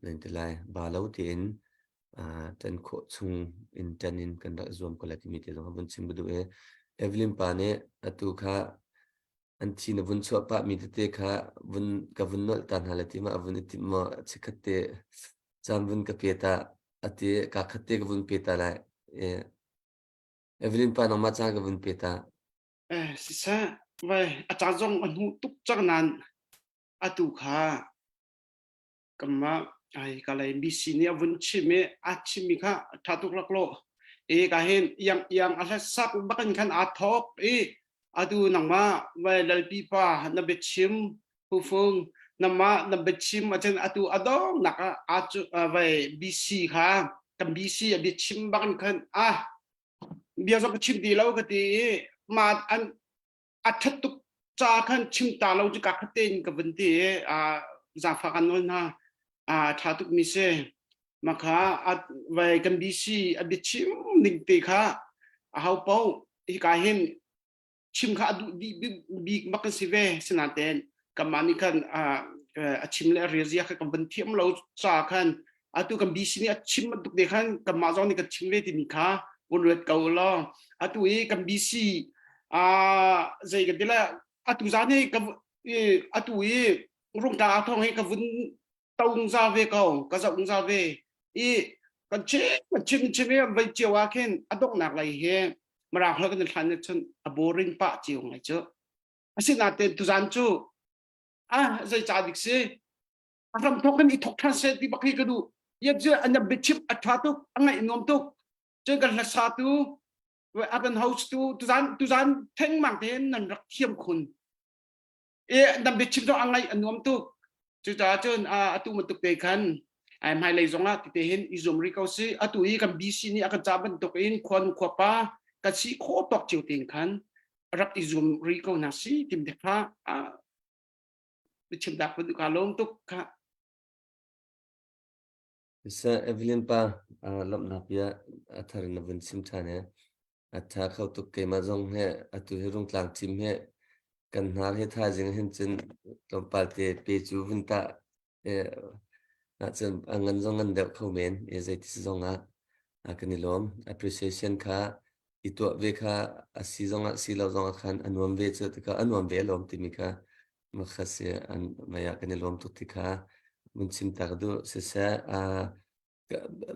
nan ti lai ba lo tiin ṭan khawh chung in ṭan in kan rak zuam ko lai timi te zong vun chim ka duh i Evelyn pa nih atu kha an thi na vun chuah pah mi tete kha vun ka vun nolh ta hna le ti ma vun i timh maw chikhat te caan vun ka pe ta ati ka khat te ka vun pe ta lai Evelyn pa nangmah caan ka vun pe ta Eh, siseh, vai, a ca zong a hnu tuk cang nain atu kha kanmah ai ka lei BC nih a vun chim i a chimmi kha ṭha tuk laklawh. E ka hin iang iang a hlasak bakin khan aa thawk i atu nangmah vai lalpi pa na biachim hufung namah na biachim acun atu a dongnak ah a cu vai BC kha kan BC a biachim bakin khan ah bia zong ka chim ti lo ka ti i ma an a ṭhat tuk ca khan chim ta lo cu ka khat tein ka vun ti i a zaangfah kan nawl hna a ṭha tuk mi si makha a vai kan BC a biachim ning te kha a hau po hika hin chim kha a duh dih bik bak kan si ve sinain kanmah nih khan a chim le a rel zia kha kan van thiam lo ca khan atu kan BC nih a chim bantuk te khan kanmah zong nih kan chim ve timi kha vun ruat ko law atu i kan BC a zei kan ti le atu zan hi ka atu i rungta thong hi ka vun to za ve ko ka zoh za ve i kan chim kan chim chim i vai cio ah khin a donghnak lei hi Mirang holh kan hlan cun a boring pah cio ngai cu asinain tuzan cu ah zei ca dik si a ram thok kan i thok than se ti bak hi ka duh yet cu an biachim a tha tuk a ngaih nuam tuk cun kan hlasa tu a kan host tu tuzan tuzan thengmang tein nan rak thiam khun e nan biachim zong a ngaih a nuam tuk cucaah cun atu bantuk te khan ai hmailei zong ah tite hin i zuam rih ko si atu i kan BC nih a kan ca bantuk in khuanu khuapa kan si khawh tawk cio tein khan rak i zuam rih ko hna si tim te kha chim dak ka lawm tuk kha Sir Evelyn pa lawmhnak bia a thar in na vun chim ṭhan e. A ṭha kho tuk keimah zong he atu hi Rungtlang team he kan hnar he thaizing hin cun tlawmpal te pe cu vun tah ahcun a ngan zong ngan deuh kho men e zeiti si zong ah kan i lawm appreciation kha i tuah ve kha a si zong ah si lo zong ah khan a nuam ve cu tikah a nuam ve lawm timi kha makha si an mei ah kan i lawm tuk ti kha vun chim tak duh siseh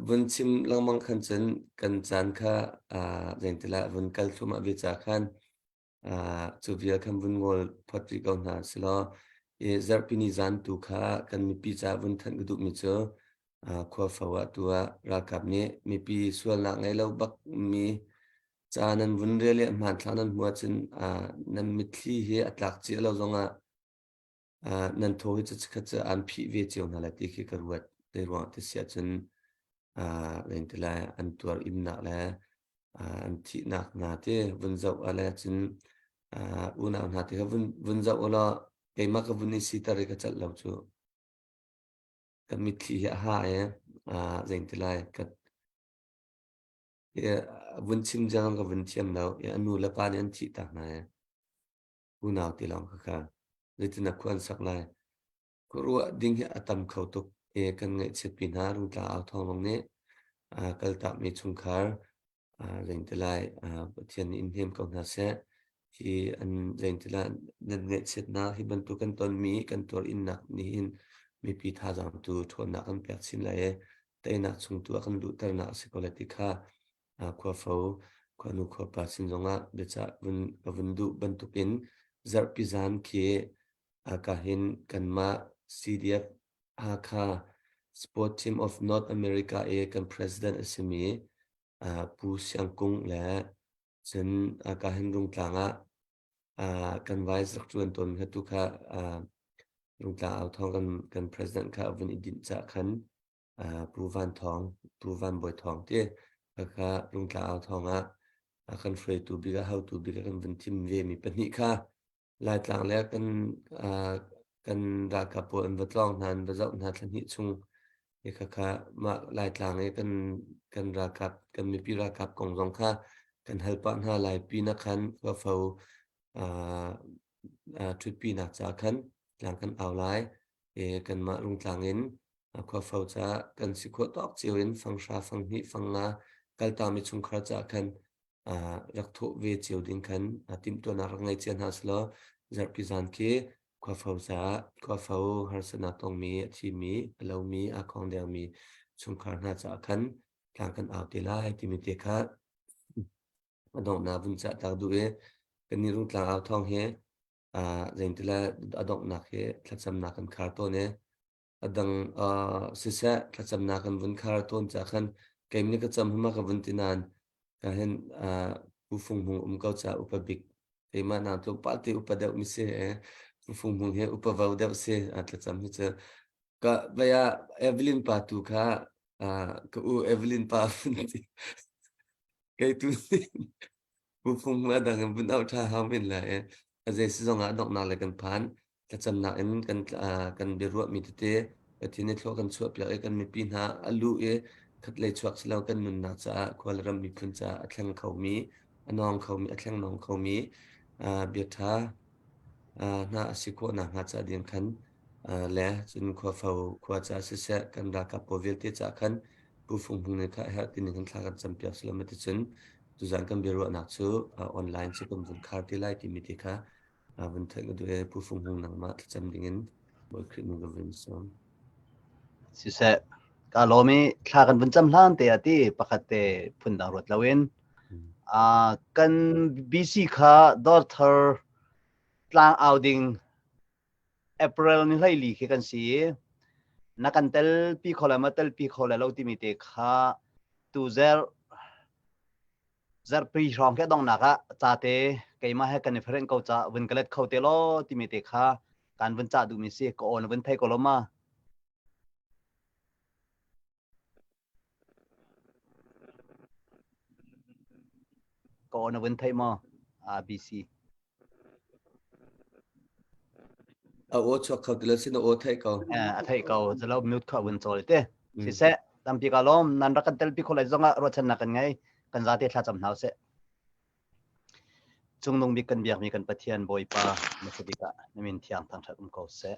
Vun chim lengmang khan cun kan caan kha zeitilah vun kal thluahmah ve ca khan cu vial khan vun ngawl phot rih ko hna silaw i zarhpini zan tu kha kan mipi caah vun thanh ka duhmi cu khuafo ah tu ah ralkap nih mipi sualnak ngei lo bakmi ca nan vun rel i hmanthlak nan hmuh ahcun nan mitthli hi a tlak cia lo zongah nan thaw hi cu chikkhat cu an phih ve cio hna lai ti khi ka ruat. Zei ruangah ti si ahcun ti lai an tuar innak le an thihnak hna ti vun zoh ah le cun unau hna ti kha vun vun zoh u law keimah ka vun i siter i ka celh lo cu ka mitthli hi a ha i zei ti lai ka vun chim zong ka vun thiam lo i a nu le pa nih an thih tak hna i unau ti lawng kha kha zeitin a khua an sak lai khuaruah ding hi a tam kho tuk i kan ngaihchiatpi hna Rungtla au thawng lawng nih kaltakmi chungkhar zeiti lai Pathian nih in hnem ko hna seh hi an zeiti lai nan ngaihchiatnak hi bantuk kan tonmi kan tuar innak nih hin mipi thazaang tu ṭhawnnak kan pek chin lai i teinak chung tu a kan luhternak a si ko lai ti kha khuafo khuanu khuapa sin zongah biacah vun ka vun duh bantukin zarhpi zan khi ka hin kanmah CDF Hakha. Sport Team of North America i kan president a simi Pu Siang Kung le cun ka hin Rungtlang ah kan vice rak ṭuan tawn kha tu kha Rungtlang au thawng kan kan president kha a vun i dinh cah khan Pu Van Thawng, Pu Van Bawi Thawng ti kha Rungtlang au thawng ah kan hruaitu bik a hotu bik a kan vun thim ve mi pahnih kha Laitlang le kan kan ralkap pawl an va tlawng hna an va zoh hna thla hnih chung i khakha mah Laitlang i kan kan ralkap kan mipi ralkap kong zong kha kan hal pah hna lai pinah khan khuafo ṭhutpinak ca khan tlang kan au lai i kanmah Rungtlang in khuafo ca kan si khawh tawk cio in fanghra fanghnih fangnga kaltami chungkhar ca khan rak thawh ve cio ding khan timhtuahnak rak ngei cia hna selaw zarhpi zan khi khuafo caah khuafo harsatnak tongmi a thimi a lomi aa khong dengmi chungkhar hna caah khan tlang kan au te lai timi te kha a donghnak vun cah tak duh i kan nih Rungtlang au thawng hi zeintila a donghnak hi thlacamnak kan khar tawn i a dang siseh thlacamnak kan vun khar tawn ca khan keim nih ka cam hama ka vun ti nain ka hin Pu Fung Hmung um ko ca upa bik keimah na tlawmpal te upa deuh mi si Pu Fung Hmung hi upa vo deuh si thlacam hi cu ka vaya Evelyn pa tu kha ka u Evelyn pa vun ti kei tu Pu Fung Hmung a dang in vun auh ṭha hau men lai a zei si zong ah donghnak le kan phan Thlacamnak in kan kan biaruahmi tete Pathian nih thlua kan chuahpiak i kan mipi hna a luh i khatlei chuak si lo kan nunnak caah khua le ram miphun caah a thleng khomi, a nawng khomi, a thleng nawng khomi bia ṭha hna a si khawh nakhnga ca ding khan le cun khuafo khua caah siseh kan ralkap pawl vialte caah khan Pu Fung Hmung nih kha a herh tining khan thla kan campiak si lo maw ticun tuzaan kan biaruahnak cu online cu kan vun khar te lai timi te kha vun theih ka duh e Pu Fung Hmung nangmah thlacam dingin Bawi Khrih min ka vun sawm. Siseh, ka lawm i thla kan vun cam hlan te ah ti pakhat te phundang ruat loin kan BC kha dawrthar tlang au ding April ni 14 khi kan si i na kan telpi kho le ma telpi kho le lo timi te kha tu zer Zarhpi hrawng khi a donghnak ah ca te keimah he kan i ferenh ko ca vun ka let kho te law timi te kha kan vun cah duhmi si ka aw na vun thei ko lo ma? Ka aw na vun thei maw? ABC. A aw chuak kho ti lo sin a aw theih ko. A theih ko. Zalo mute kha vun cawl te. Siseh, tampi ka lawm. Nan rak kan telpi kho lai zongah ruahchannak kan ngei. Kan zate thlacam hna usih. Cungnung bik kan biakmi kan Pathian Bawipa na bik ah na min thiang thangṭhat um ko seh.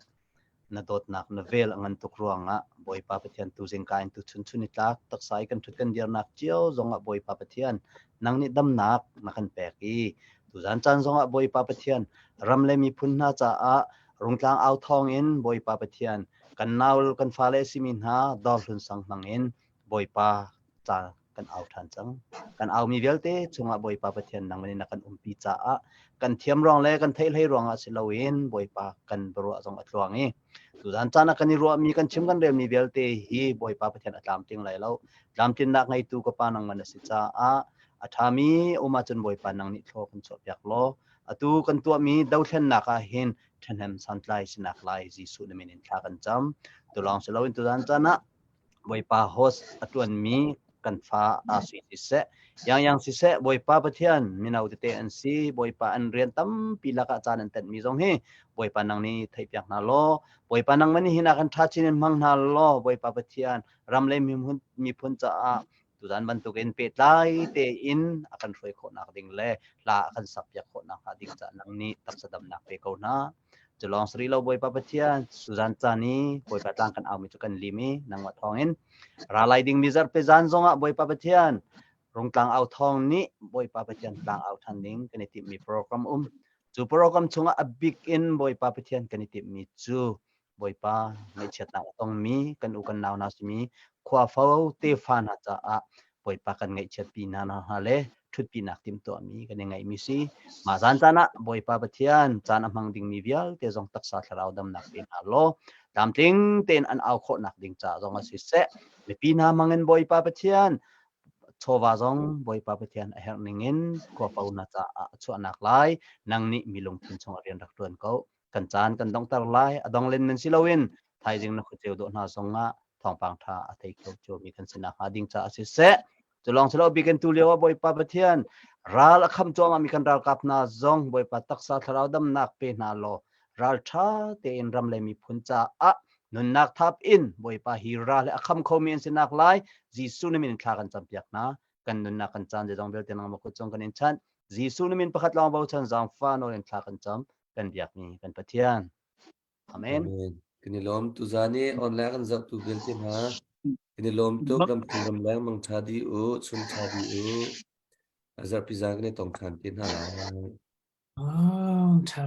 Na dawtnak na vel a ngan tuk ruangah Bawipa Pathian tu zingka in tu chun chun i tlak taksa i kan ṭhut kan dirnak cio zongah Bawipa Pathian nang nih damnak na kan pek i tuzan caan zongah Bawipa Pathian ram le miphun hna caah rungtlang au thawng in Bawipa Pathian kan nau kan fale simi hna dawrhlun sang hmang in Bawipa ca kan au ṭhan cang. Kan aumi vialte chungah Bawipa Pathian nangmah nih na kan umpi caah kan thiam ruang le kan theih hlei ruangah si loin Bawipa kan biaruah zong a tluang i tuzan caan ah kan i ruahmi kan chim kan relmi vialte hi Bawipa Pathian a tlamtling lai lo. Tlamtlinnak ngeitu ka pa nangmah na si caah a ṭhami um ahcun Bawipa nang nih thlaw kan chuahpiak law atu kan tuahmi dothlennak ah hin ṭhahnem santlai sinak lai Jesuh na min in thla kan cam. Tulawng si loin tuzan caan ah Bawipa host a ṭuanmi kan fa aa sui siseh, Yangyang siseh, Bawipa Pathian mino tete an si, Bawipa an rian tampi lakah caan an tenhmi zong hi Bawipa nang nih theihpiak hna law, Bawipa nangmah nih hin ah kan ṭha chin in hmang hna law, Bawipa Pathian ram le miphun caah tuzan bantukin pehtlai tein a kan hruai khawhnak ding le hla a kan sakpiak khawhnak hnga ding caah nang nih taksa damnak pe ko hna. Cu lawng si rih lo Bawipa Pathian, Suzan caan i Bawipa tlang kan aumi cu kan lim i nangmah thawngin ra lai dingmi zarhpi zan zongah Bawipa Pathian rungtlang au thawng nih Bawipa Pathian tlang au ṭhan ding kan i timhmi program um. Cu program chungah a bik in Bawipa Pathian kan i timhmi cu Bawipa ngaihchiatnak a tongmi kan u kan nau hna simi khuafo tefa hna caah Bawipa kan ngaihchiatpi hna hna le ṭhutpinak timhtuahmi kan i ngaihmi si. Mah zan caan ah Bawipa Pathian caan a hmang dingmi vialte zong taksa thlarau damnak pe hna law. Tlamtling tein an au khawhnak ding ca zong ah siseh, mipi hna hmangin Bawipa Pathian chawva zong Bawipa Pathian a herh ningin khuapo na caah a chuahnak lai nang nih mi lungthin chungah rian rak ṭuan ko. Kan caan kan donghter lai, a dong len men si loin thaizing na khuaceu dawh hna zongah thawngpang ṭha a thei kho ciomi kan si nakhnga ding caah siseh, Cu lawng si lo bikin tu lio ah Bawipa Pathian ral a kham cuahmah mi kan ralkap hna zong Bawipa taksa thlarau damnak pe hna law ral ṭha tein ram le miphun caah nunnak thap in Bawipa hi ral he a kham khomi an si nak lai Jesuh na min in thla kan campiak hna kan nunnak kan caan zeizong vialte nangmah kut cung kan in chanh Jesuh na min pakhat lawng bochan zaangfa nawl in thla kan cam kan biakmi kan Pathian Amen. Amen. Kan i lawm tuzan i online kan zohtu vialte hna. Kan i lawm tuk ramthum ramleng mang ṭha dih u, chun ṭha dih u. Zarhpi zan kan i tong ṭhan te hna lai. Oh, ṭha.